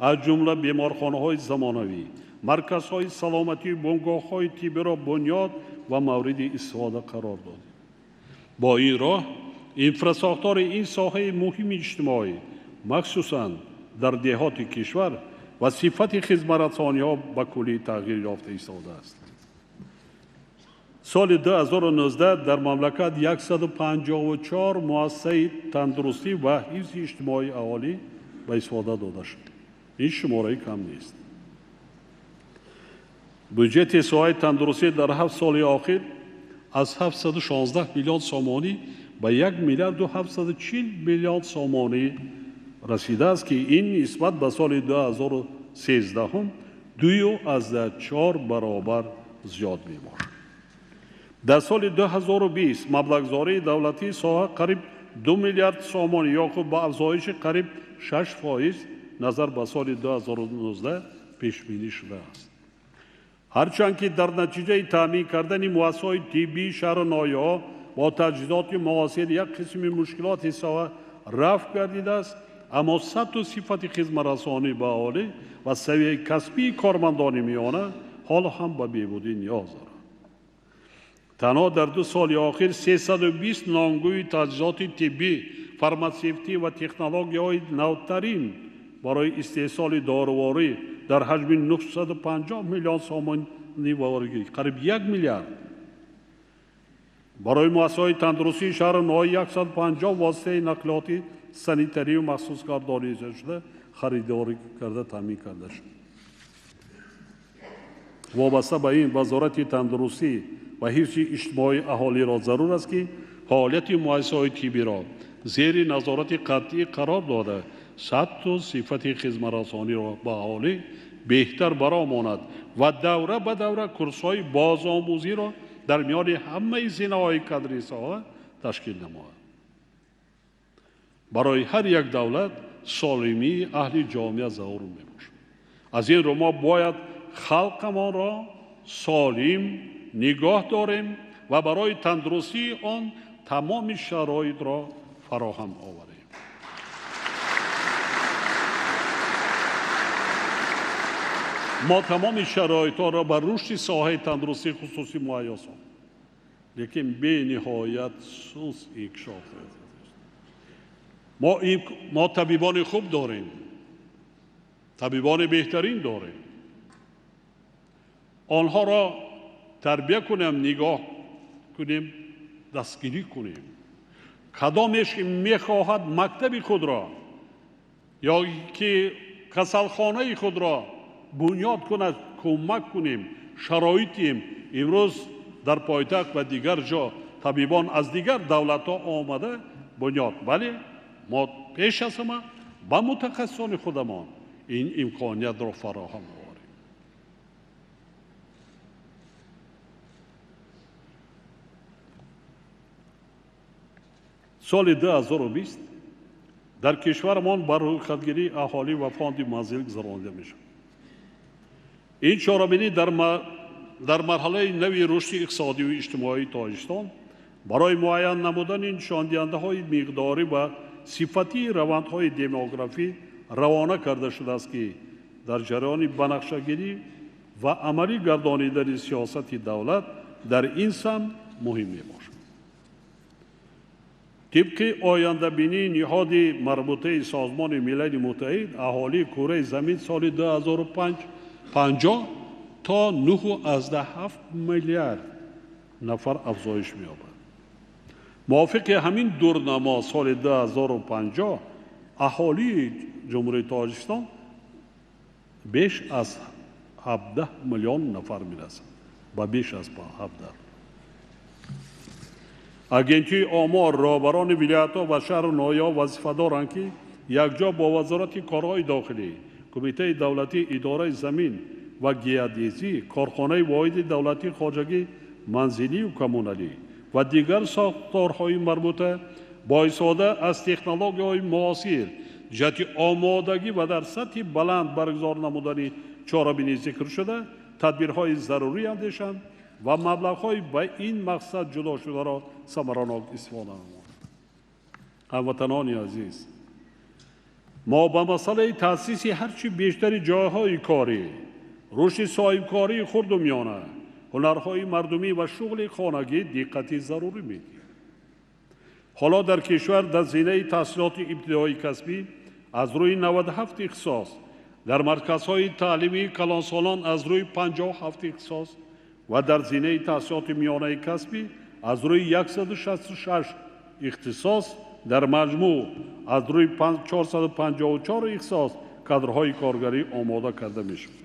аз ҷумла беморхонаҳои замонавӣ, марказҳои саломатию бунгоҳҳои тиббиро бунёд ва мавриди истифода қарор додем. Бо ин роҳ инфрасохтори ин соҳаи муҳими иҷтимоӣ, махсусан дар деҳоти кишвар ва сифати хизматрасониҳо ба куллӣ тағйир ёфта истодааст. Соли 2019 дар мамлакат 154 муассисаи тандурустӣ ва ҳифзи иҷтимоии аҳолӣ ба истифода дода шуд. Ин шумораи кам нест. Бюҷети соҳаи тандурустӣ дар 7 соли охир аз 716 миллион сомонӣ ба 1 миллиарду 740 миллион сомонӣ расидааст, ки ин нисбат ба соли 2013 2,4 баробар зиёд мебошад. Дар соли 2020 маблағгузории давлатии соҳа қариб 2 миллиард сомонӣ ё худ ба афзоиши қариб 6% назар ба соли 2019 пешбинӣ шудааст. Ҳарчанд ки дар натиҷаи таъмин кардани муассисаҳои тиббии шаҳру ноҳияҳо бо таҷҳизоти муосир як қисми мушкилоти соҳа рафъ гардидааст, аммо сатҳу сифати хизматрасонӣ ба аҳолӣ ва савияи касбии кормандони миёна ҳоло ҳам ба беҳбудӣ ниёз дорад. Танҳо дар 2 соли охир 320 номгӯи таҷҳизоти тиббӣ, фарматсевтӣ ва технологияҳои навтарин барои истеҳсоли доруворӣ дар ҳаҷми 950 миллион сомонӣ ворид, қариб 1 миллиард. Барои муассисаҳои тандурустии шаҳру ноҳия 150 воситаи нақлиёти санитарию махсус гардонида шуда харидорӣ карда таъмин карда шуд. Вобаста ба ин вазорати тандурустӣ ва ҳифзи иҷтимоии аҳолиро зарур аст, ки Фаъолияти муассисаҳои тиббиро зери назорати қатъӣ қарор дода, сатҳу сифати хизматрасониро ба аҳолӣ беҳтар баромонад ва давра ба давра курсҳои бозомӯзиро дар миёни ҳамаи зинаҳои кадрии соҳа ташкил намояд. Барои ҳар як давлат солимии аҳли ҷомеа зарур мебошад. Аз ин рӯ мо бояд халқамонро солим нигоҳ дорем ва барои тандурустии он тамоми шароитро фароҳам оварем. Мо тамоми шароитҳоро ба рушди соҳаи тандурустии хусусӣ муҳайё сохтем, лекин бениҳоят суст инкишоф ёфт. Мо табибони хуб дорем, табибони беҳтарин дорем. Онҳоро тарбия кунем, нигоҳ кунем, дастгирӣ кунем. Кадомеш ки мехоҳад мактаби худро ё ки касалхонаи худро бунёд кунад, кӯмак кунем, шароит диҳем. Имрӯз дар пойтахт ва дигар ҷо табибон аз дигар давлатҳо омада бунёд, вале мо пеш аз ҳама ба мутахассисони худамон ин имкониятро фароҳам оварем. Соли 2020 дар кишварамон ба рӯйхатгирии аҳолӣ ва фонди манзил гузаронида мешавад. Ин чорабинӣ дар марҳалаи нави рушди иқтисодию иҷтимоии Тоҷикистон барои муайян намудани нишондиҳандаҳои миқдорӣ ва сифатии равандҳои демографӣ равона карда шудааст, ки дар ҷараёни банақшагирӣ ва амалӣ гардонидани сиёсати давлат дар ин самт муҳим мебошад. Тибқи ояндабинии ниҳоди марбутаи Созмони Милали Муттаҳид, аҳолии кураи замин соли 2050 то 9,7 миллиард нафар афзоиш меёбад. Мувофиқи ҳамин дурнамо соли 2050 аҳолии Ҷумҳурии Тоҷикистон беш аз 17 миллион нафар мерасад, ба беш аз 17. Агентии омор, роҳбарони вилоятҳо ва шаҳру ноҳияҳо вазифа доранд, ки якҷо бо Вазорати корҳои дохилӣ, Кумитаи давлатии идораи замин ва геодезӣ, корхонаи воҳиди давлатии хоҷагӣ, манзилию коммуналӣ ва дигар сохторҳои марбута бо истифода аз технологияҳои муосир ҷиҳати омодагӣ ва дар сатҳи баланд баргузор намудани чорабинӣ зикршуда тадбирҳои зарурӣ андешанд ва маблағҳои ба ин мақсад ҷудошударо самаранок истифода намоянд. Ҳамватанони азиз, мо ба масъалаи таъсиси ҳарчи бештари ҷойҳои корӣ, рушди соҳибкории хурду миёна, ҳунарҳои мардумӣ ва шуғли хонагӣ диққати зарурӣ медиҳем. Ҳоло дар кишвар дар зинаи таҳсилоти ибтидоии касбӣ аз рӯи 97 ихтисос, дар марказҳои таълимии калонсолон аз рӯи 57 ихтисос ва дар зинаи таҳсилоти миёнаи касбӣ аз рӯи 166 ихтисос, дар маҷмӯъ аз рӯи 454 ихтисос кадрҳои коргарӣ омода карда мешавад.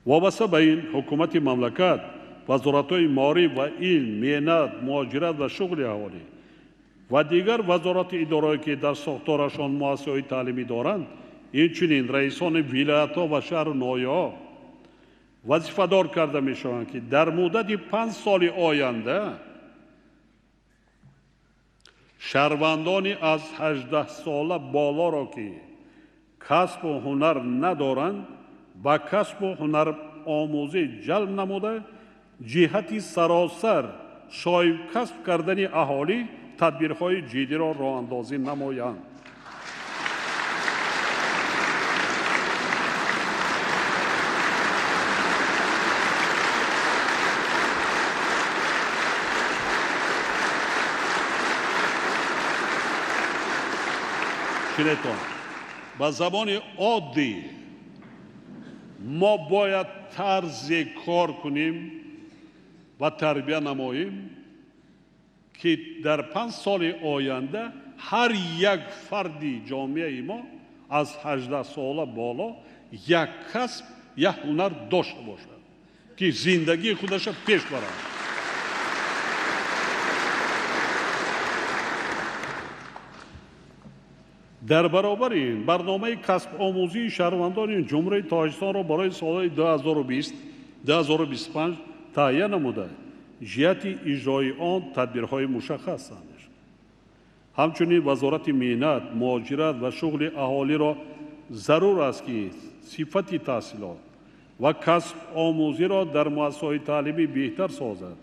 Вобаста ба ин, ҳукумати мамлакат, вазоратҳои маориф ва илм, меҳнат, муҳоҷират ва шуғли аҳолӣ ва дигар вазорати идораҳое, ки дар сохторашон муассисаҳои таълимӣ доранд, инчунин раисони вилоятҳо ва шаҳру ноҳияҳо вазифадор карда мешаванд, ки дар муддати 5 соли оянда шаҳрвандони аз 18 сола болоро, ки касбу ҳунар надоранд, ба касбу ҳунаромӯзӣ ҷалб намуда, ҷиҳати саросар соҳибкасб кардани аҳолӣ тадбирҳои ҷиддиро роҳандозӣ намоянд. Шинетон, ба забони оддӣ мо бояд тарзе кор кунем ва тарбия намоем, ки дар 5 соли оянда ҳар як фарди ҷомеаи мо аз 18 сола боло як касб, як ҳунар дошта бошад, ки зиндагии худаша пеш барад. Дар баробари ин барномаи касбомӯзии шаҳрвандони Ҷумҳурии Тоҷикистонро барои солҳои 2020-2025 таҳия намуда, ҷиҳати иҷрои он тадбирҳои мушаххас андешид. Ҳамчунин Вазорати меҳнат, муҳоҷират ва шуғли аҳолиро зарур аст, ки сифати таҳсилот ва касбомӯзиро дар муассисаҳои таълимӣ беҳтар созад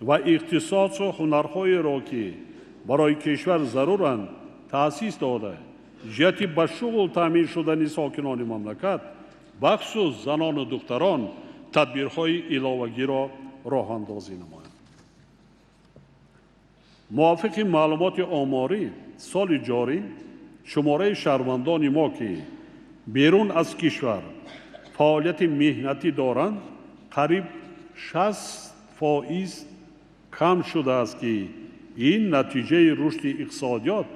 ва ихтисосу ҳунарҳоеро, ки барои кишвар заруранд, таъсис дода, ҷиҳати ба шуғл таъмин шудани сокинони мамлакат, бахусус занону духтарон, тадбирҳои иловагиро роҳандозӣ намояд. Мувофиқи маълумоти оморӣ, соли ҷорӣ шумораи шаҳрвандони мо, ки берун аз кишвар фаъолияти меҳнатӣ доранд, қариб 60% кам шудааст, ки ин натиҷаи рушди иқтисодиёт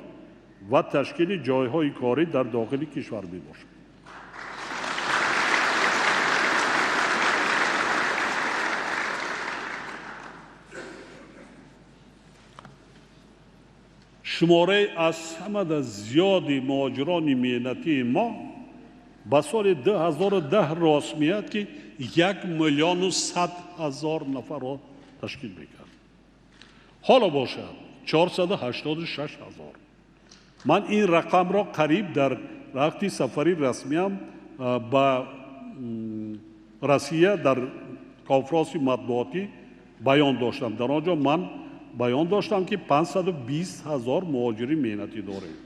ва ташкили ҷойҳои корӣ дар дохили кишвар мебошад. Шумораи аз ҳамада зиёди муҳоҷирони меҳнатии мо ба соли 2010 рост меяд, ки 1 100 000 нафарро ташкил мекард. Ҳоло бошад 486 ҳазор. Ман ин рақамро қариб дар вақти сафари расмиям ба Россия дар конфронси матбуотӣ баён доштам. Дар он ҷо ман баён доштам, ки 520 ҳазор муҳоҷири меҳнатӣ дорем.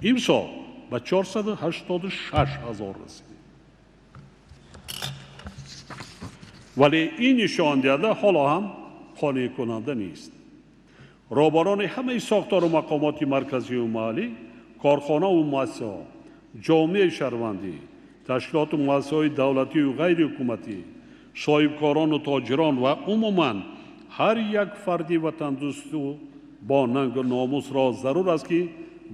Имсол ба 486 ҳазор расидем. Вале ин нишондиҳанда ҳоло ҳам қонеъкунанда нест. Роҳбарони ҳамаи сохтору мақомоти марказию маҳаллӣ, корхонаву муассисаҳо, ҷомеаи шаҳрвандӣ, ташкилоту муассисаҳои давлатию ғайриҳукуматӣ, соҳибкорону тоҷирон ва умуман ҳар як фарди ватандӯсту бо нангу номусро зарур аст, ки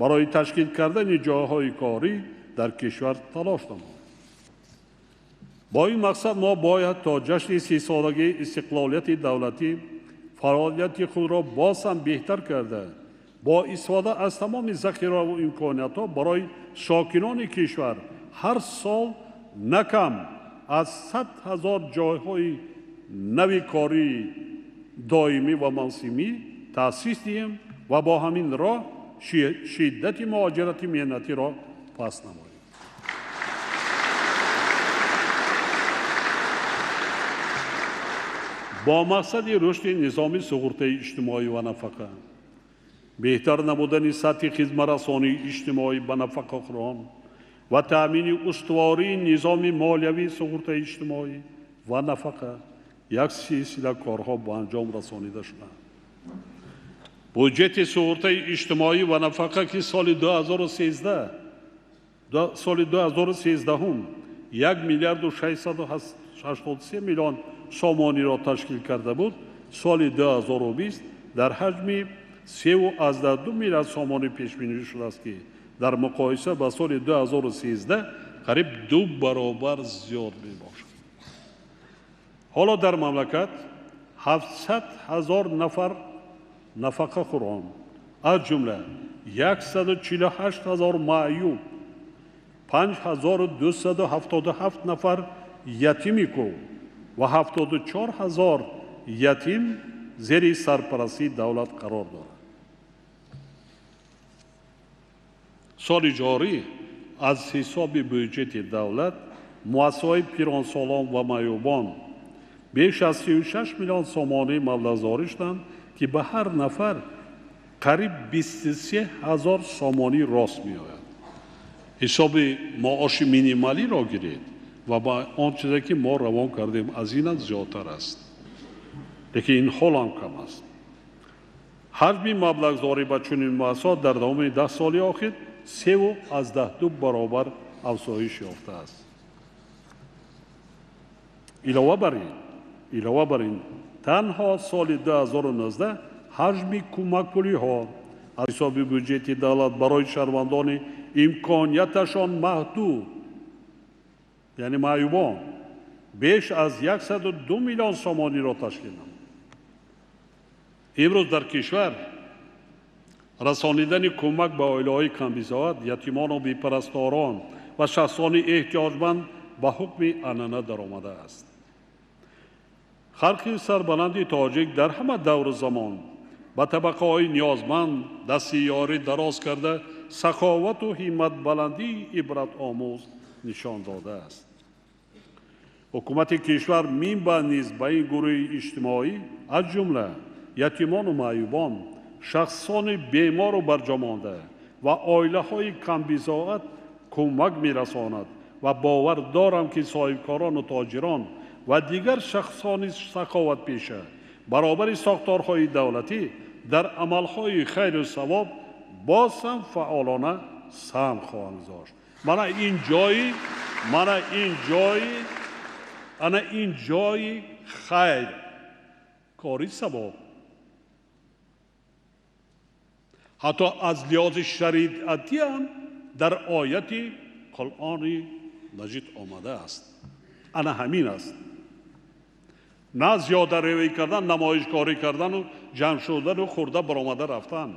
барои ташкил кардани ҷойҳои корӣ дар кишвар талош намояд. Бо ин мақсад мо бояд то ҷашни 30-солагии истиқлолияти давлатӣ фаъолияти худро боз ҳам беҳтар карда, бо истифода аз тамоми захираву имкониятҳо барои сокинони кишвар ҳар сол на кам аз 100 ҳазор ҷойҳои нави кории доимӣ ва мавсимӣ таъсис диҳем ва бо ҳамин роҳ шиддати муҳоҷирати меҳнатиро паст намоем. Бо мақсади рушди низоми суғуртаи иҷтимоӣ ва нафақа, беҳтар намудани сатҳи хизматрасонии иҷтимоӣ ба нафақахӯрон ва таъмини устувории низоми молиявии суғуртаи иҷтимоӣ ва нафақа як силсила корҳо ба анҷом расонида шуданд. Буҷети суғуртаи иҷтимоӣ ва нафақа, ки соли 2013 1 683 миллион сомониро ташкил карда буд, соли 2020 дар ҳаҷми 3,2 миллиард сомонӣ пешбинӣ шудааст, ки дар муқоиса ба соли 2013 қариб 2 баробар зиёд мебошад. Ҳоло дар мамлакат 700 ҳазор нафар нафақахӯрон, аз ҷумла 148 ҳазор маъюб, 5277 нафар ятими кӯл ва 74 ҳазор ятим зери сарпарастии давлат қарор дорад. Соли ҷорӣ аз ҳисоби бюҷети давлат муассисаҳои пиронсолон ва маъюбон беш аз 36 миллион сомонӣ маблағгузорӣ шуданд, ки ба ҳар нафар қариб 23 ҳазор сомонӣ рост меояд. Ҳисоби маоши минималиро гиред ва ба он чизе ки мо равон кардем аз инам зиёдтар аст, лекин ин ҳолам кам аст. Ҳаҷми маблағгузорӣ ба чунин муассисаҳо дар давоми 10 соли охир 3,2 баробар афзоиш ёфтааст. Илова бар ин, танҳо соли 2019 ҳаҷми кӯмакпулиҳо аз ҳисоби бюҷети давлат барои шаҳрвандони имконияташон маҳдуд, яъне маъюбон, беш аз 102 миллион сомониро ташкил намуд. Имрӯз дар кишвар Расонидани кӯмак ба оилаҳои камбизоат, ятимону бепарасторон ва шахсони эҳтиёҷманд ба ҳукми анъана даромадааст. Халқи сарбаланди тоҷик дар ҳама давру замон ба табақаҳои ниёзманд дасти ёрӣ дароз карда, саховату ҳимматбаландии ибратомӯз нишон додааст. Ҳукумати кишвар минбаъд низ ба ин гурӯҳи иҷтимоӣ, аз ҷумла ятимону маъюбон, шахсони бемору барҷомонда ва оилаҳои камбизоат кӯмак мерасонад ва бовар дорам, ки соҳибкорону тоҷирон ва дигар шахсони саховатпеша баробари сохторҳои давлатӣ дар амалҳои хайру савоб боз ҳам фаъолона саҳм хоҳанд гузошт. Ана ин ҷои хайр, кори савоб. Ҳатто аз лиҳози шариатӣ ҳам дар ояти Қуръони Маҷид омадааст. Ана ҳамин аст. На зиёдаравӣ кардан, намоишкорӣ кардану ҷамъ шудану хӯрда баромада рафтан.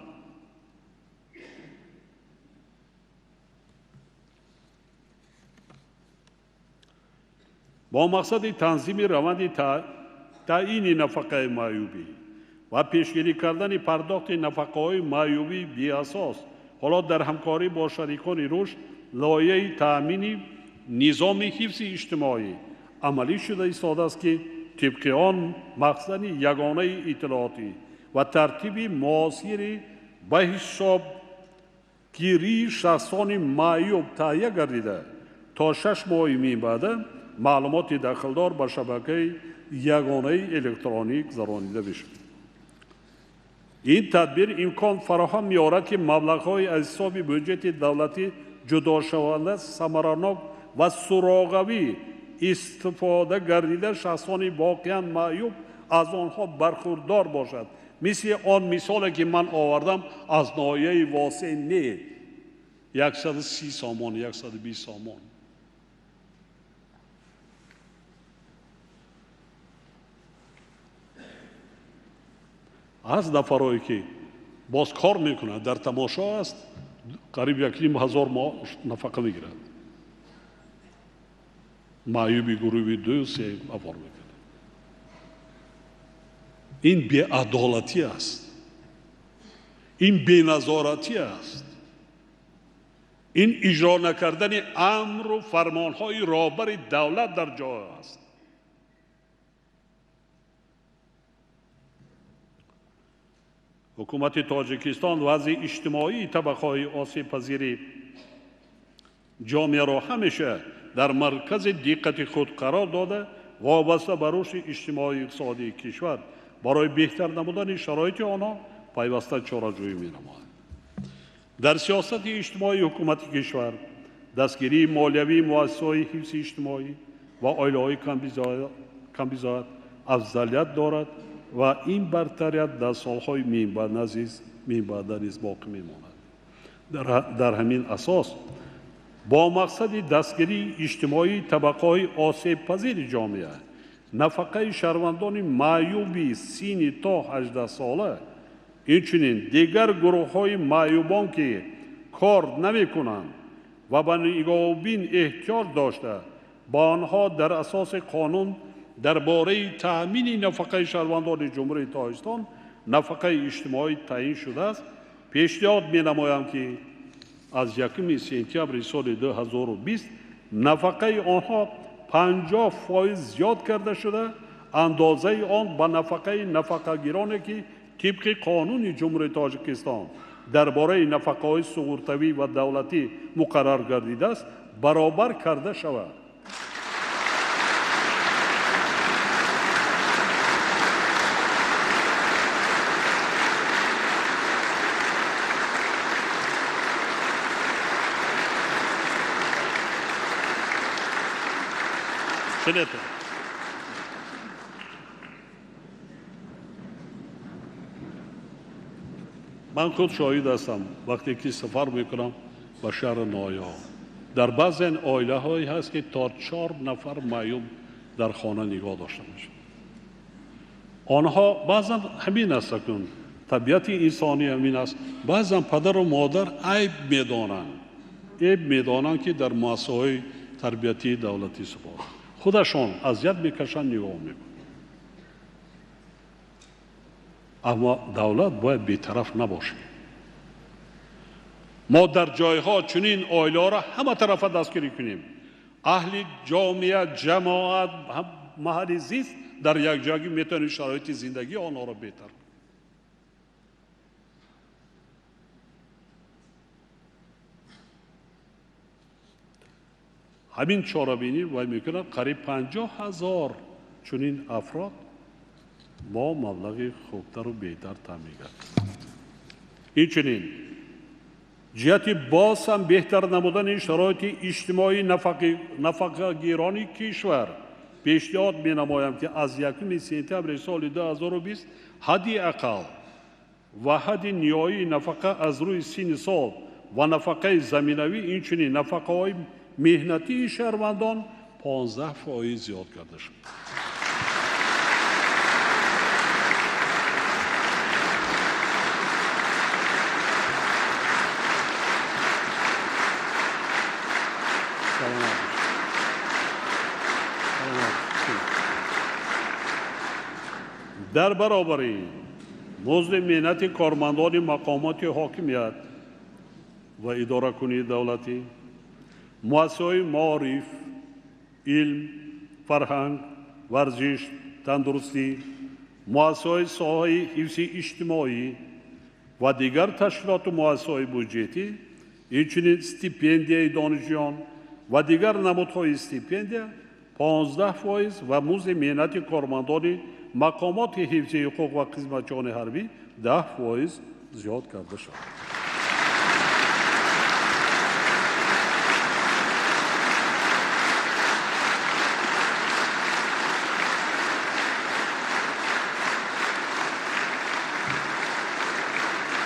Бо мақсади танзими раванди таъини нафақаи маъюбӣ ва пешгирӣ кардани пардохти нафақаҳои маъюбии беасос, ҳоло дар ҳамкорӣ бо шарикони рушд лоиҳаи таъмини низоми ҳифзи иҷтимоӣ амалӣ шуда истодааст, ки тибқи он махзани ягонаи иттилоотӣ ва тартиби муосири ба ҳисобгирии шахсони маъюб таҳия гардида, то 6 моҳи минбаъда маълумоти дахлдор ба шабакаи ягонаи электронӣ гузаронида мешавад. Ин тадбир имкон фароҳам меорад, ки маблағҳои аз ҳисоби бюҷети давлатӣ ҷудошаванда, самаранок ва суроғавӣ истифода гардида, шахсони воқеан маъюб аз онҳо бархурдор бошад. Мисли он мисоле, ки ман овардам, аз ноҳияи Восеъ не, 130 сомон, 120 сомон. Аз нафарое, ки боз кор мекунад, дар тамошо аст, қариб 1,5 ҳазор моҳ нафақа мегирад. Маъюби гурӯҳи 2, 3 авор мекунад. Ин беадолатӣ аст, ин беназоратӣ аст, ин иҷро накардани амру фармонҳои роҳбари давлат дар ҷо аст. Ҳукумати Тоҷикистон вазъи иҷтимоии табақаҳои осебпазири ҷомеаро ҳамеша дар маркази диққати худ қарор дода, вобаста ба рушди иҷтимоию иқтисодии кишвар барои беҳтар намудани шароити онҳо пайваста чораҷӯӣ менамояд. Дар сиёсати иҷтимоии ҳукумати кишвар дастгирии молиявии муассисаҳои ҳифзи иҷтимоӣ ва оилаҳои камбизоат афзалият дорад ва ин бартарият дар солҳои минбаъда низ боқӣ мемонад. Дар ҳамин асос бо мақсади дастгирии иҷтимоии табақаҳои осебпазири ҷомеа, нафақаи шаҳрвандони маъюби синни то 18 сола, инчунин дигар гурӯҳҳои маъюбон, ки кор намекунанд ва ба нигоҳубин эҳтиёҷ дошта, ба онҳо дар асоси қонун дар бораи таъмини нафақаи шаҳрвандони Ҷумҳурии Тоҷикистон нафақаи иҷтимоӣ таъин шудааст, пешниҳод менамоям, ки аз 1 сентябри соли 2020 нафақаи онҳо 50% зиёд карда шуда, андозаи он ба нафақаи нафақагироне, ки тибқи қонуни Ҷумҳурии Тоҷикистон дар бораи нафақаҳои суғуртавӣ ва давлатӣ муқаррар гардидааст, баробар карда шавад. Ман худ шоҳид ҳастам, вақте ки сафар мекунам ба шаҳри ноҳияҳо, дар баъзе оилаҳое ҳаст, ки то 4 нафар маъюб дар хона нигоҳ дошта мешавад. Онҳо баъзан ҳамин аст, акнун Табиати инсонӣ ҳамин аст. Баъзан падару модар айб медонанд, айб медонанд, ки дар муассисаҳои тарбиятии давлатӣ супоранд. Худашон азият мекашанд, нигоҳ мекунанд. Аммо давлат бояд бетараф набошад. Мо дар ҷойҳо чунин оилаҳоро ҳама тарафа дастгирӣ кунем. Аҳли ҷомеа, ҷамоат, маҳалли зист дар якҷоягӣ метавонем шароити зиндагии онҳоро беҳтар кунем. Ҳамин чорабинӣ вай мекунад қариб 50 000 чунин афрод бо маблағи хубтару беҳтар таъмин гардад. Инчунин ҷиҳати боз ҳам беҳтар намудани шароити иҷтимоии нафақагирони кишвар пешниҳод менамоям, ки аз 1 сентябри соли 2020 ҳадди ақал ва ҳадди ниҳоии нафақа аз рӯи синни сол ва нафақаи заминавӣ, инчунин нафақаҳои меҳнатии шаҳрвандон 15% зиёд карда шуд. Дар баробари музди меҳнати кормандони мақомоти ҳокимият ва идоракунии давлатӣ, муассисаҳои маориф, илм, фарҳанг, варзиш, тандурустӣ, муассисаҳои соҳаи ҳифзи иҷтимоӣ ва дигар ташкилоту муассисаҳои буҷетӣ, инчунин стипендияи донишҷӯён ва дигар намудҳои стипендия 15% ва музди меҳнати кормандони мақомоти ҳифзи ҳуқуқ ва хизматчиёни ҳарбӣ 10% зиёд карда шавад.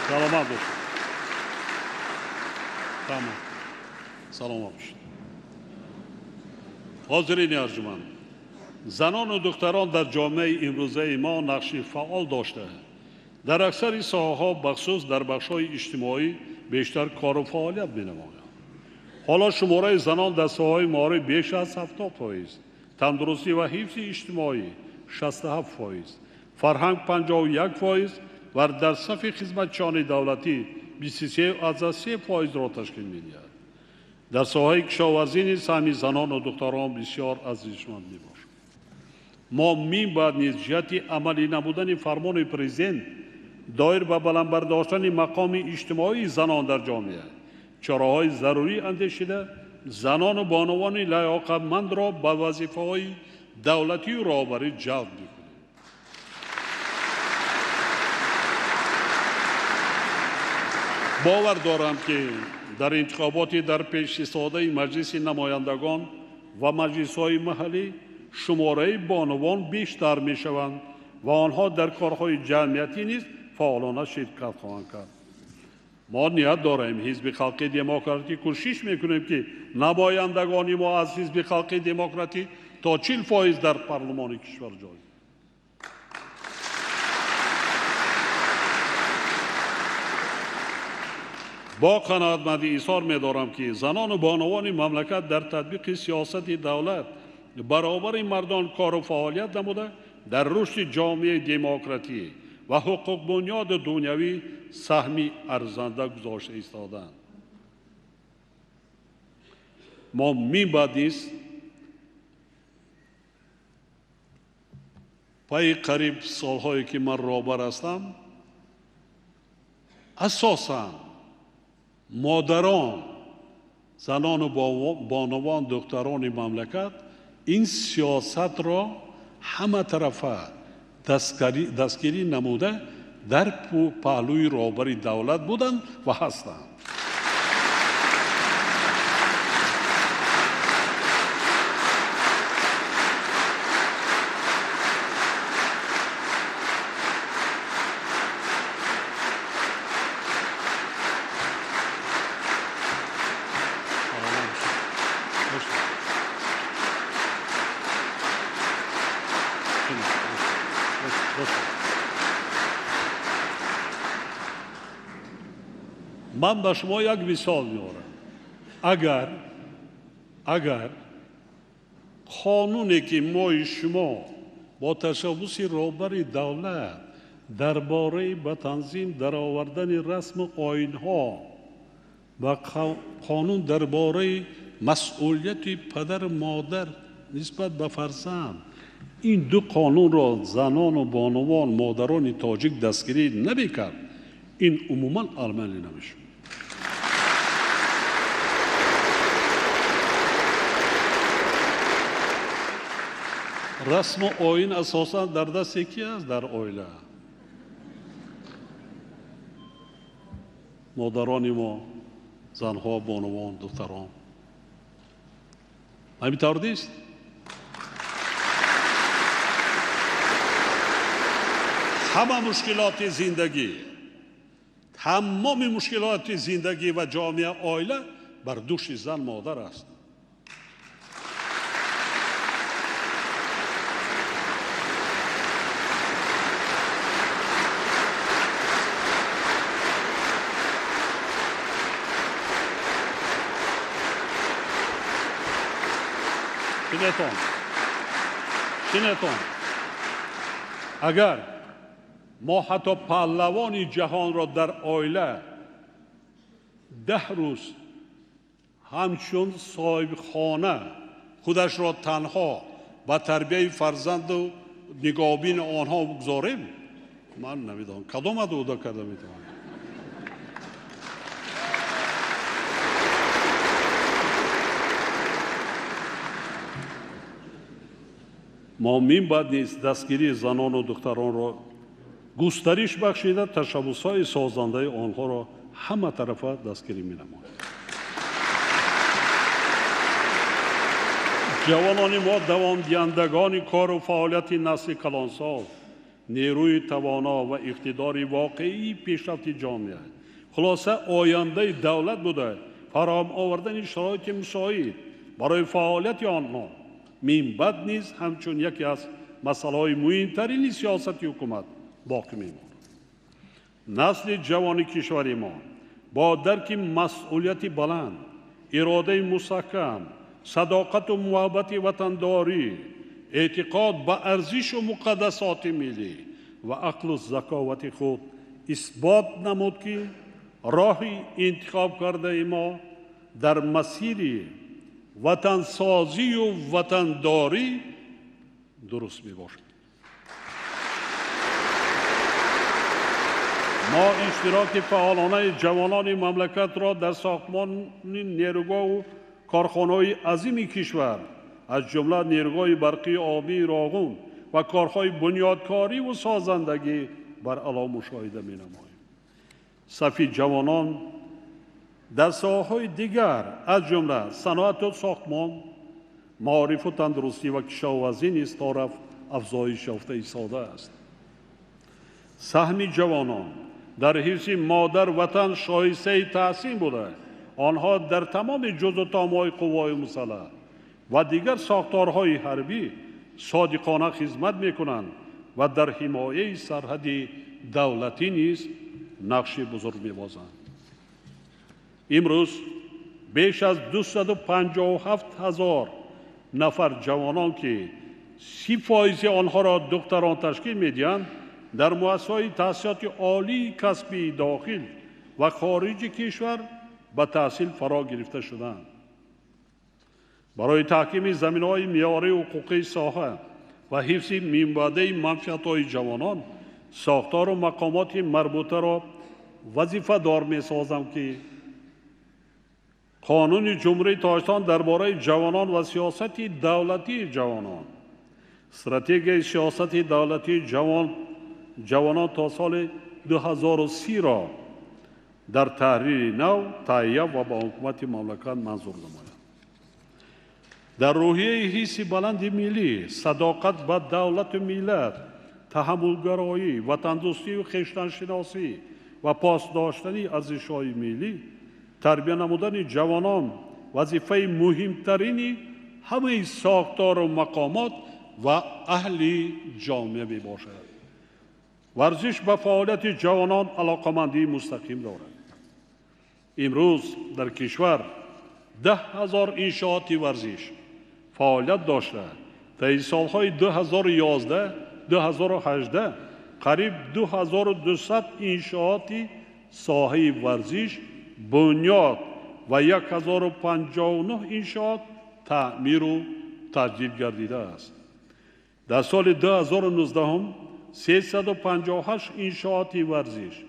Саломат бошед. Тамом. Саломат бошед. Ҳозирини арҷуманд, занону духтарон дар ҷомеаи имрӯзаи мо нақши фаъол дошта, дар аксари соҳаҳо, бахусус дар бахшҳои иҷтимоӣ бештар кору фаъолият менамоянд. Ҳоло шумораи занон дар соҳаҳои маориф беш аз 70%, тандурустӣ ва ҳифзи иҷтимоӣ 67%, фарҳанг 51% ва дар сафи хизматчиёни давлатӣ 23,3%-ро ташкил медиҳад. Дар соҳаи кишоварзӣ низ саҳми занону духтарон бисёр арзишманд мебошад. Мо минбаъд низ ҷиҳати амалӣ намудани фармони президент доир ба баланд бардоштани мақоми иҷтимоии занон дар ҷомеа чораҳои зарурӣ андешида, занону бонувони лаёқатмандро ба вазифаҳои давлатию роҳбарӣ ҷалб мекунем. Бовар дорам, ки дар интихоботи дар пешистодаи Маҷлиси намояндагон ва маҷлисҳои маҳаллӣ шумораи бонувон бештар мешаванд ва онҳо дар корҳои ҷамъиятӣ низ фаъолона ширкат хоҳанд кард. Мо ният дорем, Ҳизби Халқи Демократӣ кӯшиш мекунем, ки намояндагони мо аз Ҳизби Халқи Демократӣ то 40% дар парлумони кишвар ҷой. Бо қаноатмандӣ изҳор медорам, ки занону бонувони мамлакат дар татбиқи сиёсати давлат баробари мардон кору фаъолият намуда, дар рушди ҷомеаи демократӣ ва ҳуқуқбунёди дунявӣ саҳми арзанда гузошта истодаанд. Мо минбаъд низ пайи қариб солҳое ки ман роҳбар ҳастам, асосан модарон, занону бонувон, духтарони мамлакат ин сиёсатро ҳаматарафа дастгирӣ намуда дар паҳлӯи роҳбари давлат буданд ва ҳастанд. Ман ба шумо як мисол меорам. Агар қонуне ки мои шумо бо ташаббуси роҳбари давлат дар бораи ба танзим даровардани расму оинҳо ва қонун дар бораи масъулияти падару модар нисбат ба фарзанд, ин ду қонунро занону бонувон, модарони тоҷик дастгирӣ намекард, ин умуман амалӣ намешуд. Расму оин асосан дар дасти ки аст? Дар оила. Модарони мо, занҳо, бонувон, духтарон. Ҳамин тавр нест? Ҳама мушкилоти зиндагӣ, тамоми мушкилоти зиндагӣ ва ҷомеа, оила бар дӯши зан модар аст. Шинетон, агар мо ҳатто паҳлавони ҷаҳонро дар оила 10 рӯз ҳамчун соҳибхона худашро танҳо ба тарбияи фарзанду нигоҳбини онҳо бигзорем, ман намедонам кадом адода карда метавонам. Мо минбаъд низ дастгирии занону духтаронро густариш бахшида, ташаббусҳои созандаи онҳоро ҳама тарафа дастгирӣ менамоем. Ҷавонони мо давомдиҳандагони кору фаъолияти насли калонсол, нерӯи тавоно ва иқтидори воқеии пешрафти ҷомеа, хулоса ояндаи давлат буда, фароҳам овардани шароити мусоид барои фаъолияти онҳо минбаъд низ ҳамчун яке аз масъалаҳои муҳимтарини сиёсати ҳукумат боқӣ мемонад. Насли ҷавони кишвари мо бо дарки масъулияти баланд, иродаи мустаҳкам, садоқату муҳаббати ватандорӣ, эътиқод ба арзишу муқаддасоти миллӣ ва ақлу заковати худ исбот намуд, ки роҳи интихоб кардаи мо дар масири ватансозию ватандорӣ дуруст мебошад. Мо иштироки фаъолонаи ҷавонони мамлакатро дар сохтмони нерӯгоҳу корхонаҳои азими кишвар, аз ҷумла нерӯгоҳи барқии обии Роғун ва корҳои бунёдкориву созандагӣ баръало мушоҳида менамоем. Сафи ҷавонон дар соҳаҳои дигар, аз ҷумла саноату сохтмон, маорифу тандурустӣ ва кишоварзӣ низ торафт афзоиш ёфта истодааст. Саҳми ҷавонон дар ҳифзи модар ватан шоистаи таҳсин буда, онҳо дар тамоми ҷузъу томҳои қувваҳои мусаллаҳ ва дигар сохторҳои ҳарбӣ содиқона хизмат мекунанд ва дар ҳимояи сарҳади давлатӣ низ нақши бузург мебозанд. Имрӯз беш аз 257 ҳазор нафар ҷавонон, ки 30% онҳоро духтарон ташкил медиҳанд, дар муассисаҳои таҳсилоти олии касбии дохил ва хориҷи кишвар ба таҳсил фаро гирифта шуданд. Барои таҳкими заминаҳои меъёрии ҳуқуқии соҳа ва ҳифзи минбаъдаи манфиатҳои ҷавонон, сохтору мақомоти марбутаро вазифадор месозам, ки Қонуни Ҷумҳурии Тоҷикистон дар бораи ҷавонон ва сиёсати давлатии ҷавонон, стратегияи сиёсати давлатии ҷавонон то соли 2030-ро дар таҳрири нав таҳия ва ба ҳукумати мамлакат манзур намояд. Дар рӯҳияи ҳисси баланди миллӣ, садоқат ба давлату миллат, таҳаммулгароӣ, ватандӯстию хештаншиносӣ ва пос доштани арзишҳои миллӣ, тарбия намудани ҷавонон вазифаи муҳимтарини ҳамаи сохтору мақомот ва аҳли ҷомеа мебошад. Варзиш ба фаъолияти ҷавонон алоқамандии мустақим дорад. Имрӯз дар кишвар 10 000 иншооти варзиш фаъолият дошта, таи солҳои 2011-2018 қариб 2200 иншооти соҳаи варзиш бунёд ва 1059 иншоот таъмиру таҷдид гардидааст. Дар соли 2019 358 иншооти варзиш,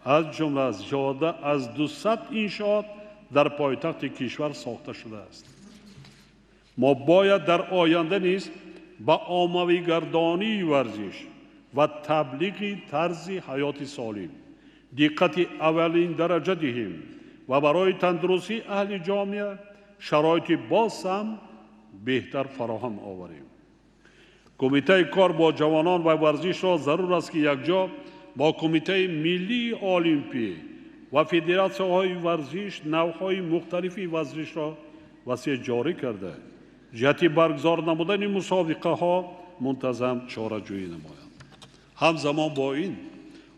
аз ҷумла зиёда аз 200 иншоот дар пойтахти кишвар сохта шудааст. Мо бояд дар оянда низ ба оммавигардонии варзиш ва таблиғи тарзи ҳаёти солим диққати аввалин дараҷа диҳем ва барои тандурустии аҳли ҷомеа шароити боз ҳам беҳтар фароҳам оварем. Кумитаи кор бо ҷавонон ва варзишро зарур аст, ки якҷо бо Кумитаи миллии олимпӣ ва федератсияҳои варзиш навъҳои мухталифи варзишро васеъ ҷорӣ карда, ҷиҳати баргузор намудани мусобиқаҳо мунтазам чораҷӯӣ намоянд. Ҳамзамон бо ин,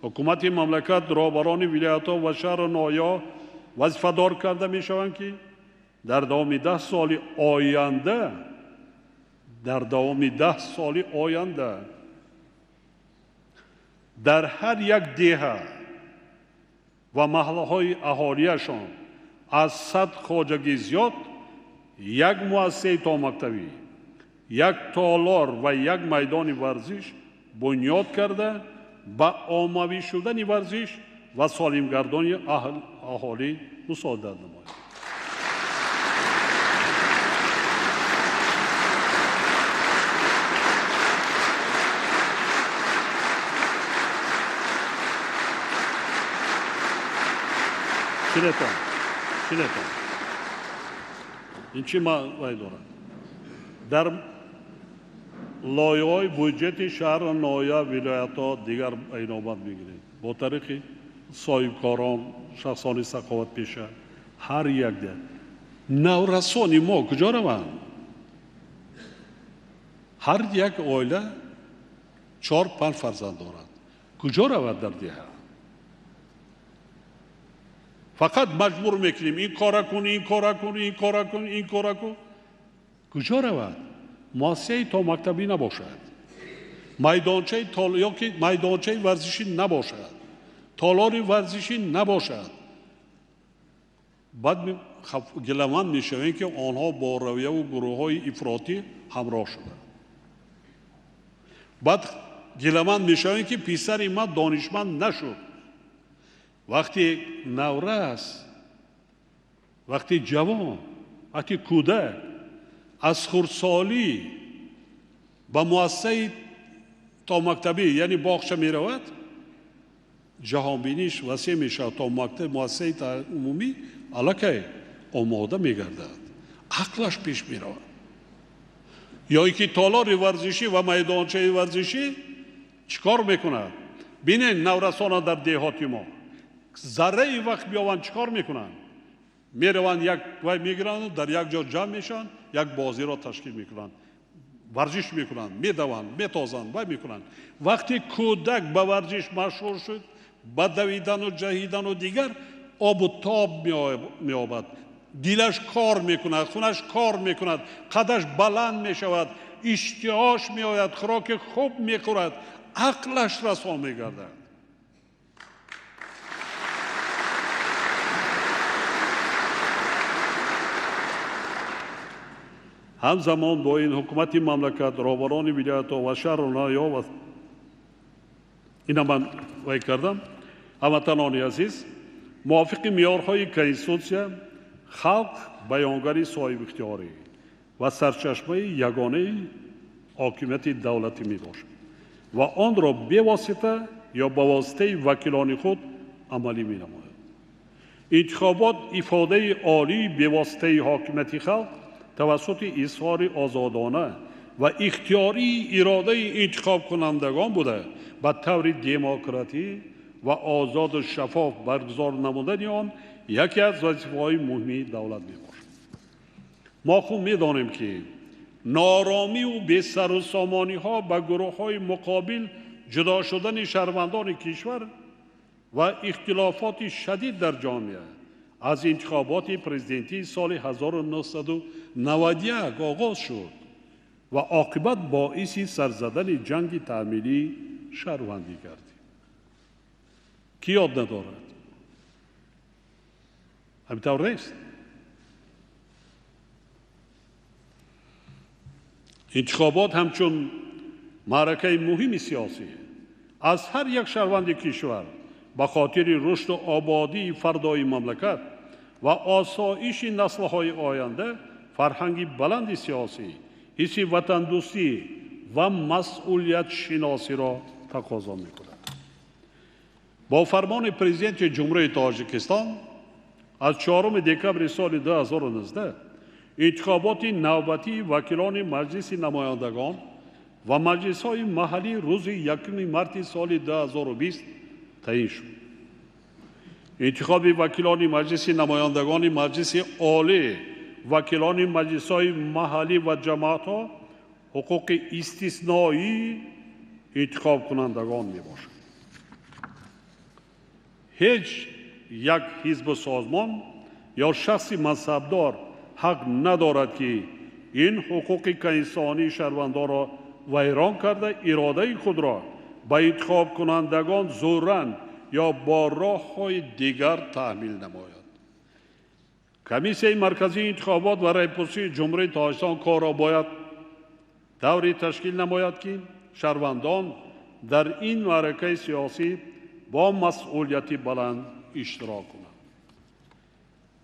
ҳукумати мамлакат, роҳбарони вилоятҳо ва шаҳру ноҳияҳо вазифадор карда мешаванд, ки дар давоми 10 соли оянда, дар давоми 10 соли оянда дар ҳар як деҳа ва маҳаллаҳои аҳолиашон аз 100 хоҷагӣ зиёд як муассисаи томактабӣ, як толор ва як майдони варзиш бунёд карда, ба оммавӣ шудани варзиш ва солимгардонии аҳолӣ мусоидат намояд. Шинетон, шинетон. Ин чӣ вай дорад? Дар лоиҳаҳои буҷети шаҳру ноҳия, вилоятҳо дигар инобат мегиред. Бо тариқи соҳибкорон, шахсони саховатпеша, ҳар як деҳ. Наврасони мо куҷо раванд? Ҳар як оила 4-5 фарзанд дорад. Куҷо равад дар деҳа? Фақат маҷбур мекунем, ин кора кун, ин кора кун, ин кора кун, ин кора кун. Куҷо равад? Муассисаи томактабӣ набошад, майдончаи ёки майдончаи варзишӣ набошад, толори варзишӣ набошад. Баъд гиламанд мешавем, ки онҳо бо равияву гурӯҳҳои ифротӣ ҳамроҳ шуданд. Баъд гиламанд мешавем, ки писари ман донишманд нашуд. Вақти наврас, вақти ҷавон, вақти кӯдак аз хурдсолӣ ба муассисаи томактабӣ, яъне боғча меравад, ҷаҳонбиниш васеъ мешавад, то муассисаи умумӣ аллакай омода мегардад, ақлаш пеш меравад. Ё ин ки толори варзишӣ ва майдончаи варзишӣ чӣ кор мекунад? Бинед, наврасона дар деҳоти мо зарраи вақт биёванд, чӣ кор мекунанд? Мераванд, як вай мегиранд, дар як ҷо ҷамъ мешаванд, як бозиро ташкил мекунанд, варзиш мекунанд, медаванд, метозанд, вай мекунанд. Вақте кӯдак ба варзиш машғул шуд, ба давидану ҷаҳидану дигар, обу тоб меёбад, дилаш кор мекунад, хунаш кор мекунад, қадаш баланд мешавад, иштиҳош меояд, хӯроки хуб мехӯрад, ақлаш расон мегардад. Ҳамзамон бо ин, ҳукумати мамлакат, роҳбарони вилоятҳо ва шаҳру ноҳияҳо ва ина ман вай кардам. Ҳамватанони азиз, мувофиқи меъёрҳои конститутсия, халқ баёнгари соҳибихтиёрӣ ва сарчашмаи ягонаи ҳокимияти давлатӣ мебошад ва онро бевосита ё ба воситаи вакилони худ амалӣ менамояд. Интихобот ифодаи олии бевоситаи ҳокимияти халқ тавассути изҳори озодона ва ихтиёрии иродаи интихобкунандагон буда, ба таври демократӣ ва озоду шаффоф баргузор намудани он яке аз вазифаҳои муҳими давлат мебошад. Мо хуб медонем, ки нооромиву бесарусомониҳо, ба гурӯҳҳои муқобил ҷудо шудани шаҳрвандони кишвар ва ихтилофоти шадид дар ҷомеа Аз интихоботи президентии соли 1991 оғоз шуд ва оқибат боиси сар задани ҷанги таҳмилии шаҳрвандӣ гардид. Кӣ ёд надорад? Ҳамин тавр нест? Интихобот ҳамчун маъракаи муҳими сиёсӣ аз ҳар як шаҳрванди кишвар ба хотири рушду ободии фардои мамлакат ва осоиши наслҳои оянда фарҳанги баланди сиёсӣ, ҳисси ватандӯстӣ ва масъулиятшиносиро тақозо мекунад. Бо фармони Президенти Ҷумҳурии Тоҷикистон аз 4 декабри соли 2019 интихоботи навбатии вакилони Маҷлиси намояндагон ва маҷлисҳои маҳаллӣ рӯзи 1 марти соли 2020 таъин шуд. Интихоби вакилони Маҷлиси намояндагони Маҷлиси Олӣ, вакилони маҷлисҳои маҳаллӣ ва ҷамоатҳо ҳуқуқи истисноии интихобкунандагон мебошад. Ҳеҷ як ҳизбу созмон ё шахси мансабдор ҳақ надорад, ки ин ҳуқуқи конститутсионии шаҳрвандонро вайрон карда, иродаи худро ба интихобкунандагон зӯран ё бо роҳҳои дигар таҳмил намояд. Комиссияи марказии интихобот ва раъйпурсии Ҷумҳурии Тоҷикистон корро бояд тавре ташкил намояд, ки шаҳрвандон дар ин маъракаи сиёсӣ бо масъулияти баланд иштирок кунанд.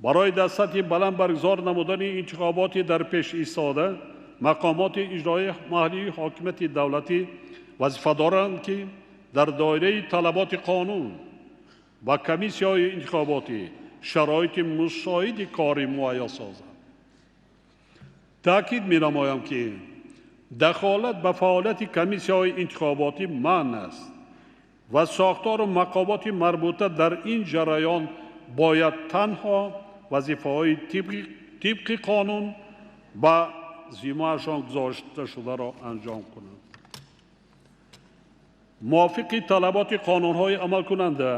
Барои дар сатҳи баланд баргузор намудани интихоботи дар пеш истода, мақомоти иҷроии маҳаллии ҳокимияти давлатӣ вазифа доранд, ки дар доираи талаботи қонун ва комиссияҳои интихоботӣ шароити мусоиди корӣ муҳайё созанд. Таъкид менамоям, ки дахолат ба фаъолияти комиссияҳои интихоботӣ манъ аст ва сохтору мақомоти марбута дар ин ҷараён бояд танҳо вазифаҳои тибқи қонун ба зиммаашон гузошта шударо анҷом кунанд. Мувофиқи талаботи қонунҳои амалкунанда,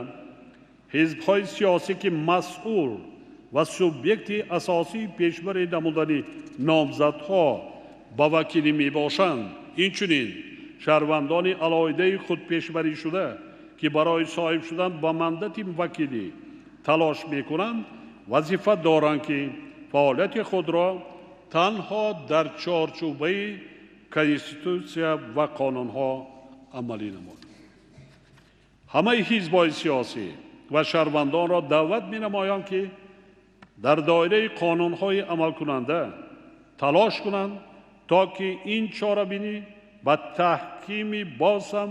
ҳизбҳои сиёсӣ, ки масъул ва субъекти асосии пешбари намудани номзадҳо ба вакилӣ мебошанд, инчунин шаҳрвандони алоҳидаи худпешбарӣшуда, ки барои соҳиб шудан ба мандати вакилӣ талош мекунанд, вазифа доранд, ки фаъолияти худро танҳо дар чорчӯбаи конститутсия ва қонунҳо амалӣ намоянд. Ҳамаи ҳизбҳои сиёсӣ ва шаҳрвандонро даъват менамоям, ки дар доираи қонунҳои амалкунанда талош кунанд, то ки ин чорабинӣ ба таҳкими боз ҳам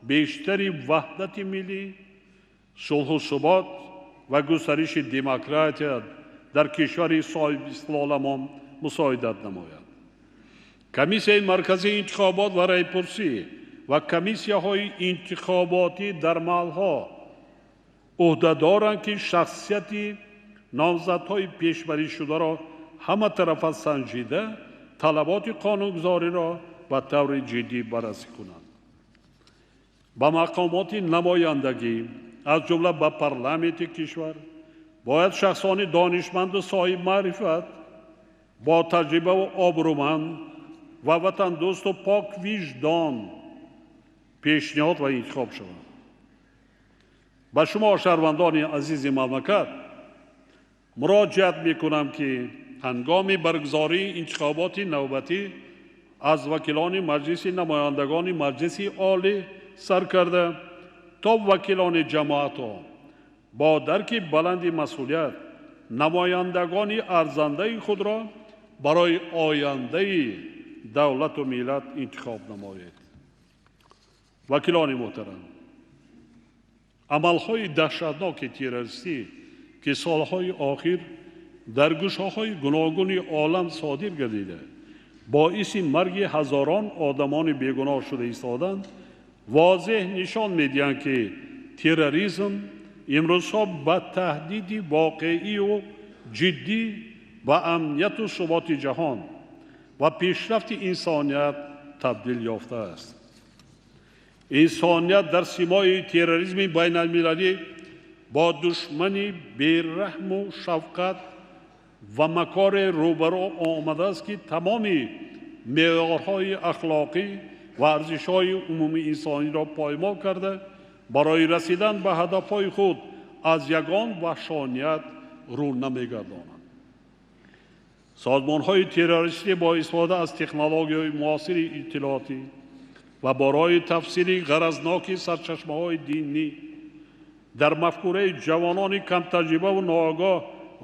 бештари ваҳдати миллӣ, сулҳу субот ва густариши демократия дар кишвари соҳибистиқлоламон мусоидат намояд. Комиссияи марказии интихобот ва раъйпурсӣ ва комиссияҳои интихоботӣ дар маҳалҳо ӯҳда доранд, ки шахсияти номзадҳои пешбарӣшударо ҳаматарафа санҷида, талаботи қонунгузориро ба таври ҷиддӣ баррасӣ кунанд. Ба мақомоти намояндагӣ, аз ҷумла ба парламенти кишвар, бояд шахсони донишманду соҳибмаърифат, бо таҷрибаву обрӯманд ва ватандӯсту поквиҷдон пешниҳод ва интихоб шаванд. Ба шумо, шаҳрвандони азизи мамлакат, муроҷиат мекунам, ки ҳангоми баргузории интихоботи навбатӣ аз вакилони Маҷлиси намояндагони Маҷлиси Олӣ сар карда то вакилони ҷамоатҳо бо дарки баланди масъулият намояндагони арзандаи худро барои ояндаи давлату миллат интихоб намоед. Вакилони муҳтарам, амалҳои даҳшатноки террористӣ, ки солҳои охир дар гӯшаҳои гуногуни олам содир гардида, боиси марги ҳазорон одамони бегуноҳ шуда истоданд, возеҳ нишон медиҳанд, ки терроризм имрӯзҳо ба таҳдиди воқеию ҷиддӣ ба амнияту суботи ҷаҳон ва пешрафти инсоният табдил ёфтааст. Инсоният дар симои терроризми байналмилалӣ бо душмани бераҳму шафқат ва макоре рӯбарӯ омадааст, ки тамоми меъёрҳои ахлоқӣ ва арзишҳои умумии инсониро поймол карда, барои расидан ба ҳадафҳои худ аз ягон ваҳшоният рӯ намегардонад. Созмонҳои террористӣ бо истифода аз технологияҳои муосири иттилоотӣ ва барои тафсири ғаразноки сарчашмаҳои динӣ дар мафкураи ҷавонони камтаҷрибаву ноогоҳ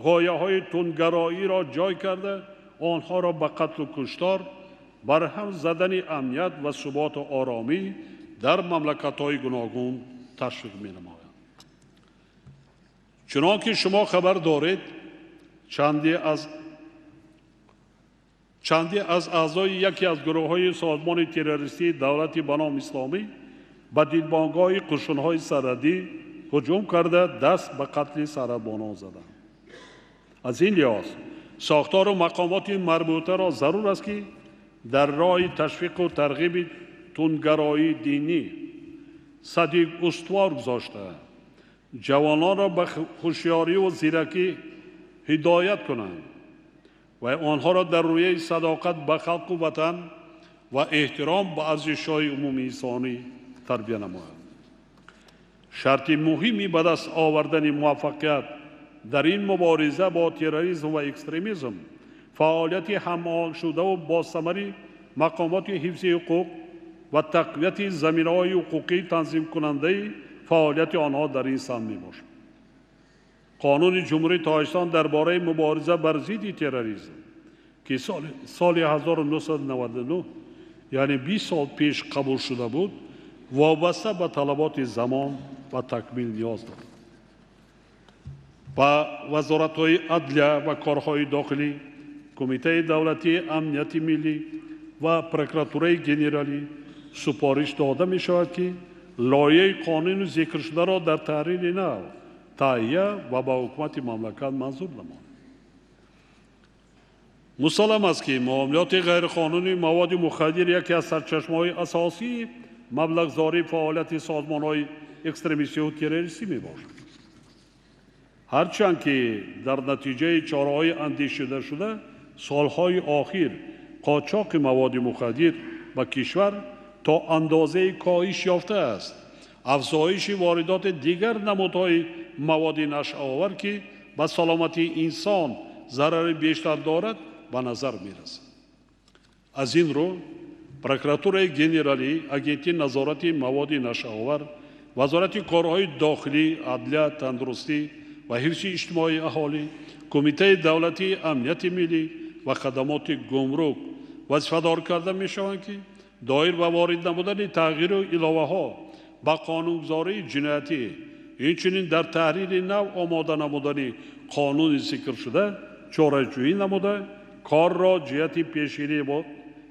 ғояҳои тундгароиро ҷой карда, онҳоро ба қатлу куштор, барҳам задани амният ва суботу оромӣ дар мамлакатҳои гуногун ташвиқ менамоянд. Чунон ки шумо хабар доред, чанде аз аъзои яке аз гурӯҳҳои созмони террористии давлати ба ном исломӣ ба дидбонгоҳи қушунҳои сарҳадӣ ҳуҷум карда, даст ба қатли сарҳадбонон заданд. Аз ин лиҳоз сохтору мақомоти марбутаро зарур аст, ки дар роҳи ташвиқу тарғиби тундгароии динӣ садди устувор гузошта, ҷавононро ба ҳушёриву зиракӣ ҳидоят кунанд ва онҳоро дар рӯяи садоқат ба халқу ватан ва эҳтиром ба арзишҳои умумии инсонӣ тарбия намоянд. Шарти муҳими ба даст овардани муваффақият дар ин мубориза бо терроризм ва экстремизм фаъолияти ҳамоҳангшудаву босамари мақомоти ҳифзи ҳуқуқ ва тақвияти заминаҳои ҳуқуқии танзимкунандаи фаъолияти онҳо дар ин самт мебошад. Қонуни Ҷумҳурии Тоҷикистон дар бораи мубориза бар зидди терроризм, ки соли 1999, яъне 20 сол пеш қабул шуда буд, вобаста ба талаботи замон ва такмил ниёз дорад. Ба вазоратҳои адлия ва корҳои дохилӣ, Кумитаи давлатии амнияти миллӣ ва прокуратураи генералӣ супориш дода мешавад, ки лоиҳаи қонуни зикршударо дар таҳрири нав таҳия ва ба ҳукумати мамлакат манзур намояд. Мусаллам аст, ки муомилоти ғайриқонунии маводи мухаддир яке аз сарчашмаҳои асосии маблағгузории фаъолияти созмонҳои экстремистиву террористӣ мебошад. Ҳарчанд ки дар натиҷаи чораҳои андешидашуда солҳои охир қочоқи маводи мухаддир ба кишвар то андозаи коҳиш ёфтааст, афзоиши воридоти дигар намудҳои маводи нашъаовар, ки ба саломатии инсон зарари бештар дорад, ба назар мерасад. Аз ин рӯ прокуратураи генералӣ, агентии назорати маводи нашъаовар, вазорати корҳои дохилӣ, адлия, тандурустӣ ва ҳифзи иҷтимоии аҳолӣ, Кумитаи давлатии амнияти миллӣ ва хадамоти гумрук вазифадор карда мешаванд, ки доир ба ворид намудани тағйиру иловаҳо ба қонунгузории ҷиноятӣ, инчунин дар таҳрири нав омода намудани қонуни зикршуда чораҷӯӣ намуда, корро ҷиҳати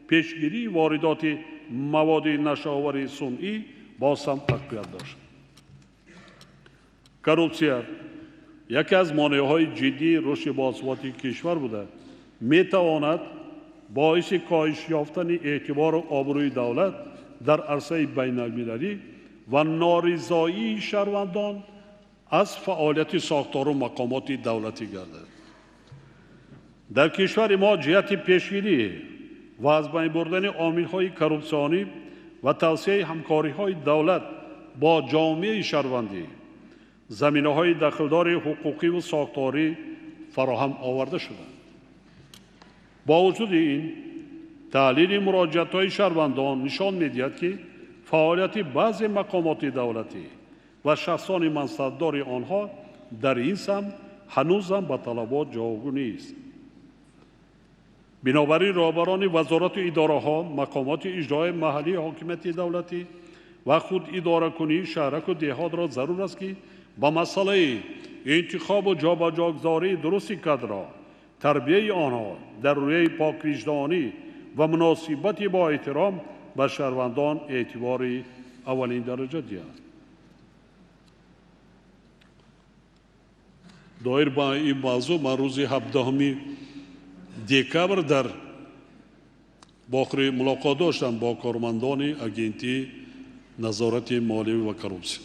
пешгирии воридоти маводи нашъаовари сунъӣ боз ҳам тақвият дошт. Коррупсия яке аз монеаҳои ҷиддии рушди босуботи кишвар буда, метавонад боиси коҳиш ёфтани эътибору обрӯи давлат дар арсаи байналмилалӣ ва норизоии шаҳрвандон аз фаъолияти сохтору мақомоти давлатӣ гардад. Дар кишвари мо ҷиҳати пешгирӣ ва аз байн бурдани омилҳои коррупсионӣ ва тавсеаи ҳамкориҳои давлат бо ҷомеаи шаҳрвандӣ заминаҳои дахлдори ҳуқуқиву сохторӣ фароҳам оварда шуданд. Бо вуҷуди ин, таҳлили муроҷиатҳои шаҳрвандон нишон медиҳад, ки фаъолияти баъзе мақомоти давлатӣ ва шахсони мансабдори онҳо дар ин самт ҳанӯзам ба талабот ҷавобгӯ нест. Бинобар ин роҳбарони вазорату идораҳо, мақомоти иҷрои маҳаллии ҳокимияти давлатӣ ва худидоракунии шаҳраку деҳотро зарур аст, ки ба масъалаи интихобу ҷобаҷогузории дурусти кадрҳо, тарбияи онҳо дар рӯяи поквиҷдонӣ ва муносибати бо эҳтиром ба шаҳрвандон эътибори аввалин дараҷа диҳанд. Доир ба ин мавзӯъ ман рӯзи 17 декабр дар Бохри мулоқот доштам бо кормандони агентии назорати молиявӣ ва коррупсия.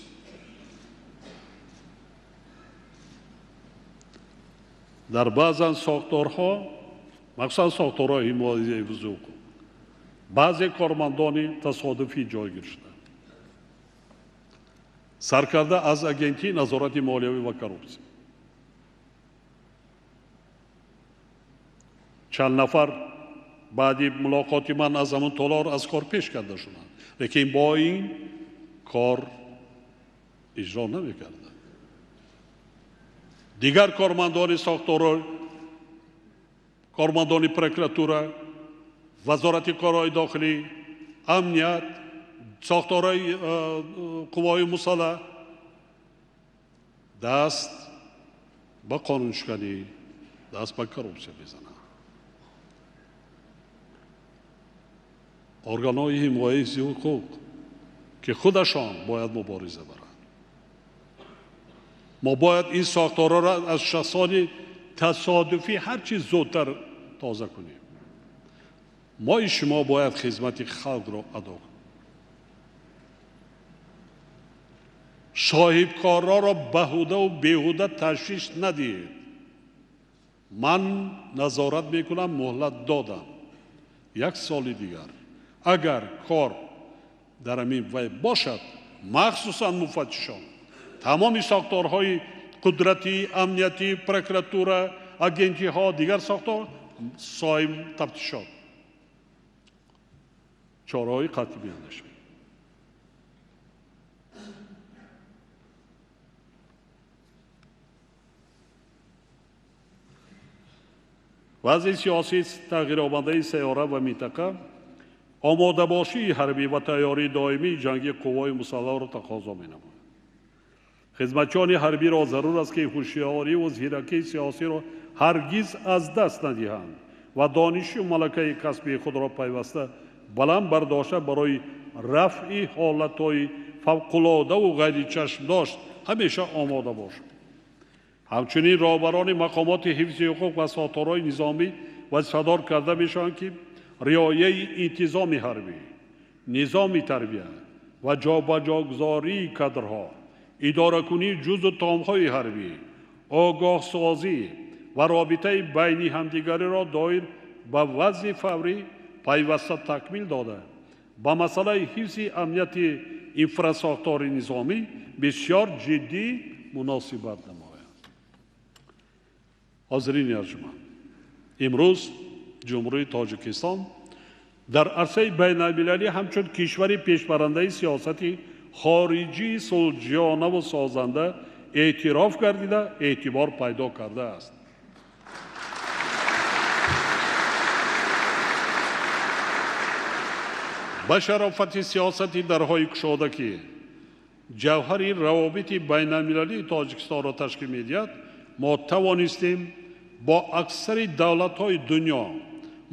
Дар баъзан сохторҳо, махсусан сохторҳои ҳимояи ҳуқуқ, баъзе кормандони тасодуфӣ ҷойгир шуданд. Саркарда аз Агентии назорати молиявӣ ва коррупсия. Чанд нафар баъди мулоқоти ман аз ҳамон толор аз кор пеш карда шуданд, лекин бо ин кор иҷро намекарданд. Дигар кормандони сохторҳо, кормандони прокуратура, вазорати корҳои дохилӣ, амният, сохторҳои қувваҳои мусаллаҳ даст ба қонуншиканӣ, даст ба коррупсия мезананд. Органҳои ҳимояи ҳуқуқ, ки худашон бояд мубориза баранд. Мо бояд ин сохторҳоро аз шахсони тасодуфӣ ҳарчи зудтар тоза кунем. Мои шумо бояд хизмати халқро адо кунем. Соҳибкорҳоро баҳудаву беҳуда ташвиш надиҳед. Ман назорат мекунам, муҳлат додам. Як соли дигар. Агар кор дар ҳамин вай бошад, махсусан муфаттишон, тамоми сохторҳои қудратӣ, амниятӣ, прокуратура, агентиҳо, дигар сохтор, соҳиб тафтишот чораҳои қатъӣ биандешанд. Вазъи сиёсии тағйирёбандаи сайёра ва минтақа омодабошии ҳарбӣ ва тайёрии доимии ҷангии қувваҳои мусаллаҳро тақозо менамояд. Хизматчиёни ҳарбиро зарур аст, ки ҳушёриву зиракии сиёсиро ҳаргиз аз даст надиҳанд ва донишу малакаи касбии худро пайваста баланд бардошта барои рафъи ҳолатҳои фавқулодаву ғайричашмдошт ҳамеша омода бошанд. Ҳамчунин роҳбарони мақомоти ҳифзи ҳуқуқ ва сохторҳои низомӣ вазифадор карда мешаванд, ки риояи интизоми ҳарбӣ, низоми тарбия ва ҷобаҷогузории кадрҳо, идоракунии ҷузу томҳои ҳарбӣ, огоҳсозӣ ва робитаи байни ҳамдигариро доир ба вазъи фаврӣ пайваста такмил дода, ба масъалаи ҳифзи амнияти инфрасохтори низомӣ бисёр ҷиддӣ муносибат намоянд. Ҳозирини арҷманд, имрӯз Ҷумҳурии Тоҷикистон дар арсаи байналмилалӣ ҳамчун кишвари пешбарандаи сиёсати хориҷии сулҳҷӯёнаву созанда эътироф гардида эътибор пайдо кардааст. Ба шарофати сиёсати дарҳои кушода, ки ҷавҳари равобити байналмилалии Тоҷикистонро ташкил медиҳад, мо тавонистем бо аксари давлатҳои дунё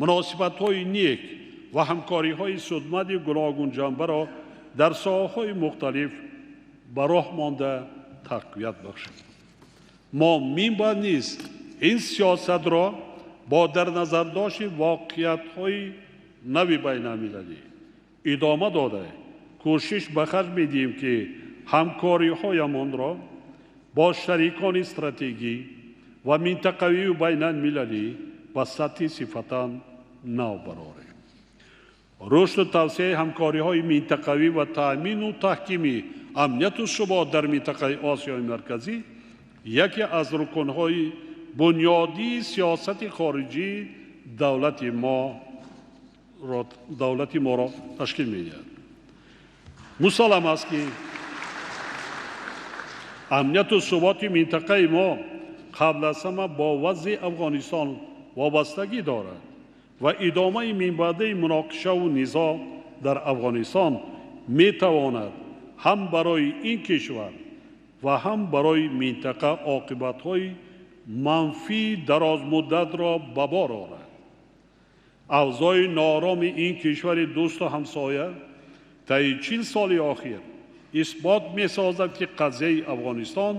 муносибатҳои нек ва ҳамкориҳои судманди гуногунҷанбаро дар соҳаҳои мухталиф ба роҳ монда тақвият бахшем. Мо минбаъд низ ин сиёсатро бо дар назардошти воқеиятҳои нави байналмилалӣ идома дода, кӯшиш ба харҷ медиҳем, ки ҳамкориҳоямонро бо шарикони стратегӣ ва минтақавию байналмилалӣ ба сатҳи сифатан нав барорем. Рушду тавсеаи ҳамкориҳои минтақавӣ ва таъмину таҳкими амнияту субот дар минтақаи Осиёи Марказӣ яке аз рукнҳои бунёдии сиёсати хориҷии давлати моро ташкил медиҳад. Мусаллам аст, ки амнияту суботи минтақаи мо қабл аз ҳама бо вазъи Афғонистон вобастагӣ дорад ва идомаи минбаъдаи муноқишаву низоъ дар Афғонистон метавонад ҳам барои ин кишвар ва ҳам барои минтақа оқибатҳои манфии дарозмуддатро ба бор орад. Авзои ноороми ин кишвари дӯсту ҳамсоя таи 40 соли охир исбот месозад, ки қазияи Афғонистон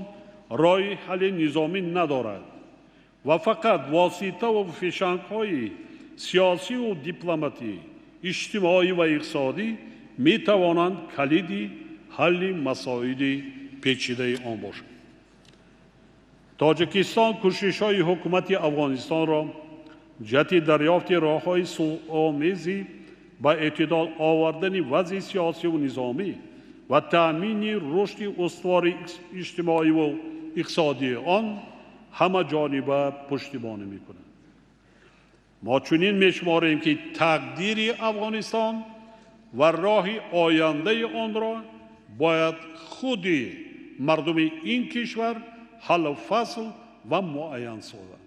роҳи ҳалли низомӣ надорад ва фақат воситаву фишангҳои сиёсиву дипломатӣ, иҷтимоӣ ва иқтисодӣ метавонанд калиди ҳалли масоили печидаи он бошанд. Тоҷикистон кӯшишҳои ҳукумати Афғонистонро ҷиҳати дарёфти роҳҳои сулҳомези ба эътидол овардани вазъи сиёсиву низомӣ ва таъмини рушди устувори иҷтимоиву иқтисодии он ҳамаҷониба пуштибонӣ мекунад. Мо чунин мешуморем, ки тақдири Афғонистон ва роҳи ояндаи онро бояд худи мардуми ин кишвар ҳаллу фасл ва муайян созанд.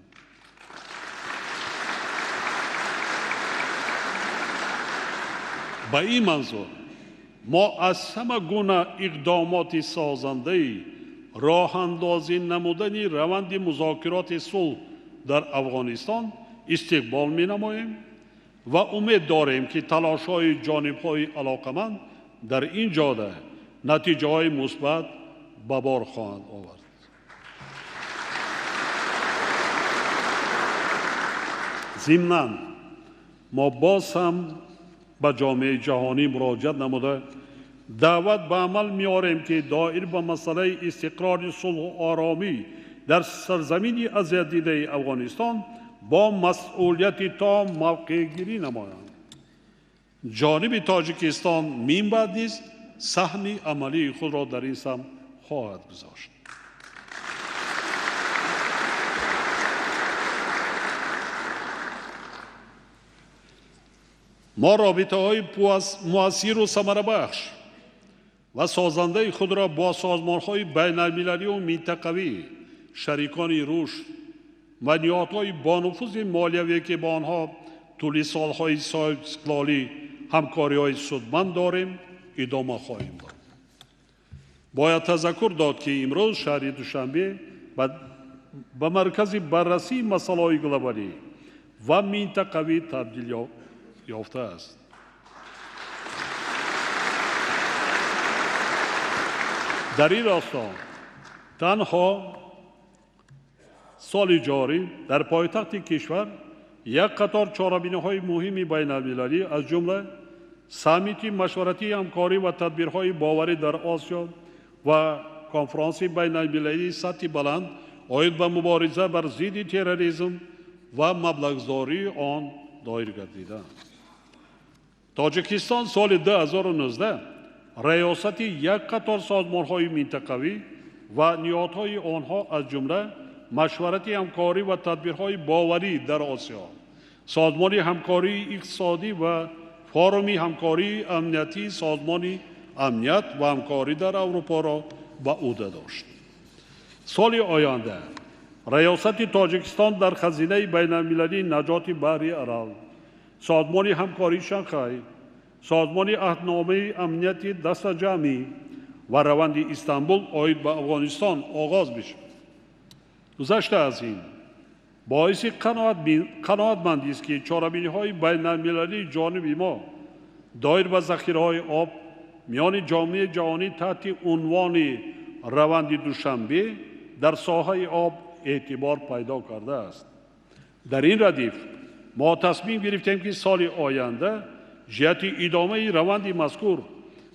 Ба ин манзур мо аз ҳама гуна иқдомоти созандаи роҳандозӣ намудани раванди музокироти сулҳ дар Афғонистон истиқбол менамоем ва умед дорем, ки талошҳои ҷонибҳои алоқаманд дар ин ҷода натиҷаҳои мусбат ба бор хоҳанд овард. Зимнан мо боз ҳам ба ҷомеаи ҷаҳонӣ муроҷиат намуда даъват ба амал меорем, ки доир ба масъалаи истиқрори сулҳу оромӣ дар сарзамини азиятдидаи Афғонистон бо масъулияти том мавқеъгирӣ намоянд. Ҷониби Тоҷикистон минбаъд низ саҳми амалии худро дар ин самт хоҳад гузошт. Мо робитаҳои муассиру самарабахш ва созандаи худро бо созмонҳои байналмилалию минтақавӣ, шарикони рушд ва ниҳодҳои бонуфузи молиявие, ки бо онҳо тӯли солҳои соҳибистиқлолӣ ҳамкориҳои судманд дорем, идома хоҳем дод. Бояд тазаккур дод, ки имрӯз шаҳри Душанбе ба маркази баррасии масъалаҳои глобалӣ ва минтақавӣ табдил ёфтааст. Дар ин росто танҳо соли ҷорӣ дар пойтахти кишвар як қатор чорабиниҳои муҳими байналмилалӣ, аз ҷумла саммити машваратии ҳамкорӣ ва тадбирҳои боварӣ дар Осиё ва конфронси байналмилалии сатҳи баланд оид ба мубориза бар зидди терроризм ва маблағгузории он доир гардиданд. Тоҷикистон соли 2019 раёсати як қатор созмонҳои минтақавӣ ва ниҳодҳои онҳо, аз ҷумла машварати ҳамкорӣ ва тадбирҳои боварӣ дар Осиё, созмони ҳамкории иқтисодӣ ва форуми ҳамкории амниятии созмони амният ва ҳамкорӣ дар Аврупоро ба ӯҳда дошт. Соли оянда раёсати Тоҷикистон дар хазинаи байналмилалии наҷоти баҳри Арал, созмони ҳамкории Шанхай, созмони аҳдномаи амнияти дастаҷамъӣ ва раванди Истанбул оид ба Афғонистон оғоз мешавад. Гузашта аз ин боиси қаноатмандист, ки чорабиниҳои байналмилалии ҷониби мо доир ба захираҳои об миёни ҷомеаи ҷаҳонӣ таҳти унвони раванди Душанбе дар соҳаи об эътибор пайдо кардааст. Дар ин радиф мо тасмим гирифтем, ки соли оянда ҷиҳати идомаи раванди мазкур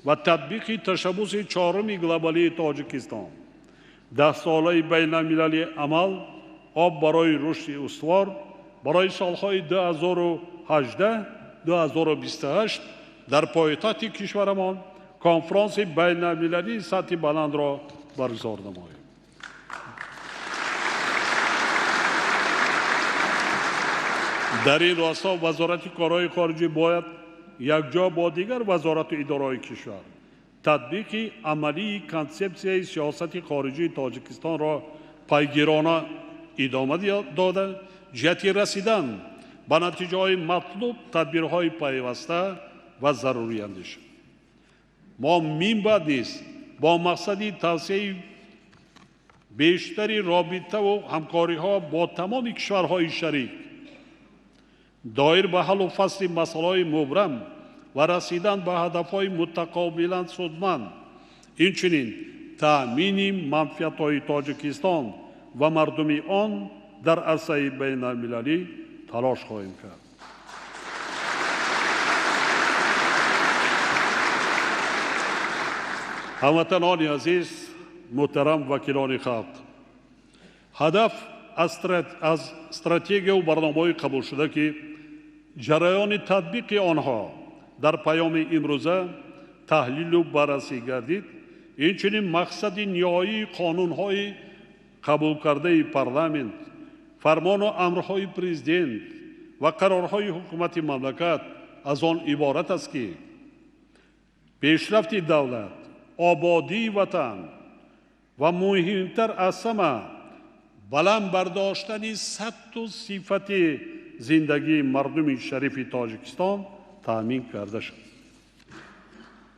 ва татбиқи ташаббуси чоруми глобалии Тоҷикистон, даҳсолаи байналмилалии амал об барои рушди устувор барои солҳои 2018-2028 дар пойтахти кишварамон конфронси байналмилалии сатҳи баландро баргузор намоем. Дар ин росто Вазорати корҳои хориҷӣ бояд якҷо бо дигар вазорату идораҳои кишвар татбиқи амалии консепсияи сиёсати хориҷии Тоҷикистонро пайгирона идома дода, ҷиҳати расидан ба натиҷаҳои матлуб тадбирҳои пайваста ва зарурӣ андешад. Мо минбаъд низ бо мақсади тавсеаи бештари робитаву ҳамкориҳо бо тамоми кишварҳои шарик доир ба ҳаллу фасли масъалаҳои мубрам ва расидан ба ҳадафҳои мутақобилан судманд, инчунин таъмини манфиатҳои Тоҷикистон ва мардуми он дар арсаи байналмилалӣ талош хоҳем кард. Ҳамватанони азиз, муҳтарам вакилони халқ, Ҳадаф аз стратегияву барномаҳои қабулшуда, ки ҷараёни татбиқи онҳо дар паёми имрӯза таҳлилу баррасӣ гардид, инчунин мақсади ниҳоии қонунҳои қабулкардаи парламент, фармону амрҳои президент ва қарорҳои ҳукумати мамлакат аз он иборат аст, ки пешрафти давлат, ободии ватан ва муҳимтар аз ҳама баланд бардоштани сатҳу сифати зиндагии мардуми шарифи Тоҷикистон таъмин карда шуд.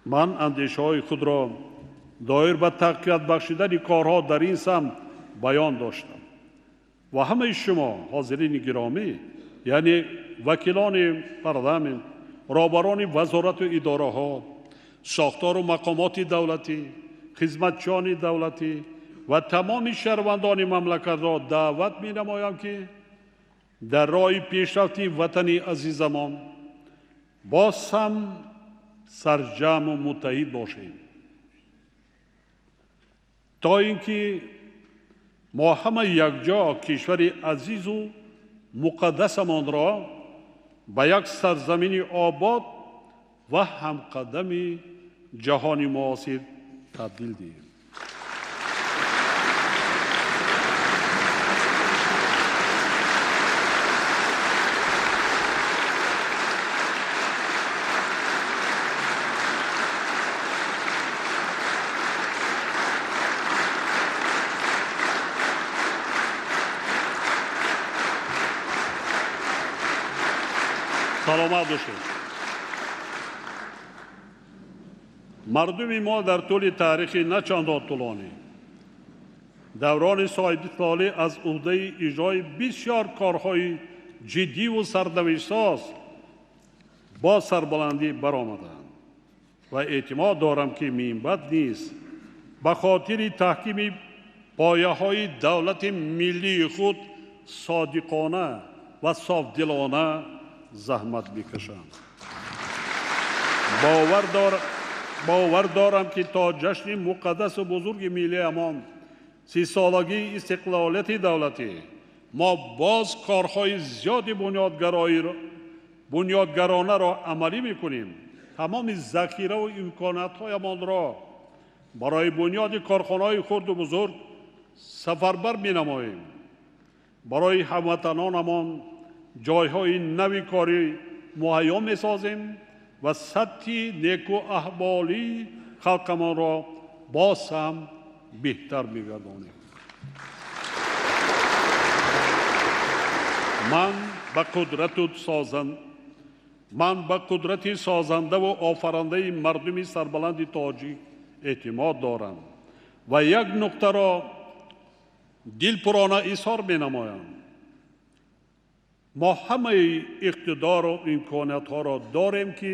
Ман андешаҳои худро доир ба тақвият бахшидани корҳо дар ин самт баён доштам ва ҳамаи шумо ҳозирини гиромӣ, яъне вакилони парламент, роҳбарони вазорату идораҳо, сохтору мақомоти давлатӣ, хизматчиёни давлатӣ ва тамоми шаҳрвандони мамлакатро даъват менамоям, ки дар роҳи пешрафти ватани азизамон боз ҳам сарҷамъу муттаҳид бошем, то ин ки мо ҳама якҷо кишвари азизу муқаддасамонро ба як сарзамини обод ва ҳамқадами ҷаҳони муосир табдил диҳем. Саломат бошед. Мардуми мо дар тӯли таърихи на чандон тӯлонӣ даврони соҳибистиқлолӣ аз уҳдаи иҷрои бисёр корҳои ҷиддиву сарнавиштсоз бо сарбаландӣ баромаданд ва эътимод дорам, ки минбаъд низ ба хотири таҳкими пояҳои давлати миллии худ содиқона ва софдилона заҳмат мекашанд. Бовар дорам, ки то ҷашни муқаддасу бузурги миллиамон, 30-солагии истиқлолияти давлатӣ, мо боз корҳои зиёди бунёдгаронаро амалӣ мекунем. Тамоми захираву имкониятҳоямонро барои бунёди корхонаҳои хурду бузург сафарбар менамоем. Барои ҳамватанонамон ҷойҳои нави корӣ муҳайё месозем ва сатҳи некуаҳволии халқамонро боз ҳам беҳтар мегардонем. Ман ба қудрати созандаву офарандаи мардуми сарбаланди тоҷик эътимод дорам ва як нуқтаро дилпурона изҳор менамоям. Мо ҳамаи иқтидору имкониятҳоро дорем, ки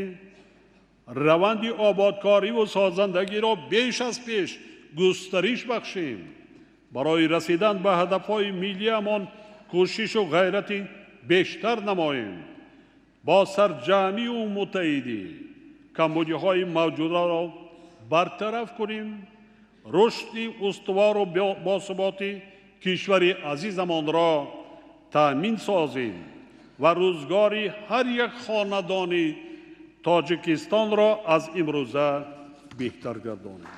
раванди ободкориву созандагиро беш аз пеш густариш бахшем. Барои расидан ба ҳадафҳои миллиамон кӯшишу ғайрати бештар намоем. Бо сарҷамъию муттаҳидӣ камбудиҳои мавҷударо бартараф кунем, рушди устувору босуботи кишвари азизамонро таъмин созем ва рӯзгори ҳар як хонадони Тоҷикистонро аз имрӯза беҳтар гардонем.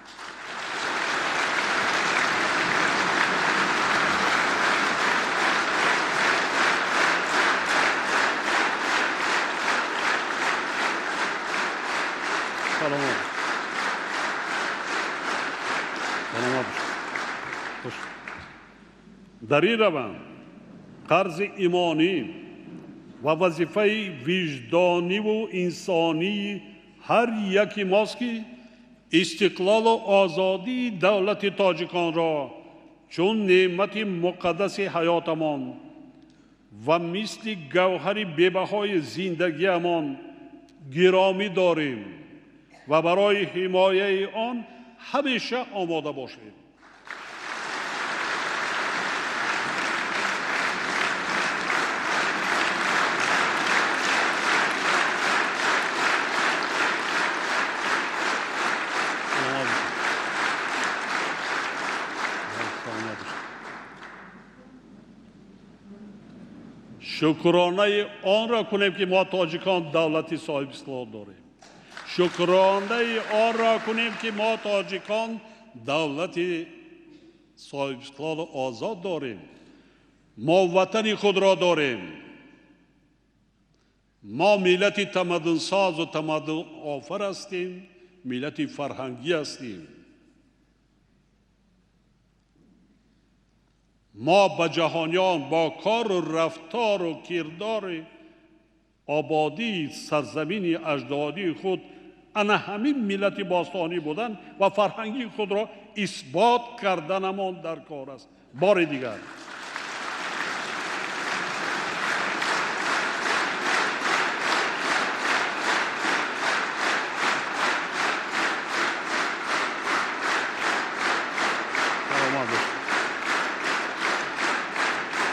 Саломат. Саломат. Дар ин раванд қарзи имонӣ ва вазифаи виҷдониву инсонии ҳар яки мост, ки истиқлолу озодии давлати тоҷиконро чун неъмати муқаддаси ҳаётамон ва мисли гавҳари бебаҳои зиндагиамон гиромӣ дорем ва барои ҳимояи он ҳамеша омода бошем. Шукронаи онро кунем, ки мо тоҷикон давлати соҳибистиқлол дорем. Шукронаи онро кунем, ки мо тоҷикон давлати соҳибистиқлолу озод дорем. Мо ватани худро дорем. Мо миллати тамаддунсозу тамаддунофар ҳастем, миллати фарҳангӣ ҳастем. Мо ба ҷаҳониён бо кору рафтору кирдори ободии сарзамини аҷдодии худ ана ҳамин миллати бостонӣ будан ва фарҳангии худро исбот карданамон дар кор аст. Бори дигар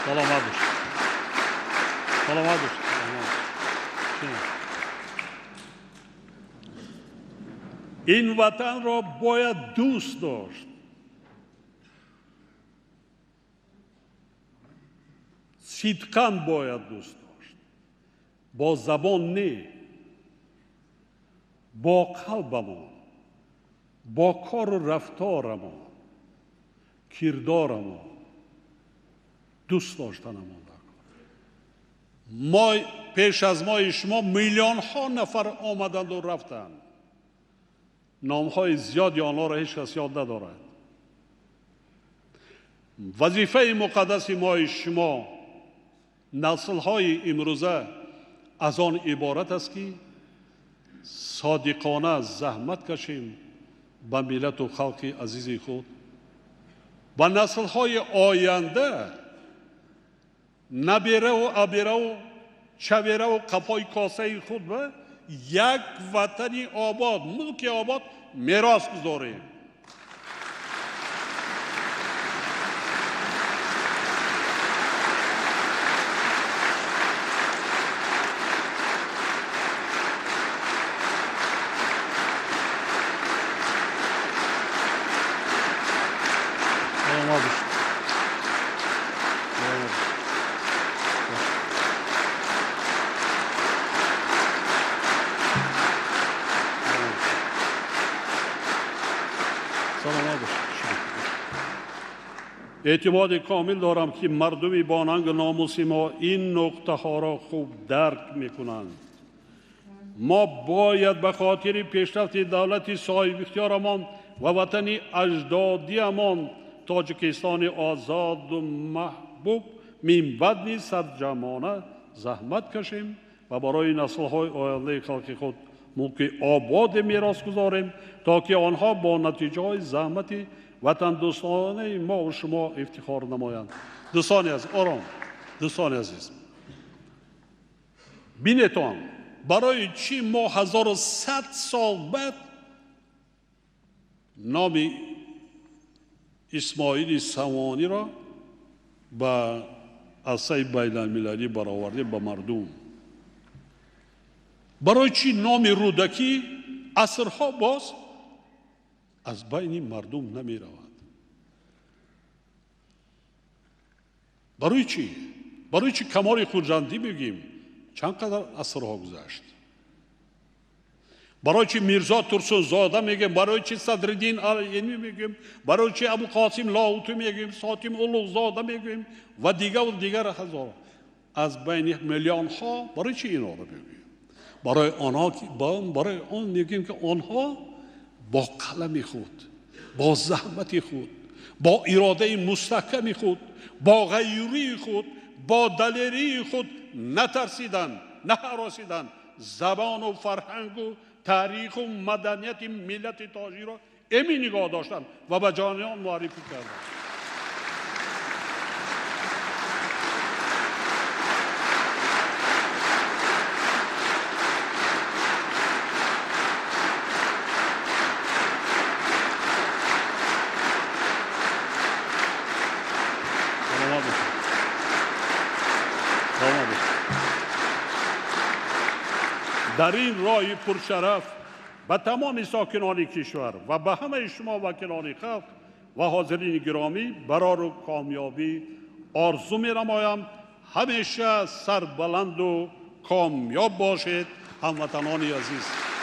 саломат бошед, саломат бошед. Ин ватанро бояд дӯст дошт. Сидқан бояд дӯст дошт. Бо забон не, бо қалбамон, бо кору рафторамон, кирдорамон дӯст доштанамон дар кор. Мо пеш аз мои шумо миллионҳо нафар омаданду рафтанд. Номҳои зиёди онҳоро ҳеҷ кас ёд надорад. Вазифаи муқаддаси мои шумо, наслҳои имрӯза, аз он иборат аст, ки содиқона заҳмат кашем ба миллату халқи азизи худ, ба наслҳои оянда набераву абераву чавераву қафои косаи худ ба як ватани обод, мулки обод мерос гузорем. Саломат бошед. Саломат бошед. Эътимоди комил дорам, ки мардуми бонангу номуси мо ин нуқтаҳоро хуб дарк мекунанд. Мо бояд ба хотири пешрафти давлати соҳибихтиёрамон ва ватани аҷдодиамон Тоҷикистони озоду маҳбуб минбаъд низ сарҷамона заҳмат кашем ва барои наслҳои ояндаи халқи худ мулки ободе мерос гузорем, то ки онҳо бо натиҷаҳои заҳмати ватандӯстонаи мо ва шумо ифтихор намоянд. Дӯстони азиз, ором, дӯстони азиз, бинетон, барои чӣ мо 1100 сол баъд номи Исмоили Сомониро ба арсаи байналмилалӣ баровардем ба мардум? Барои чӣ номи Рӯдакӣ асрҳо боз аз байни мардум намеравад? Барои чӣ? Барои чӣ Камоли Хуҷандӣ мегӯем? Чанд қадар асрҳо гузашт. Барои чӣ Мирзо Турсунзода мегӯем? Барои чӣ Садриддин Айнӣ мегӯем? Барои чӣ Абулқосим Лоҳутӣ мегӯем? Сотим Улуғзода мегӯем ва дигар дигар ҳазор аз байни миллионҳо. Барои чӣ инҳоро мегӯем? Барои онҳо, барои он мегӯем, ки онҳо бо қалами худ, бо заҳмати худ, бо иродаи мустаҳками худ, бо ғайюрии худ, бо далерии худ натарсиданд, наҳаросиданд, забону фарҳангу таъриху маданияти миллати тоҷикро эмин нигоҳ доштанд ва ба ҷаҳониён муаррифӣ карданд. Дар ин роҳи пуршараф ба тамоми сокинони кишвар ва ба ҳамаи шумо вакилони халқ ва ҳозирини гиромӣ барору комёбӣ орзу менамоям. Ҳамеша сарбаланду комёб бошед, ҳамватанони азиз.